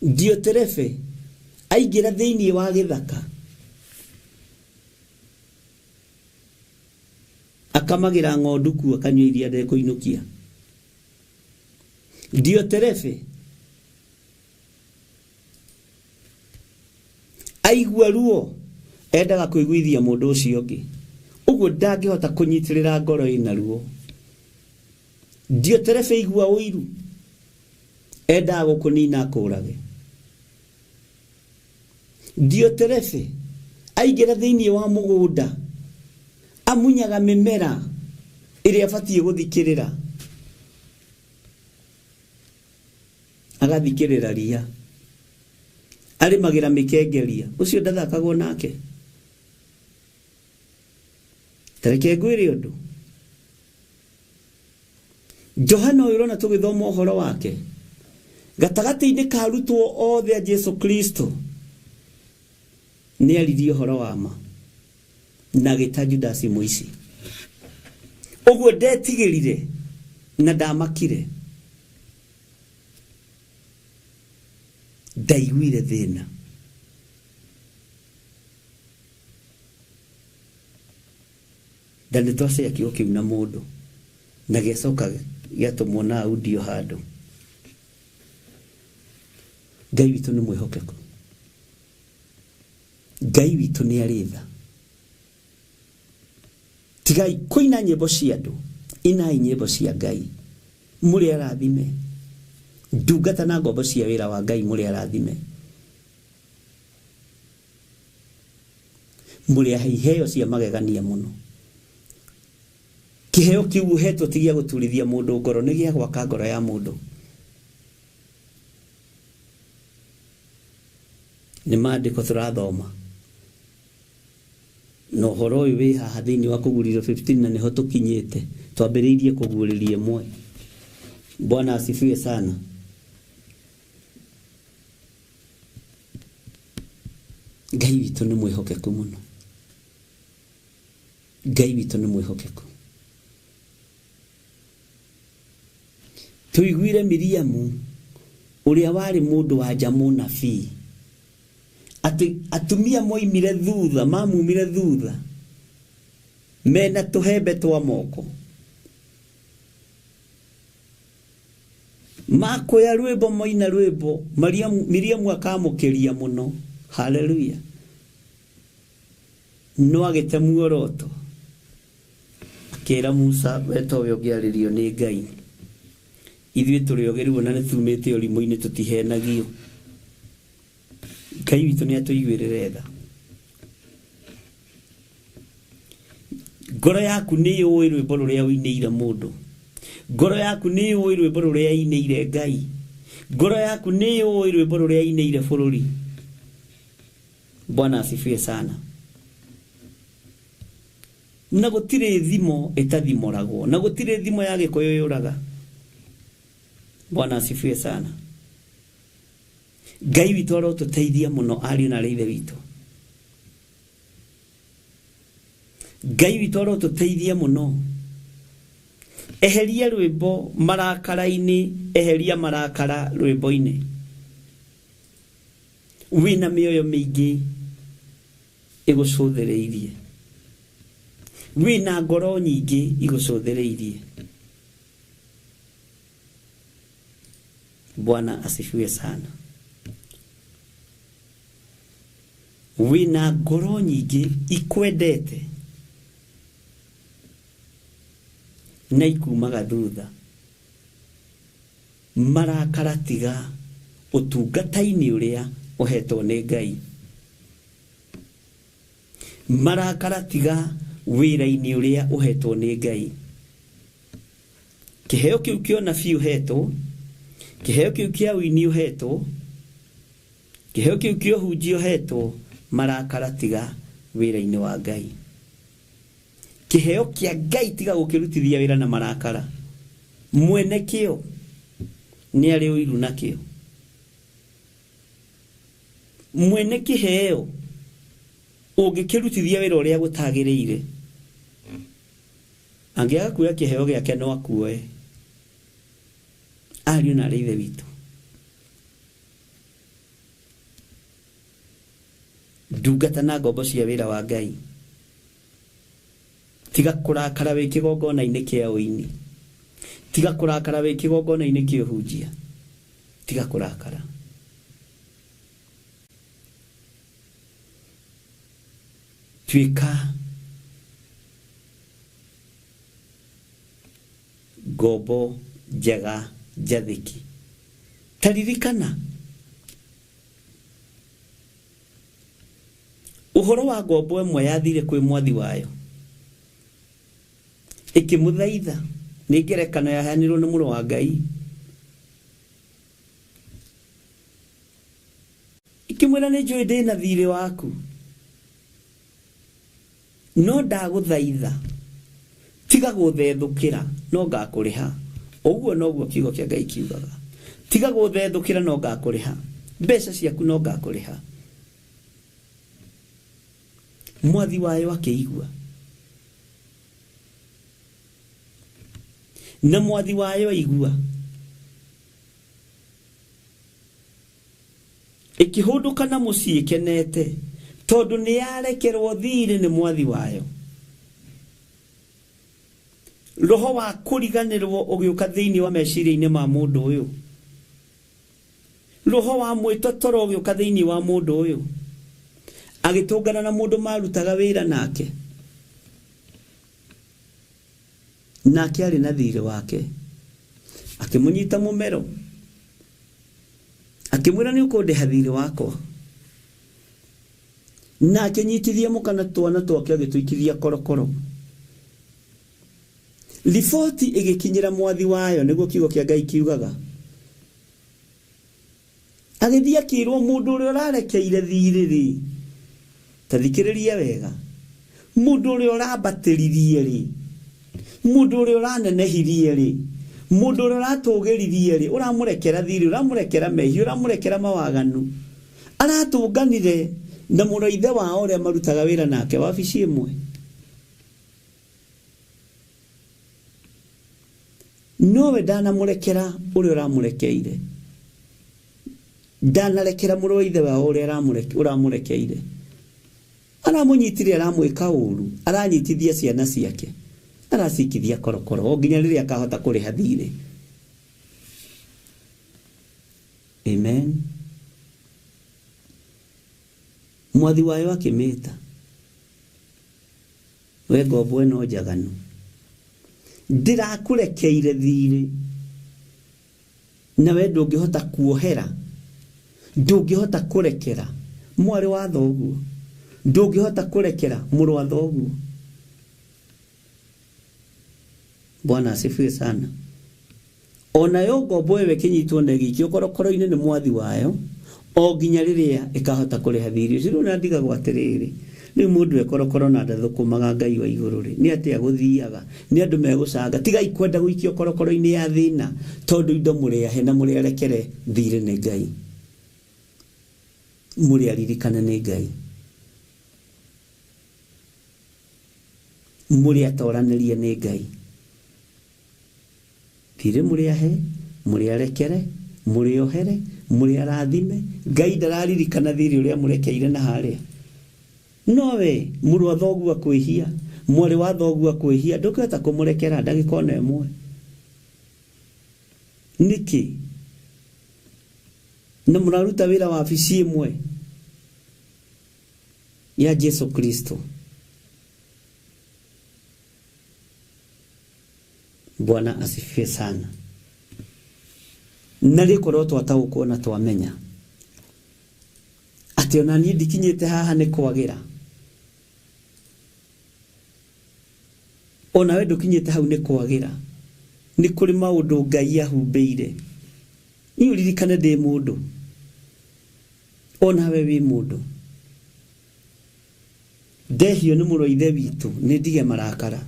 Dioterefe aingĩra thĩinĩ wa gĩthaka akamagĩra ng'ondu kuo akanyua iria ndekũinũkia. Dioterefe aigua ruo endaga kũiguithia mũndũ ũcio ũngĩ, ũguo ndangĩhota kũnyitĩrĩra ngoro ĩna ruo. Dioterefe igua ũiru endaga gũkũnina akũrage. Dioterefe aingĩra thĩinĩ wa mũgũnda amunyaga mĩmera ĩrĩa abatiĩ gũthikĩrĩra, agathikĩrĩra ria, arĩmagĩra mĩkengeria. Ũcio ndathakagwo nake. Tareke ngwĩre ũndũ, Johana ũyũ ũrona tũgĩthoma ũhoro wake gatagatĩ-inĩ ka arutwo othe a Jesu Kristo nĩ aririe ũhoro wa ma na agĩta Judasi mũici. Ũguo ndetigĩrire na ndamakire, ndaiguire thĩna. Na nĩ twacea kiugo kĩu na mũndũ na gĩacoka gĩatũmwo na audio handũ. Ngai witũ nĩ mwĩhokeku, Ngai witũ nĩ arĩ tha. Tigai kũina nyĩmbo cia andũ, inai nyĩmbo cia Ngai. Mũrĩ arathime ndungata na ngombo cia wĩra wa Ngai, mũrĩ arathime, mũrĩ ahe iheo cia magegania mũno. Kĩheo kĩu ũhetwo ti gĩa gũturithia mũndũ ngoro, nĩ gĩa gwaka ngoro ya mũndũ. Nĩ maandĩko tũrathoma na ũhoro ũyũ wĩ haha thĩinĩ wa kũguũrĩrio 15 na nĩho tũkinyĩte, twambĩrĩirie kũguũrĩria ĩmwe. Bwana asifiwe sana. Ngai witũ nĩ mwĩhokeku mũno, Ngai witũ nĩ mwĩhokeku. Tũiguire Miriamu ũrĩa warĩ mũndũ wa nja mũnabii atĩ atumia moimire thutha, mamumire thutha mena tũhembe twa moko makoya rwĩmbo, moina rwĩmbo, Miriamu akamũkĩria mũno. Haleluya. No agĩte muoroto akĩra Musa, we towe ũngĩarĩrio nĩ Ngai, ithuĩ tũrĩ ogĩ na nĩ tumĩte ũrimũ-inĩ, tũtihenagio. Ngai witũ nĩ atũiguĩrĩre tha. Ngoro yaku nĩ yũĩ rwĩmbo rũrĩa ũinĩire mũndũ, ngoro yaku nĩ yũĩ rwĩmbo rũrĩa ĩinĩire Ngai, ngoro yaku nĩ yũĩ rwĩmbo rũrĩa ĩinĩire bũrũri. Bwana asifiwe sana. Na gũtirĩ thimo ĩtathimoragwo, na gũtirĩ thimo ya Gĩkũyũ yũraga. Bwana asifiwe sana. Ngai witũ arotũteithia mũno ariũ na arĩ ithe witũ. Ngai witũ arotũteithia mũno. Eheria rwĩmbo marakara-inĩ, eheria marakara rwĩmbo-inĩ. Wĩna mĩoyo mĩingĩ ĩgũcũthĩrĩirie, wĩna ngoro nyingĩ igũcũthĩrĩirie. Bwana asifiwe sana. Wĩna ngoro nyingĩ ikwendete na ikumaga thutha. Marakara tiga ũtungata-inĩ ũrĩa ũhetwo nĩ Ngai, marakara tiga wĩra-inĩ ũrĩa ũhetwo nĩ Ngai. Kĩheo kĩu kĩa ũnabii ũhetwo, kĩheo kĩu kĩa ũini ũhetwo, kĩheo kĩu kĩa ũhunjia ũhetwo, marakara tiga wĩra-inĩ wa Ngai. Kĩheo kĩa Ngai tiga gũkĩrutithia wĩra na marakara. Mwene kĩo nĩ arĩ ũiru nakĩo. Mwene kĩheo ũngĩkĩrutithia wĩra ũrĩa gũtagĩrĩire, angĩaga kuoya kĩheo gĩake no akuoe. Ariũ na arĩ ithe witũ, ndungata na ngombo cia wĩra wa Ngai, tiga kũrakara wĩ kĩgongona-inĩ kĩa ũini, tiga kũrakara wĩ kĩgongona-inĩ kĩa ũhunjia, tiga kũrakara. Tuĩka ngombo njega njathĩki. Ta ririkana ũhoro wa ngombo ĩmwe yathire kwĩ mwathi wayo ĩkĩmũthaitha. Nĩ ngerekano yaheanirwo nĩ mũrũ wa Ngai, ĩkĩmwĩra nĩ njũĩ ndĩna thirĩ waku, no ndagũthaitha tiga gũthethũkĩra no ngakũrĩha. Ũguo noguo kiugo kĩa Ngai kiugaga, tiga gũthethũkĩra no ngakũrĩha, mbeca ciaku no ngakũrĩha. Mwathi wayo akĩigua, na mwathi wayo aigua, ĩkĩhũndũka na mũciĩ ĩkenete, tondũ nĩ yarekerwo thirĩ nĩ mwathi wayo. Roho wa kũriganĩrwo ũgĩũka thĩinĩ wa meciria-inĩ ma mũndũ ũyũ, roho wa mwĩtotoro ũgĩũka thĩinĩ wa mũndũ ũyũ, agĩtũngana na mũndũ marutaga wĩra nake, nake arĩ na thirĩ wake, akĩmũnyita mũmero, akĩmwĩra nĩ ũkũndĩha thirĩ wakwa, na akĩnyitithia mũkana twana twake agĩtũikithia korokoro. Riboti ĩgĩkinyĩra mwathi wayo, nĩguo kiugo kĩa Ngai kiugaga. Agĩthiĩ akĩrwo mũndũ ũrĩa ũrarekeire thirĩ rĩ, ta thikĩrĩria wega, mũndũ ũrĩa ũrambatĩririe rĩ, mũndũ ũrĩa ũranenehirie rĩ, mũndũ ũrĩa ũratũgĩririe rĩ, ũramũrekera thirĩ, ũramũrekera mehia, ũramũrekera mawaganu, aratũnganire na mũrũ wa ithe wao ũrĩa marutaga wĩra nake wabici ĩmwe. Nowe ndanamũrekera ũrĩa ũramũrekeire, ndanarekera mũrũ wa ithe wao ũrĩa ũramũrekeire. Aramũnyitire, aramwĩka ũru, aranyitithia ciana ciake, aracikithia korokoro o nginya rĩrĩa akahota kũrĩha thirĩ. Amen. Mwathi wayo akĩmĩta, we ngombo ĩno njaganu, ndĩrakũrekeire thirĩ, nawe ndũngĩhota kuohera, ndũngĩhota kũrekera mwarĩ wa thoguo, ndũngĩhota kũrekera mũrũ wa thoguo. Bwana asifiwe sana. Onayo ngombo ĩyo ĩkĩnyitwo na ĩgĩikio korokoro-inĩ nĩ mwathi wayo o nginya rĩrĩa ĩkahota kũrĩha thirĩ ũcio. Rĩu na ndigagwo atĩrĩrĩ, rĩu mũndũ ekorokoro na ndathũkũmaga Ngai wa igũrũ rĩ, nĩ atĩa gũthiaga? Nĩ andũ megũcanga, tigai kwenda gũikio korokoro-inĩ ya thĩna, tondũ indo mũrĩ ahe na mũrĩ arekere thirĩ nĩ Ngai, mũrĩ aririkane nĩ Ngai, mũrĩ atoranĩrie nĩ Ngai. Thirĩ mũrĩ ahe, mũrĩ arekere, mũrĩ ohere, mũrĩ arathime. Ngai ndararirikana thirĩ ũrĩa mũrekeire na harĩa. Nowe mũrũ wa thoguo akwĩhia, mwarĩ wa thoguo akwĩhia, ndũngĩhota kũmũrekera ndagĩka ona ĩmwe. Nĩkĩ? Na mũraruta wĩra wabici ĩmwe ya Jesu Kristo. Bwana asifiwe sana. Na rĩkorwo twataũkwo na twamenya atĩ ona niĩ ndikinyĩte haha nĩ kwagĩra, onawe ndũkinyĩte hau nĩ kwagĩra, nĩ kũrĩ maũndũ Ngai ahumbĩire. Niĩ ũririkane ndĩ mũndũ, onawe wĩ mũndũ. Ndehio nĩ mũrũ wa ithe witũ, nĩ ndige marakara.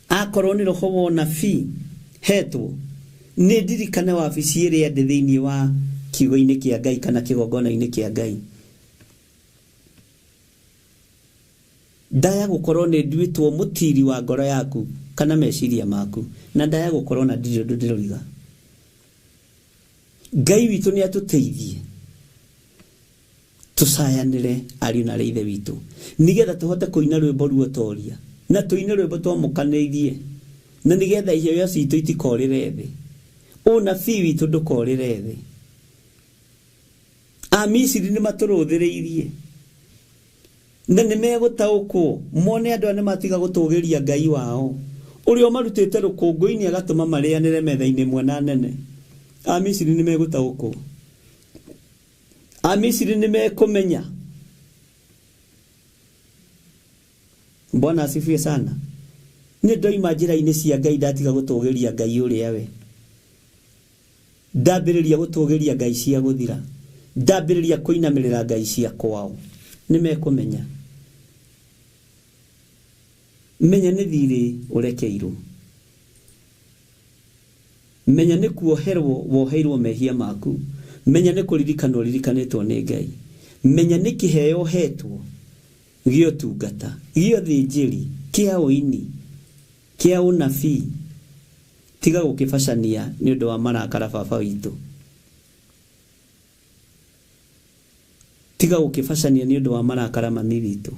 Akorwo nĩ roho wa ũnabii hetwo, Nĩ ndirikane wabici ĩrĩa ndĩ thĩinĩ wa kiugo-inĩ kĩa Ngai kana kĩgongona-inĩ kĩa Ngai. Ndaya gũkorwo nĩ nduĩtwo mũtiri wa ngoro yaku kana meciria maku, na ndaya gũkorwo na ndirĩ ũndũ ndĩroiga. Ngai witũ nĩ atũteithie tũcayanĩre ariũ na arĩ ithe witũ, nĩgetha tũhote kũina rwĩmbo ruotoria na tũine rwĩmbo twamũkanĩirie, na nĩgetha iheo citũ itikorĩre thĩ, ũnabii witũ ndũkorĩre thĩ. Amisiri nĩ matũrũthĩrĩirie na nĩ megũtaũkwo mone andũ aya nĩ matiga gũtũgĩria Ngai wao ũrĩa ũmarutĩte rũkũngũ-inĩ agatũma marĩanĩre metha-inĩ ĩmwe na nene. Amisiri nĩ megũtaũkwo, Amisiri nĩ mekũmenya. Bwana asifiwe sana. Nĩ ndoima njĩra-inĩ cia Ngai ndatiga gũtũgĩria Ngai ũrĩa we, ndambĩrĩria gũtũgĩria Ngai cia gũthira, ndambĩrĩria kũinamĩrĩra Ngai cia kwao. Nĩ mekũmenya. Menya nĩ thirĩ ũrekeirwo, menya nĩ kuoherwo woheirwo mehia maku, menya nĩ kũririkanwo ũririkanĩtwo nĩ Ngai, menya nĩ kĩheo ũhetwo gĩa ũtungata, gĩa ũthĩnjĩri, kĩa ũini, kĩa ũnabii. Tiga gũkĩbacania nĩ ũndũ wa marakara baba witũ, tiga gũkĩbacania nĩ ũndũ wa marakara mami witũ,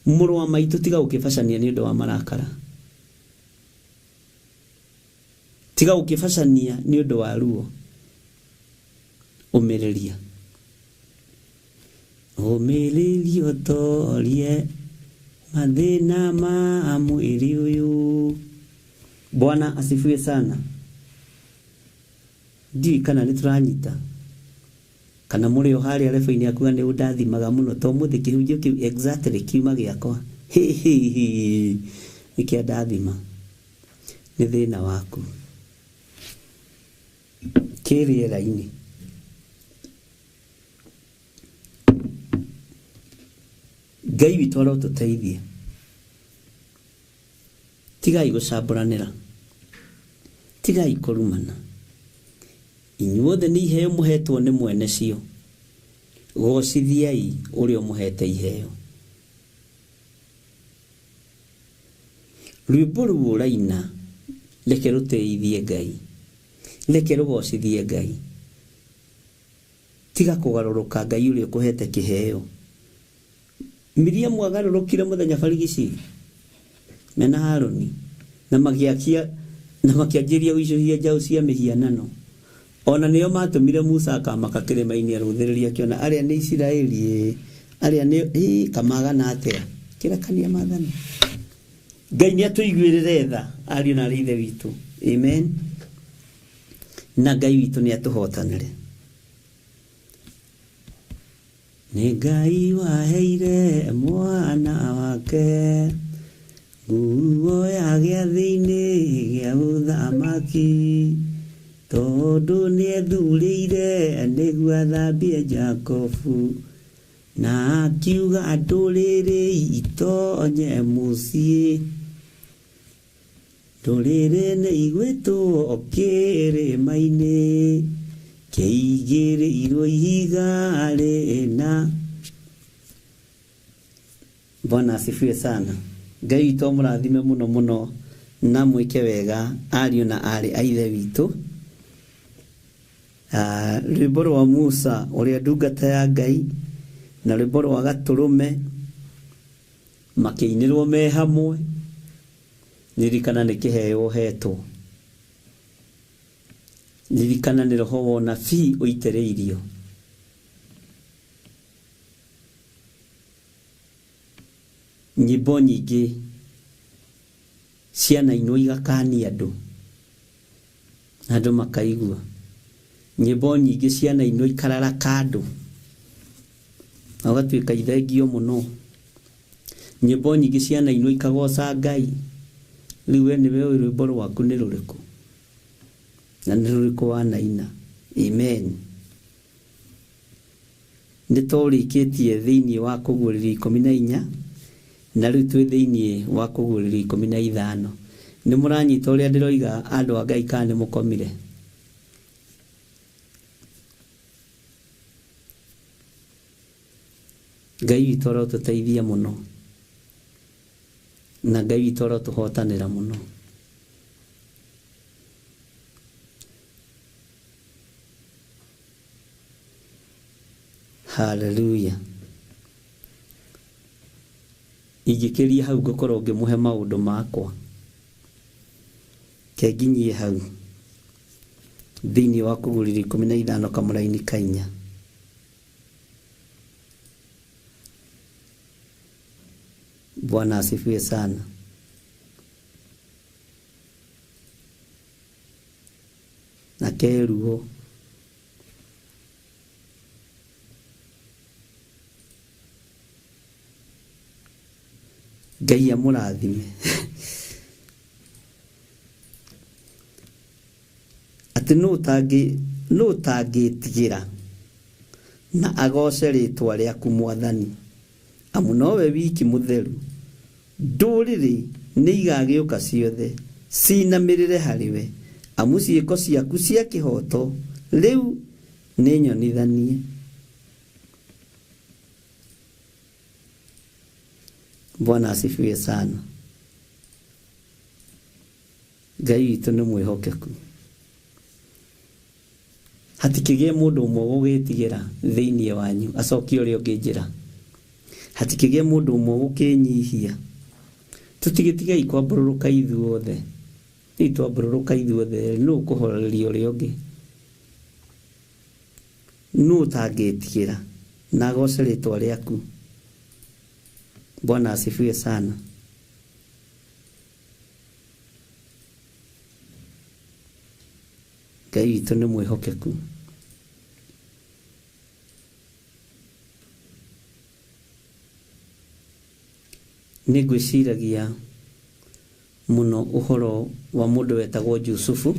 mũrũ wa maitũ, tiga gũkĩbacania nĩ ũndũ wa marakara, tiga gũkĩbacania nĩ ũndũ wa ruo. Ũmĩrĩria, ũmĩrĩria ũtorie mathĩna ma mwĩrĩ ũyũ. Bwana asifiwe sana. Ndiũĩ kana nĩ tũranyita kana mũrĩ o harĩa rebo-inĩ akuga nĩ ũndathimaga mũno, to mũthĩ kĩhunjio kĩu exactly kiuma gĩakwa nĩ kĩa ndathima. Nĩ thĩna waku kĩ rĩera-inĩ. Ngai witũ arotũteithia. Tigai gũcambũranĩra, tigai kũrumana. Inyuothe nĩ iheo mũhetwo nĩ mwene cio. Gocithiai ũrĩa ũmũhete iheo. Rwĩmbo rũu ũraina reke rũteithie Ngai, reke rũgocithie Ngai. Tiga kũgarũrũka Ngai ũrĩa ũkũhete kĩheo. Miriamu agarũrũkire mũthenya barigici mena Harũni na magĩakia na makĩanjĩrĩria gũicũhia njaũ cia mĩhianano. Ona nĩo matũmire Musa akamaka kĩrĩma-inĩ arũthĩrĩria akĩona arĩa nĩ Isiraeli ĩ, arĩa nĩ kamagana atĩa kĩrakania maathani. Ngai nĩ atũiguĩrĩre tha ariũ na arĩ ithe witũ. Amen. Na Ngai witũ nĩ atũhotanĩre. Nĩ Ngai waheire mwana wake nguo ya gĩathĩ-inĩ gĩa ũthamaki, tondũ nĩethurĩire nĩguo athambie Jakobu, na akiuga ndũrĩrĩ itonye mũciĩ. Ndũrĩrĩ nĩ igwĩtwo kĩrĩma-inĩ kĩigĩrĩirwo ihiga rĩna. Bwana asifiwe sana. Ngai witũ amũrathime mũno mũno na mwĩke wega ariũ na arĩ a ithe witũ. Rwĩmbo rwa Musa ũrĩa ndungata ya Ngai na rwĩmbo rwa Gatũrũme makĩinĩrwo me hamwe. Ririkana nĩ kĩheo ũhetwo, ririkana nĩ roho wa ũnabii ũitĩrĩirio. Nyĩmbo nyingĩ cianainwo igakania andũ na andũ makaigua. Nyĩmbo nyingĩ cianainwo ikararaka andũ na ũgatuĩka ithengio mũno. Nyĩmbo nyingĩ cianainwo ikagoca Ngai. Rĩu we nĩwe ũĩ rwĩmbo rwaku nĩ rũrĩkũ na nĩ rũrĩkũ wanaina. Amen. Nĩ tũrĩkĩtie thĩinĩ wa kũguũrĩrio 14 na rĩu twĩ thĩinĩ wa kũguũrĩrio 15. Nĩ mũranyita ũrĩa ndĩroiga andũ a Ngai kana nĩ mũkomire? Ngai witũ arotũteithia mũno na Ngai witũ arotũhotanĩra mũno. Haleluya. Ingĩkĩria hau ngũkorwo ngĩmũhe maũndũ makwa. Kenginyie hau thĩinĩ wa Kũgũrĩrio 15 kamũraini ka 4. Bwana asifiwe sana. Na keruo Ngai amũrathime. Atĩ nũ ũtangĩtigĩra na agoce rĩtwa rĩaku Mwathani, amu nowe wiki mũtheru. Ndũrĩrĩ nĩ igagĩũka ciothe cinamĩrĩre harĩwe, amu ciĩko ciaku cia kĩhooto rĩu nĩ nyonithanie. Bwana asifiwe sana. Ngai witũ nĩ mwĩhokeku. Hatikĩgĩe mũndũ ũmwe ũgũgĩtigĩra thĩinĩ wanyu acokie ũrĩa ũngĩ njĩra. Hatikĩgĩe mũndũ ũmwe ũgũkĩnyihia. Tũtigĩtigei kwambũrũrũka ithuothe. Rĩu twambũrũrũka ithuothe nũ ũkũhoreria ũrĩa ũngĩ? Nũ ũtangĩtigĩra na agoce rĩtwa rĩaku? Bwana asifiwe sana. Ngai witũ nĩ mwĩhokeku. Nĩ ngwĩciragia mũno ũhoro wa mũndũ wetagwo Jusufu.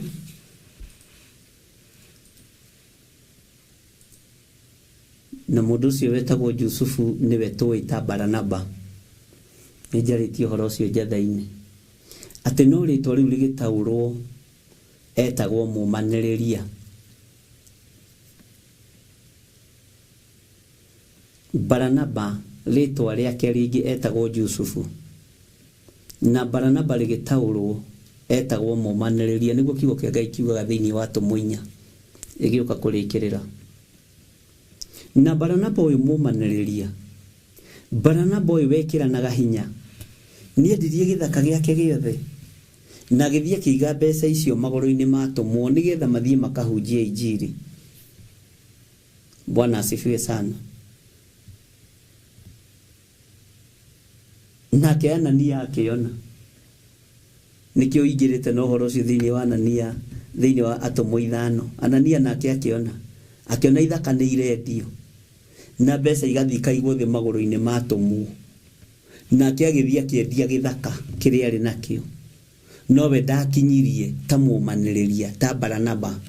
Na mũndũ ũcio wetagwo Jusufu nĩwe tũĩ ta Baranaba. Nĩ njarĩtie ũhoro ũcio njatha-inĩ. Atĩ no rĩtwa rĩu rĩgĩtaũrwo etagwo mũmanĩrĩria. Baranaba rĩtwa rĩake rĩngĩ etagwo Jusufu. Na Baranaba rĩgĩtaũrwo etagwo mũmanĩrĩria, nĩguo kiugo kĩa Ngai kiugaga thĩinĩ wa Atũmwo 4 ĩgĩũka kũrĩkĩrĩra. Na Baranaba ũyũ mũmanĩrĩria, Baranaba ũyũ wekĩranaga hinya, nĩendirie gĩthaka gĩake gĩothe na agĩthiĩ akĩiga mbeca icio magũrũ-inĩ ma atũmwo nĩgetha mathiĩ makahunjie Injiri. Bwana asifiwe sana. Nake Anania akĩona. Nĩkĩo ingĩrĩte na ũhoro ũcio thĩinĩ wa Anania, thĩinĩ wa Atũmwo 5. Anania nake akĩona. Akĩona ithaka nĩ irendio na mbeca igathiĩ ikaigwo thĩ magũrũ-inĩ ma atũmwo. Nake agĩthiĩ akĩendia gĩthaka kĩrĩa arĩ nakĩo. Nowe ndakinyirie ta mũmanĩrĩria ta Baranaba.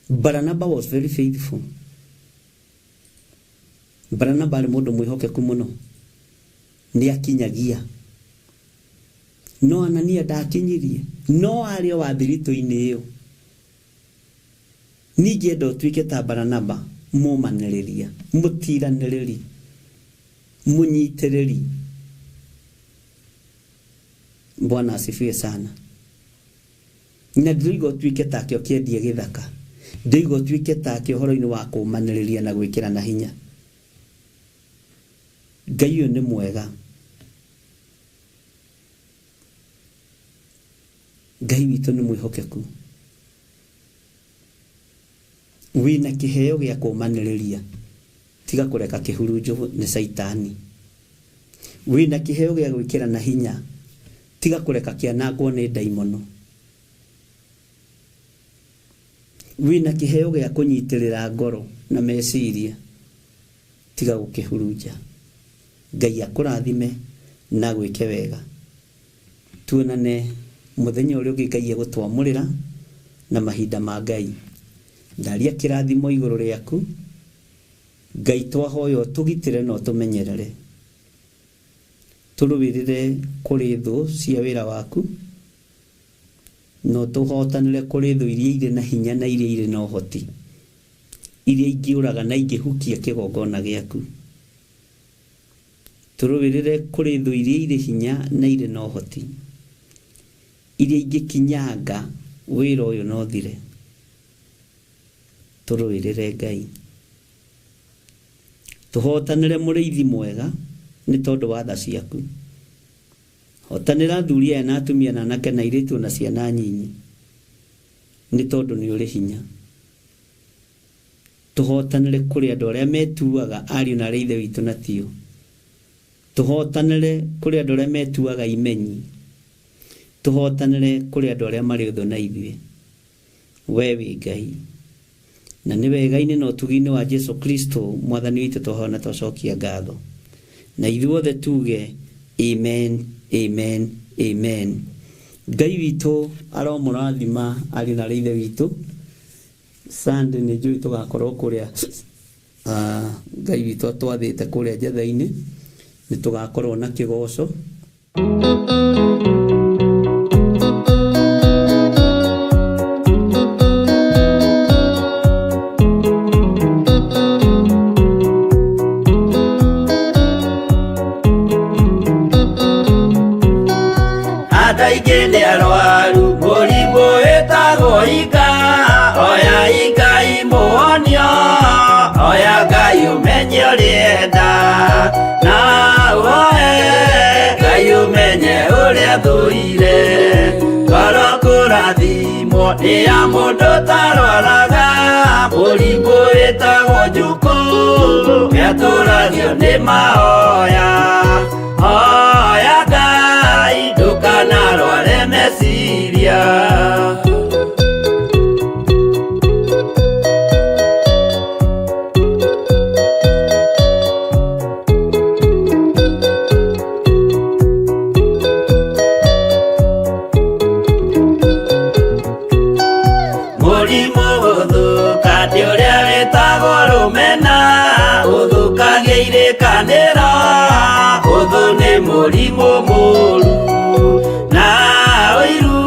Baranaba was very faithful. Baranaba arĩ mũndũ mwĩhokeku mũno. Nĩ akinyagia. No Anania ndakinyirie. No arĩ o wa thiritũ-inĩ ĩyo. Ningĩenda ũtuĩke ta Baranaba, mũmanĩrĩria, mũtiranĩrĩri, mũnyitĩrĩri. Bwana asifiwe sana. Na ndĩroiga ũtuĩke take ũkĩendia gĩthaka. Ndĩroiga ũtuĩke take ũhoro-inĩ wa kũmanĩrĩria na gwĩkĩrana hinya. Ngai ũyũ nĩ mwega. Ngai witũ nĩ mwĩhokeku. Wĩna kĩheo gĩa kũmanĩrĩria, tiga kũreka kĩhurunjwo nĩ Caitani. Wĩna kĩheo gĩa gwĩkĩrana hinya, tiga kũreka kĩanangwo nĩ ndaimono. Wĩna kĩheo gĩa kũnyitĩrĩra ngoro na meciria, tiga gũkĩhurunja. Ngai akũrathime na gwĩke wega. Tuonane mũthenya ũrĩa ũngĩ Ngai egũtwamũrĩra na mahinda ma Ngai. Ndaria kĩrathimo igũrũ rĩaku. Ngai twahoya ũtũgitĩre na ũtũmenyerere. Tũrũĩrĩre kũrĩ thũ cia wĩra waku. Na ũtũhotanĩre kũrĩ thũ iria irĩ na hinya na iria irĩ na ũhoti, iria ingĩũraga na ingĩhukia kĩgongona gĩaku. Tũrũĩrĩre kũrĩ thũ iria irĩ hinya na irĩ na ũhoti, iria ingĩkinyanga wĩra ũyũ na ũthire. Tũrũĩrĩre Ngai. Tũhotanĩre mũrĩithi mwega nĩ tondũ wa tha ciaku. Hotanĩra athuri aya na atumia na anake na airĩtu na ciana nyinyi nĩ tondũ nĩ ũrĩ hinya. Tũhotanĩre kũrĩ andũ arĩa metuaga ariũ na aarĩ a Ithe witũ na tio. Tũhotanĩre kũrĩ andũ arĩa metuaga imenyi. Tũhotanĩre kũrĩ andũ arĩa marĩ ũthũ na ithuĩ. Wee wĩ Ngai. Na nĩ wega-inĩ na ũtugi-inĩ wa Jesu Kristo Mwathani witũ twahoya na twacokia ngatho. Na ithuothe tuge amen, amen, amen. Ngai witũ aromũrathima ariũ na aarĩ a Ithe witũ. Sunday nĩ njũĩ tũgakorwo kũrĩa Ngai witũ atwathĩte kũrĩa njetha-inĩ, nĩ tũgakorwo na kĩgoco. Andũ aingĩ nĩ arwaru mũrimũ wĩtagwo inga oya inga imũhonio oya Ngai ũmenye ũrĩenda na ũhoe Ngai ũmenye ũrĩa thũire ngoro kũrathimwo nĩ ya mũndũ tarwaraga mũrimũ wĩtagwo njukũ nĩatũragio nĩ mahoya hoya Ngai ndũkanarware meciria. Mũrimũ gũthũka nĩ ũrĩa wĩtagwo rũmena ũthũkagia irĩkanĩro ũthũ nĩ mũrimũ mũru na ũiru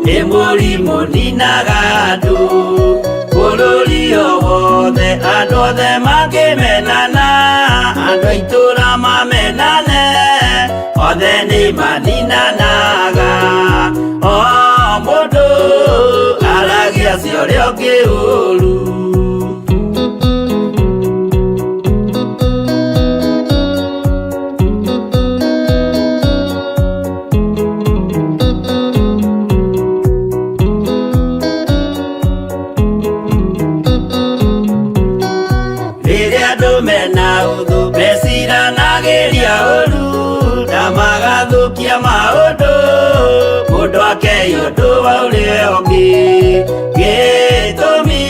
nĩ mũrimũ ninaga andũ bũrũri o wothe andũ othe mangĩmenana andũ a itũũra mamenane othe nĩ maninanaga o mũndũ aragia cia ũrĩa ũngĩ ũru. Rĩrĩa andũ mena ũthũ meciranagĩria ũru na magathũkia maũndũ mũndũ akei ũndũ wa ũrĩa ũngĩ gĩtũmi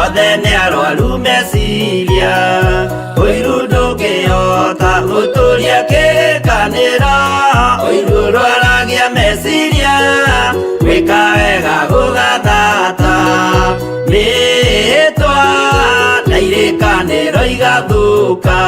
othe nĩ arwaru meciria ũiru ndũngĩhota gũtũria kĩrĩkanĩro ũiru ũrwaragia meciria gwĩka wega gũgathata mĩhĩtwa na irĩkanĩro igathũka.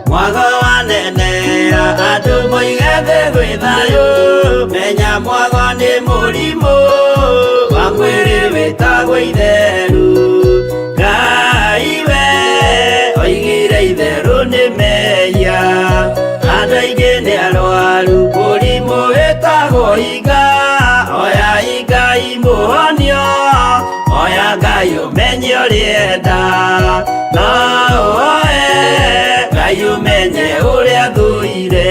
Mwago wanenea andũ moige thĩ gwĩ thayũ menya mwago nĩ mũrimũ wa mwĩrĩ wĩtagwo itheru Ngai we oigire itherũ nĩ mehia andũ aingĩ nĩ arwaru mũrimũ wĩtagwo inga oya inga imũhonio oya Ngai ũmenye ũrĩenda na ũhoe Ngai ũmenye ũrĩa thũire.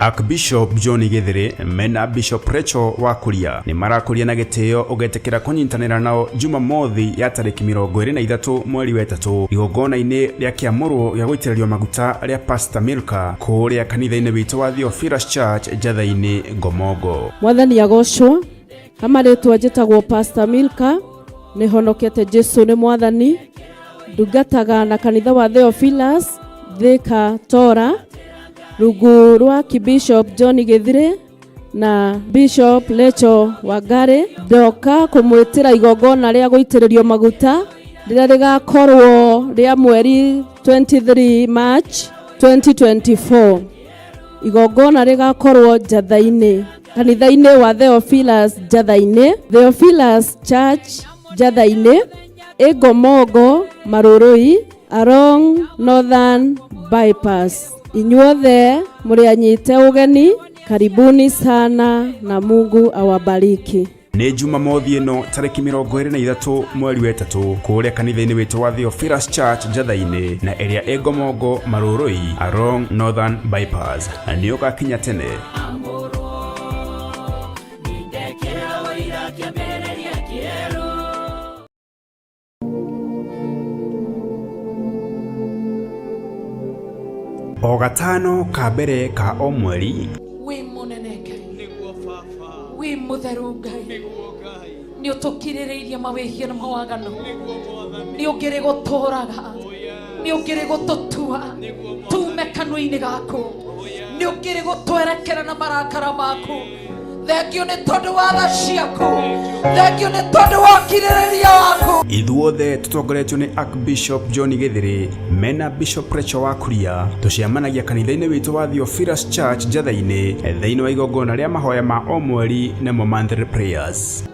Archbishop John Githiri mena Bishop Rachel wa Kuria nĩ marakũria na gĩtĩo ũgetĩkĩra kũnyitanĩra nao Jumamothi ya tarĩki 23 mweri wa 3 igongona-inĩ rĩa kĩamũrwo gĩa gũitĩrĩrio maguta rĩa Pastor Milka kũrĩa kanitha-inĩ witũ wa Theophilus Church Njatha-inĩ Ngomongo. Mwathani agocwo. Amarĩtwa njĩtagwo Pastor Milka, nĩ honokete Jesu nĩ mwathani, ndungataga na kanitha wa Theophilus Thika Tora, rungu rwa Bishop John Githire na Bishop Lecho Wangari. Ndoka kũmwĩtĩra igongona rĩa gũitĩrĩrio maguta rĩrĩa rĩgakorwo rĩa mweri 23 March 2024. Igongona rĩgakorwo Njatha-inĩ, kanitha-inĩ wa Theophilus Njatha-inĩ, Theophilus Church Njatha-inĩ, Ĩngomongo Marũrũi, along Northern Bypass. Inyuothe mũrĩ anyite ũgeni, karibuni sana na Mungu awabariki. Nĩ Jumamothi ĩno tarĩki 23 mweri wa 3 kũrĩa kanitha-inĩ witũ wa Theophilus Church Njatha-inĩ na ĩrĩa ĩ Ngomongo Marũrũi along Northern Bypass, na nĩ ũgakinya tene. O gatano ka mbere ka o mweri Wĩ mũnene Ngai, wĩ mũtheru Ngai, nĩ ũtũkirĩrĩirie mawĩhia na mawaganu, nĩ ũngĩrĩ gũtũraga, nĩ ũngĩrĩ gũtũtua tume kanua-inĩ gaku, nĩ ũngĩrĩ gũtwerekera na marakara maku. Thengio nĩ tondũ wa tha ciaku, thengio nĩ tondũ wa ũkirĩrĩria waku. Ithuothe tũtongoretio nĩ Archbishop John Githiri mena Bishop Rachel wa Kuria tũcemanagia kanitha-inĩ witũ wa Theophilus Church Njatha-inĩ thĩinĩ wa igongona rĩa mahoya ma o mweri nĩmo monthly prayers.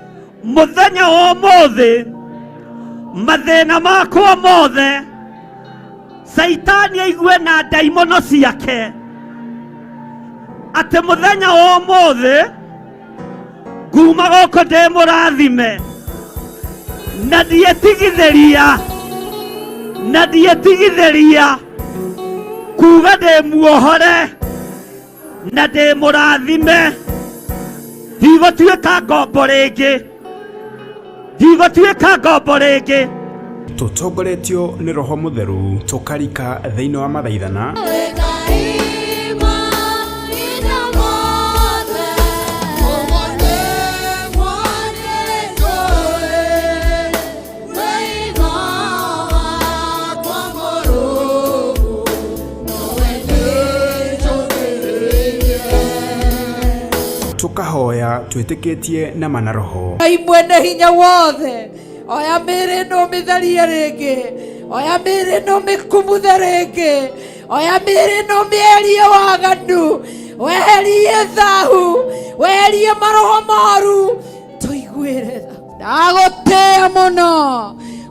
Mũthenya wa ũmũthĩ mathĩna makwa mothe Caitani aigue na ndaimono ciake atĩ mũthenya wa ũmũthĩ nguma gũkũ ndĩ mũrathime na ndietigithĩria na ndietigithĩria kuga ndĩ muohore na ndĩ mũrathime, ndigũtuĩka ngombo rĩngĩ, ndigũtuĩka ngombo rĩngĩ. Tũtongoretio nĩ Roho Mũtheru tũkarika thĩinĩ wa mathaithana tũkahoya twĩtĩkĩtie na mana roho. Ngai mwene hinya wothe, oya mĩĩrĩ ĩno ũmĩtherie rĩngĩ, oya mĩĩrĩ ĩno ũmĩkumuthe rĩngĩ, oya mĩĩrĩ ĩno ũmĩeherie waganu, weherie thahu, weherie maroho moru, tũiguĩre tha. Ndagũtĩĩa mũno,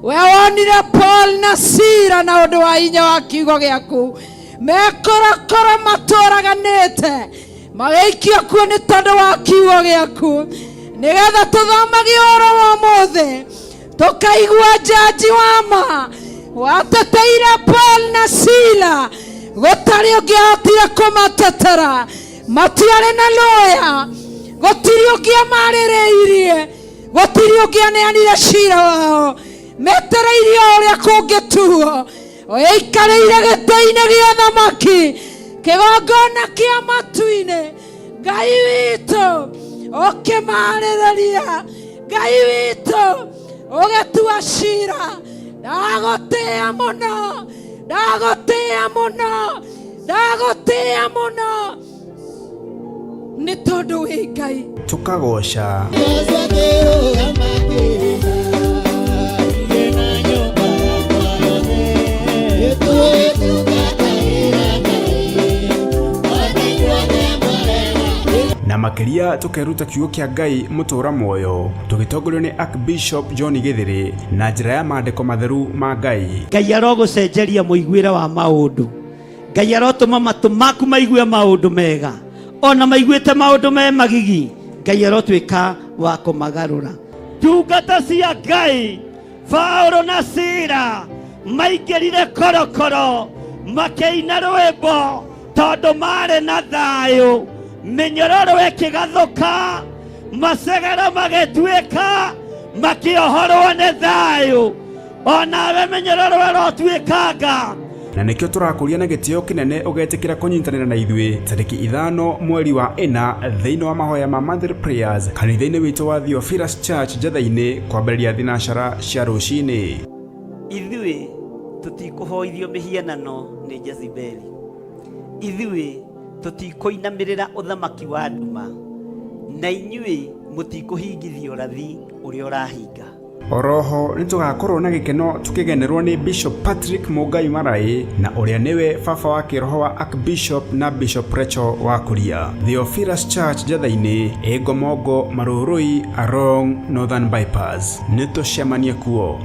we wonire Paul na Sila na ũndũ wa hinya wa kiugo gĩaku, mekorokoro matũraganĩte magĩikio kuo nĩ tondũ wa kiugo gĩaku, nĩgetha tũthomage ũhoro wa ũmũthĩ tũkaigua njanji wa ma wateteire Paul na Sila, gũtarĩ ũngĩahotire kũmatetera, matiarĩ na lawyer, gũtirĩ ũngĩamarĩrĩirie, gũtirĩ ũngĩaneanire cira wao, metereirie o ũrĩa kũngĩtuo. Ũikarĩire gĩtĩ-inĩ gĩa thamaki, kĩgongona kĩa matu-inĩ, Ngai witũ ũkĩmarĩrĩria, Ngai witũ ũgĩtua cira. Ndagũtĩĩa mũno, ndagũtĩĩa mũno, ndagũtĩĩa mũno nĩ tondũ wĩ Ngai. Tũkagoca na makĩria tũkeruta kiugo kĩa Ngai mũtũra muoyo tũgĩtongorio nĩ Archbishop John Githiri na njĩra ya maandĩko matheru ma Ngai. Ngai arogũcenjeria mũiguĩre wa maũndũ, Ngai arotũma matũ maku maigue maũndũ mega, ona maiguĩte maũndũ me magigi, Ngai arotuĩka wa kũmagarũra. Ndungata cia Ngai Paulo na Sila maingĩrire korokoro makĩina rwĩmbo. Tondũ marĩ na thayũ, mĩnyororo ĩkĩgathũka, macegero magĩtuĩka, makĩohorwo nĩ thayũ. Onawe mĩnyororo ĩrotuĩkanga. Na nĩkĩo tũrakũria na gĩtĩo kĩnene ũgetĩkĩra kũnyitanĩra na ithuĩ tarĩki 5 mweri wa 4 thĩinĩ wa mahoya ma monthly prayers kanitha-inĩ witũ wa Theophilus Church Njetha-inĩ kwambĩrĩria thinacara cia rũcinĩ. Ithuĩ tũtikũhoithio mĩhianano nĩ Jezebeli. Ithuĩ tũtikũinamĩrĩra ũthamaki wa nduma, na inyuĩ mũtikũhingithia ũrathi ũrĩa ũrahinga. Oroho nĩ tũgakorwo na gĩkeno tũkĩgenerwo nĩ Bishop Patrick Mũngai Maraĩ na ũrĩa nĩwe baba wa kĩroho wa Archbishop na Bishop Rachel wa Kuria. Theophilus Church Njetha-inĩ, ĩ Ngomongo Marũrũi along Northern Bypass. Nĩ tũcemanie kuo.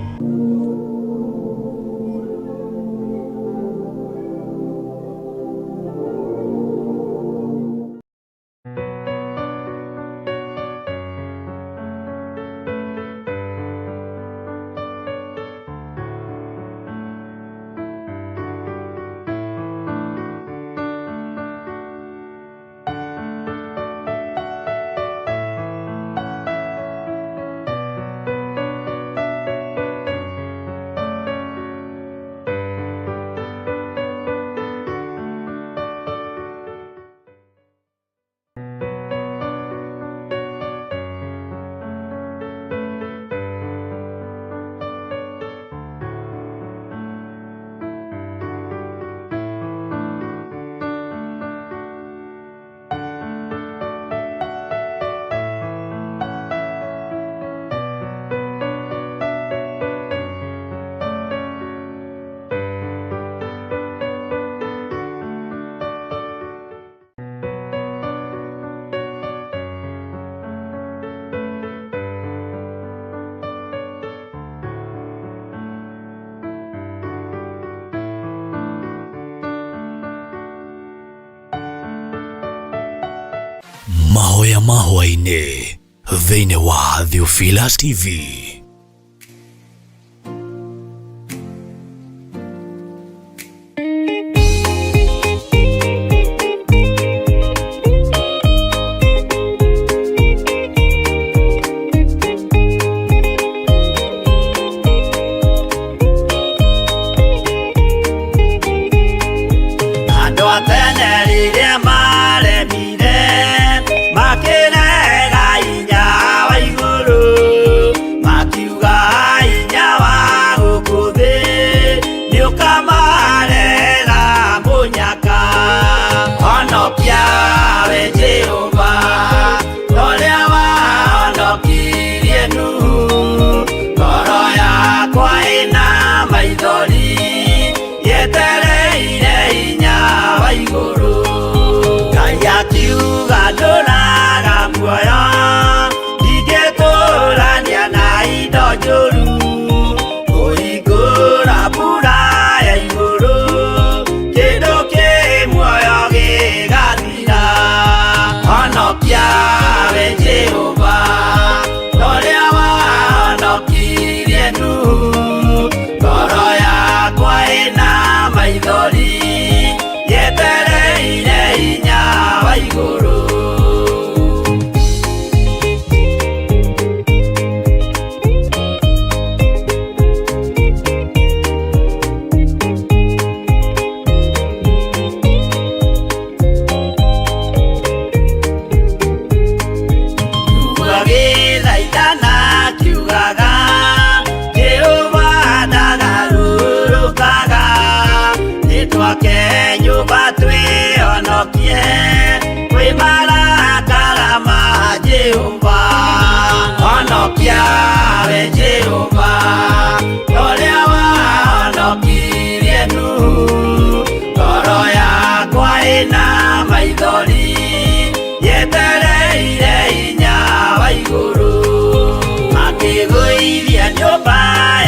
Mahoya mahwaĩ-inĩ thĩinĩ wa Theophilus TV. Andũ a tene rĩrĩa maremire, makĩrega hinya wa igũrũ, makiuga hinya wa gũkũ thĩ nĩũkamarera mũnyaka. Honokia we Jehova, ũrĩa wahonokirie Nuhu, ngoro yakwa ĩna maithori yetereire hinya wa igũrũ. Ngai akiuga ndũraga muoyo, ndingĩtũrania na indo njũru, kũhingũra mbura ya igũrũ, kĩndũ kĩ muoyo gĩgathira. Honokia we Jehova, ũrĩa wahonokirie Nuhu, ngoro yakwa ĩna maithori yetereire hinya wa igũrũ. Agĩthaithana akiugaga, Jehova ndagarũrũkaga, nĩtwake nyũmba twĩhonokie kwĩ marakara ma Jehova. Honokia we Jehova, ũrĩa wahonokirie Nuhu, ngoro yakwa ĩna maithori yetereire hinya wa igũrũ. Makĩgũithia nyũmba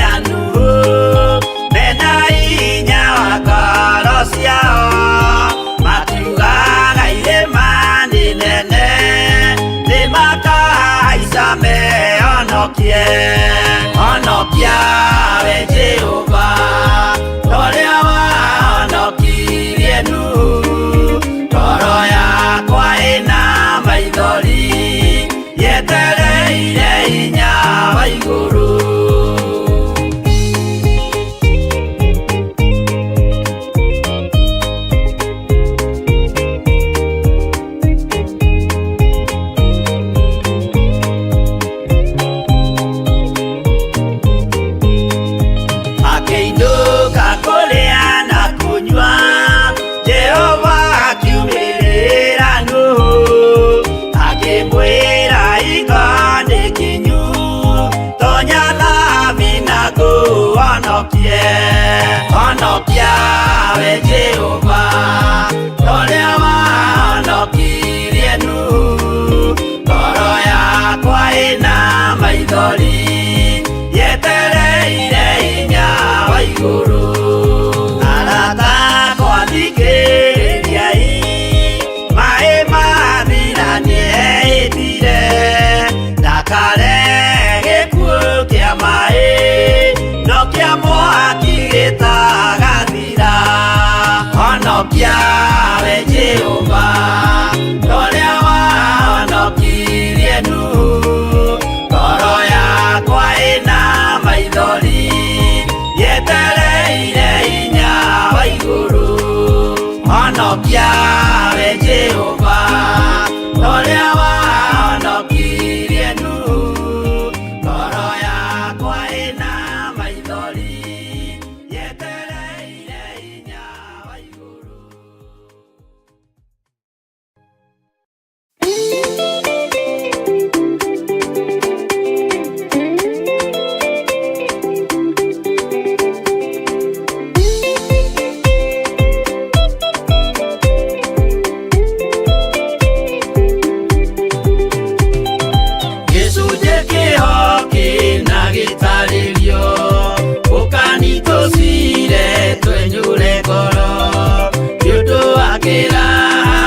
ya Nuhu mena hinya wa ngoro ciao, makiugaga irĩma nĩ nene, nĩmakahaica mehonokie. Honokia we Jehova, ũrĩa wahonokirie Nuhu, Honokia we Jehova, ũrĩa wahonokirie Nuhu. Ngoro yakwa ĩna maithori, yetereire hinya wa igũrũ. Arata akwa thikĩrĩriai, maĩ mathira nĩehĩtire, ndakare gĩkuũ kĩa maĩ, no kĩa mwaki gĩtagathira. Honokia we Jehova, ũrĩa wahonokirie Nuhu. Ngoro yakwa ĩna maithori, yetereire hinya wa igũrũ. Honokia we Jehova, ũrĩa wahonokirie Nuhu. Ngoro yakwa ĩna maithori, yetereire hinya wa igũrũ. Gĩcunjĩ kĩho kĩna gĩtarĩrio, ũkani tũcire twenyũre ngoro. Nĩ ũndũ wa kĩraha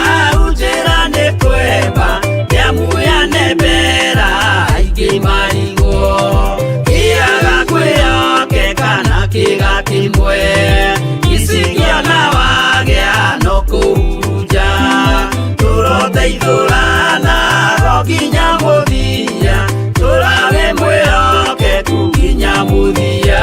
njĩra nĩ kwemba, nĩamuyane mbera aingĩ marigwo. Kĩaga kwĩhokeka na kĩga kĩmwe, icigĩona wagĩa no kũhurunja. Tũroteithũrana ro nginya mũthia, tũrage mwĩhokeku nginya mũthia.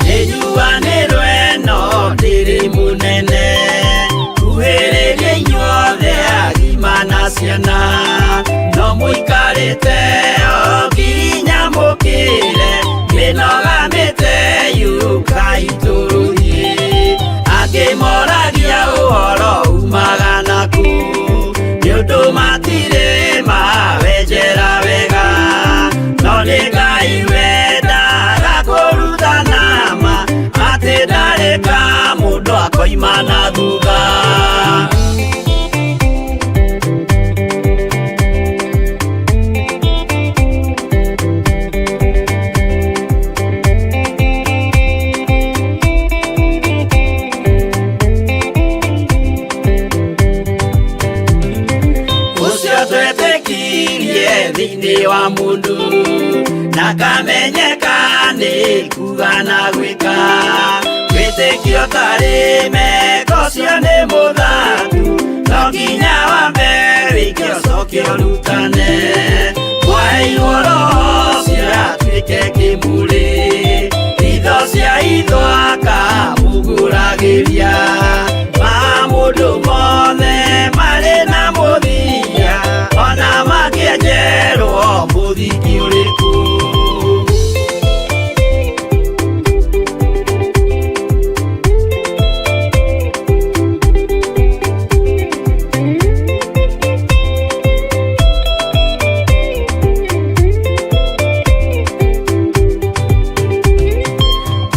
Nĩnjuanĩrwo ĩno ndĩrĩ mũnene, kuhĩrĩria inyuothe agima na ciana, no mũikarĩte o nginya mũkĩre, mĩnoga mĩte yũkai tũrũthiĩ. Angĩ moragia ũhoro umaga naku, nĩ ũndũ matirĩ mawenjera wega, no nĩ Ngai wendaga kũrutana ma, atĩ ndarĩ ka mũndũ akoima na thutha. Ũcio twetĩkirie thĩinĩ wa mũndũ, na kamenyeka nĩ kuga na gwĩka. Wĩtĩkio tarĩ meko ũcio nĩ mũthatu, no nginya wambe wĩke ũcoke ũrutane. Mwaheirwo Roho ũcio atuĩke kĩmũrĩ, itho cia itho akamũgũragĩria. Maũndũ mothe marĩ na mũthia, ona mangĩenjerwo mũthingi ũrĩkũ.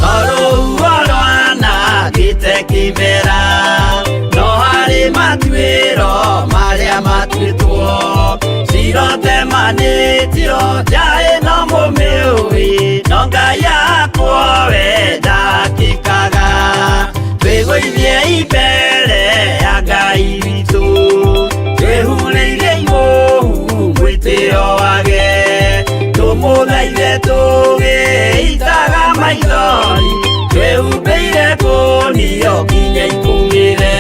Tondũ rwanangĩte kĩmera, no harĩ matuĩro marĩa matuĩtwo. Cirotemanĩtio nja ĩno mũmĩũĩ, no Ngai akwo we ndakĩkaga. Twĩgũithiei mbere ya Ngai witũ, twĩhurĩire imũhu mwĩtĩo wage. Tũmũthaithe tũgĩitaga maithori, twĩhumbĩire kũnio nginya ikũmĩre.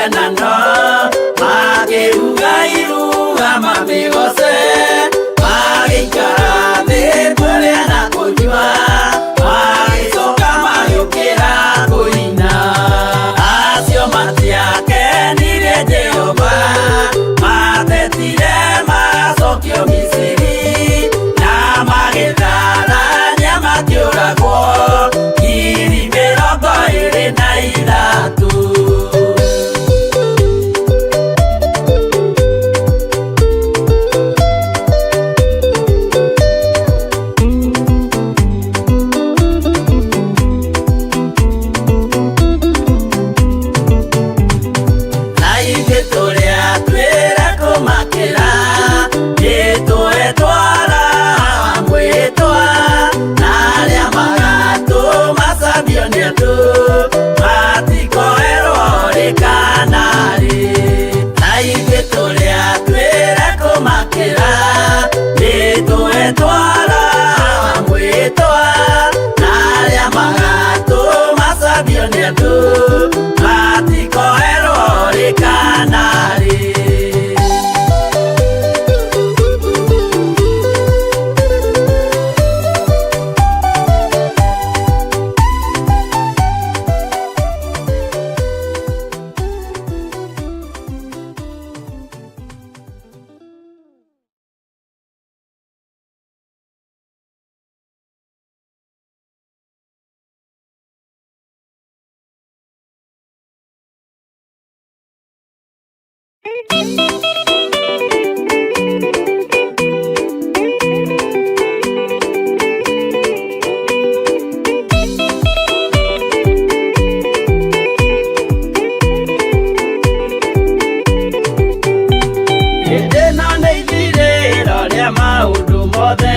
mĩhianano, makĩruga iruga mamĩgoce, magĩikara thĩ kũrĩa na kũnyua, magĩcoka magĩũkĩra kũina. Acio matiakenirie Jehova, matetire macokio Misiri, na magĩtharania makĩũragwo 23,000. Na ithuĩ tũrĩa twĩra kũmakĩra, nĩtũetwara mwĩtwa, na arĩa magatũmacambio nĩ andũ, matikoerwo rĩ kana rĩ. Na ithuĩ tũrĩa twĩra kũmakĩra, nĩtũetwara mwĩtwa, na arĩa magatũmacambio nĩ andũ, matikoerwo rĩ kana rĩ. Hĩndĩ ĩno nĩ ithirĩro rĩa maũndũ mothe,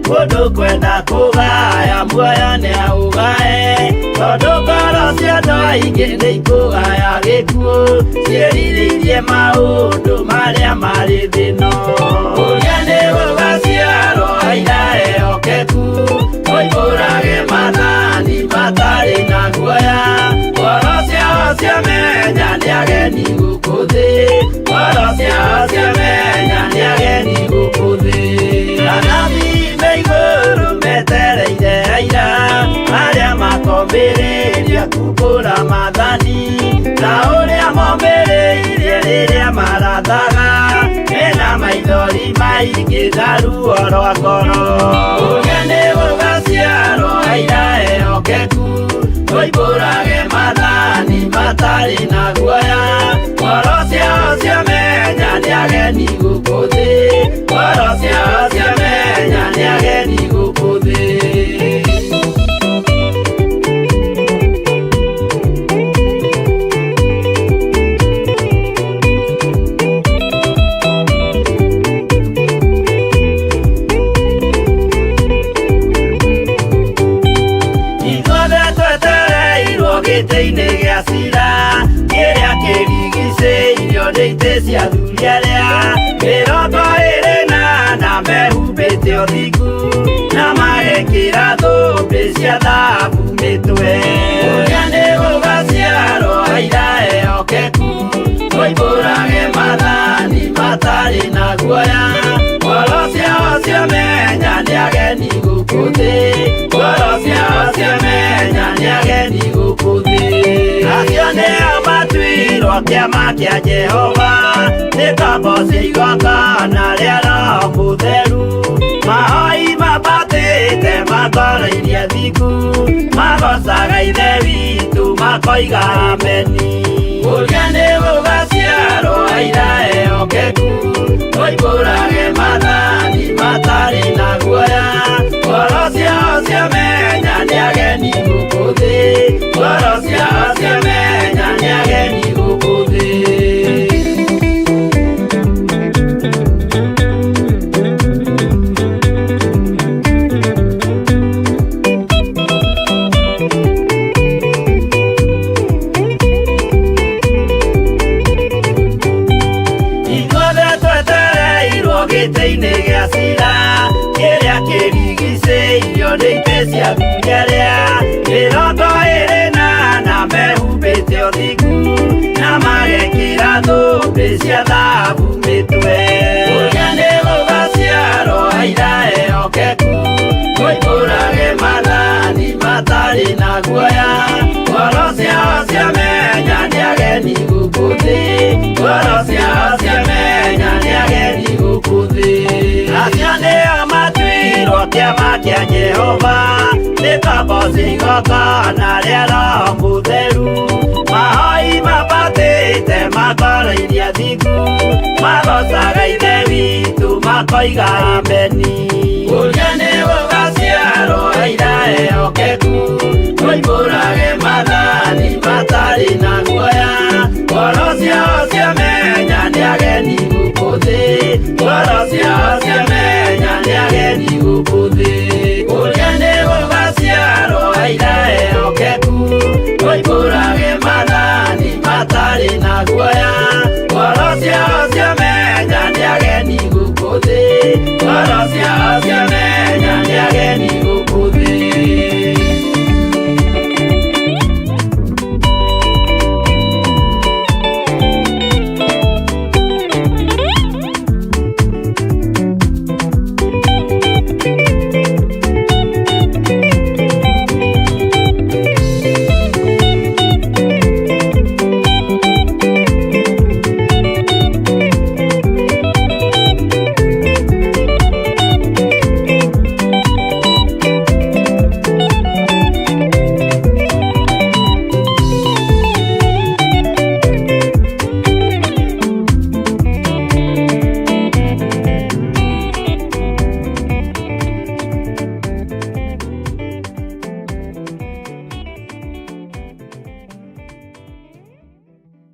mũndũ kwenda kũgaya muoyo nĩ aũgae, tondũ ngoro cia andũ aingĩ nĩ ikũgaya gĩkuũ, ciĩrirĩirie maũndũ marĩa marĩ thĩ ĩno. Ũrĩa nĩ gũgaciarwo aira ehokeku, moimbũrage maathani matarĩ na guoya, ngoro ciao ciamenya nĩ ageni gũkũ thĩ, ngoro ciao ciamenya nĩ ageni gũkũ thĩ. Anabii me igũrũ metereire aira, arĩa makombĩrĩria kumbũra maathani, ta ũrĩa mombĩrĩirie rĩrĩa marathaga, mena maithori maingĩ na ruo rwa ngoro. Ũrĩa nĩ gũgaciarwo aira ehokeku, moimbũrage maathani matarĩ na guoya, ngoro ciao ciamenya nĩ ageni gũkũ thĩ, ngoro ciao ciamenya nĩ ageni gũkũ thĩ. Ithuothe twetereirwo gĩtĩ-inĩ gĩa cira, kĩrĩa kĩrigicĩirio nĩ itĩ cia athuri arĩa 24 mehumbĩte ũthingu, na magekĩra thũmbĩ cia thahabu mĩtwe. Ũrĩa nĩ gũgaciarwo aira ehokeku, moimbũrage maathani matarĩ na guoya, ngoro ciao ciamenya nĩ ageni gũkũ thĩ, ngoro ciao ciamenya nĩ ageni gũkũ thĩ. Acio nĩo matuirwo kĩama kĩa Jehova, nĩ ngombo cia igongona rĩa Roho Mũtheru, mahoi mambatĩte matoroirie thingu, magocaga Ithe witũ makoiga ameni. Ũrĩa nĩ gũgaciarwo aira ehokeku, moimbũrage maathani matarĩ na guoya, ngoro ciao ciamenya nĩ ageni gũkũ thĩ, ngoro ciao ciamenya nĩ ageni gũkũ thĩ. Ithuothe twetereirwo gĩtĩ-inĩ cia thahabu mĩtwe. Kũrĩa nĩ gũgaciarwo aira ehokeku, moimbũrage maathani matarĩ na guoya. Ngoro ciao ciamenya nĩ ageni gũkũ thĩ, ngoro ciao ciamenya nĩ ageni gũkũ thĩ. Acio nĩo matuirwo kĩama kĩa Jehova, nĩ ngombo cia igongona rĩa Roho Mũtheru. Mahoi mabatĩte makoro iria thingu, magocaga Ithe witũ makoiga ameni. Kũrĩa nĩ gũgaciarwo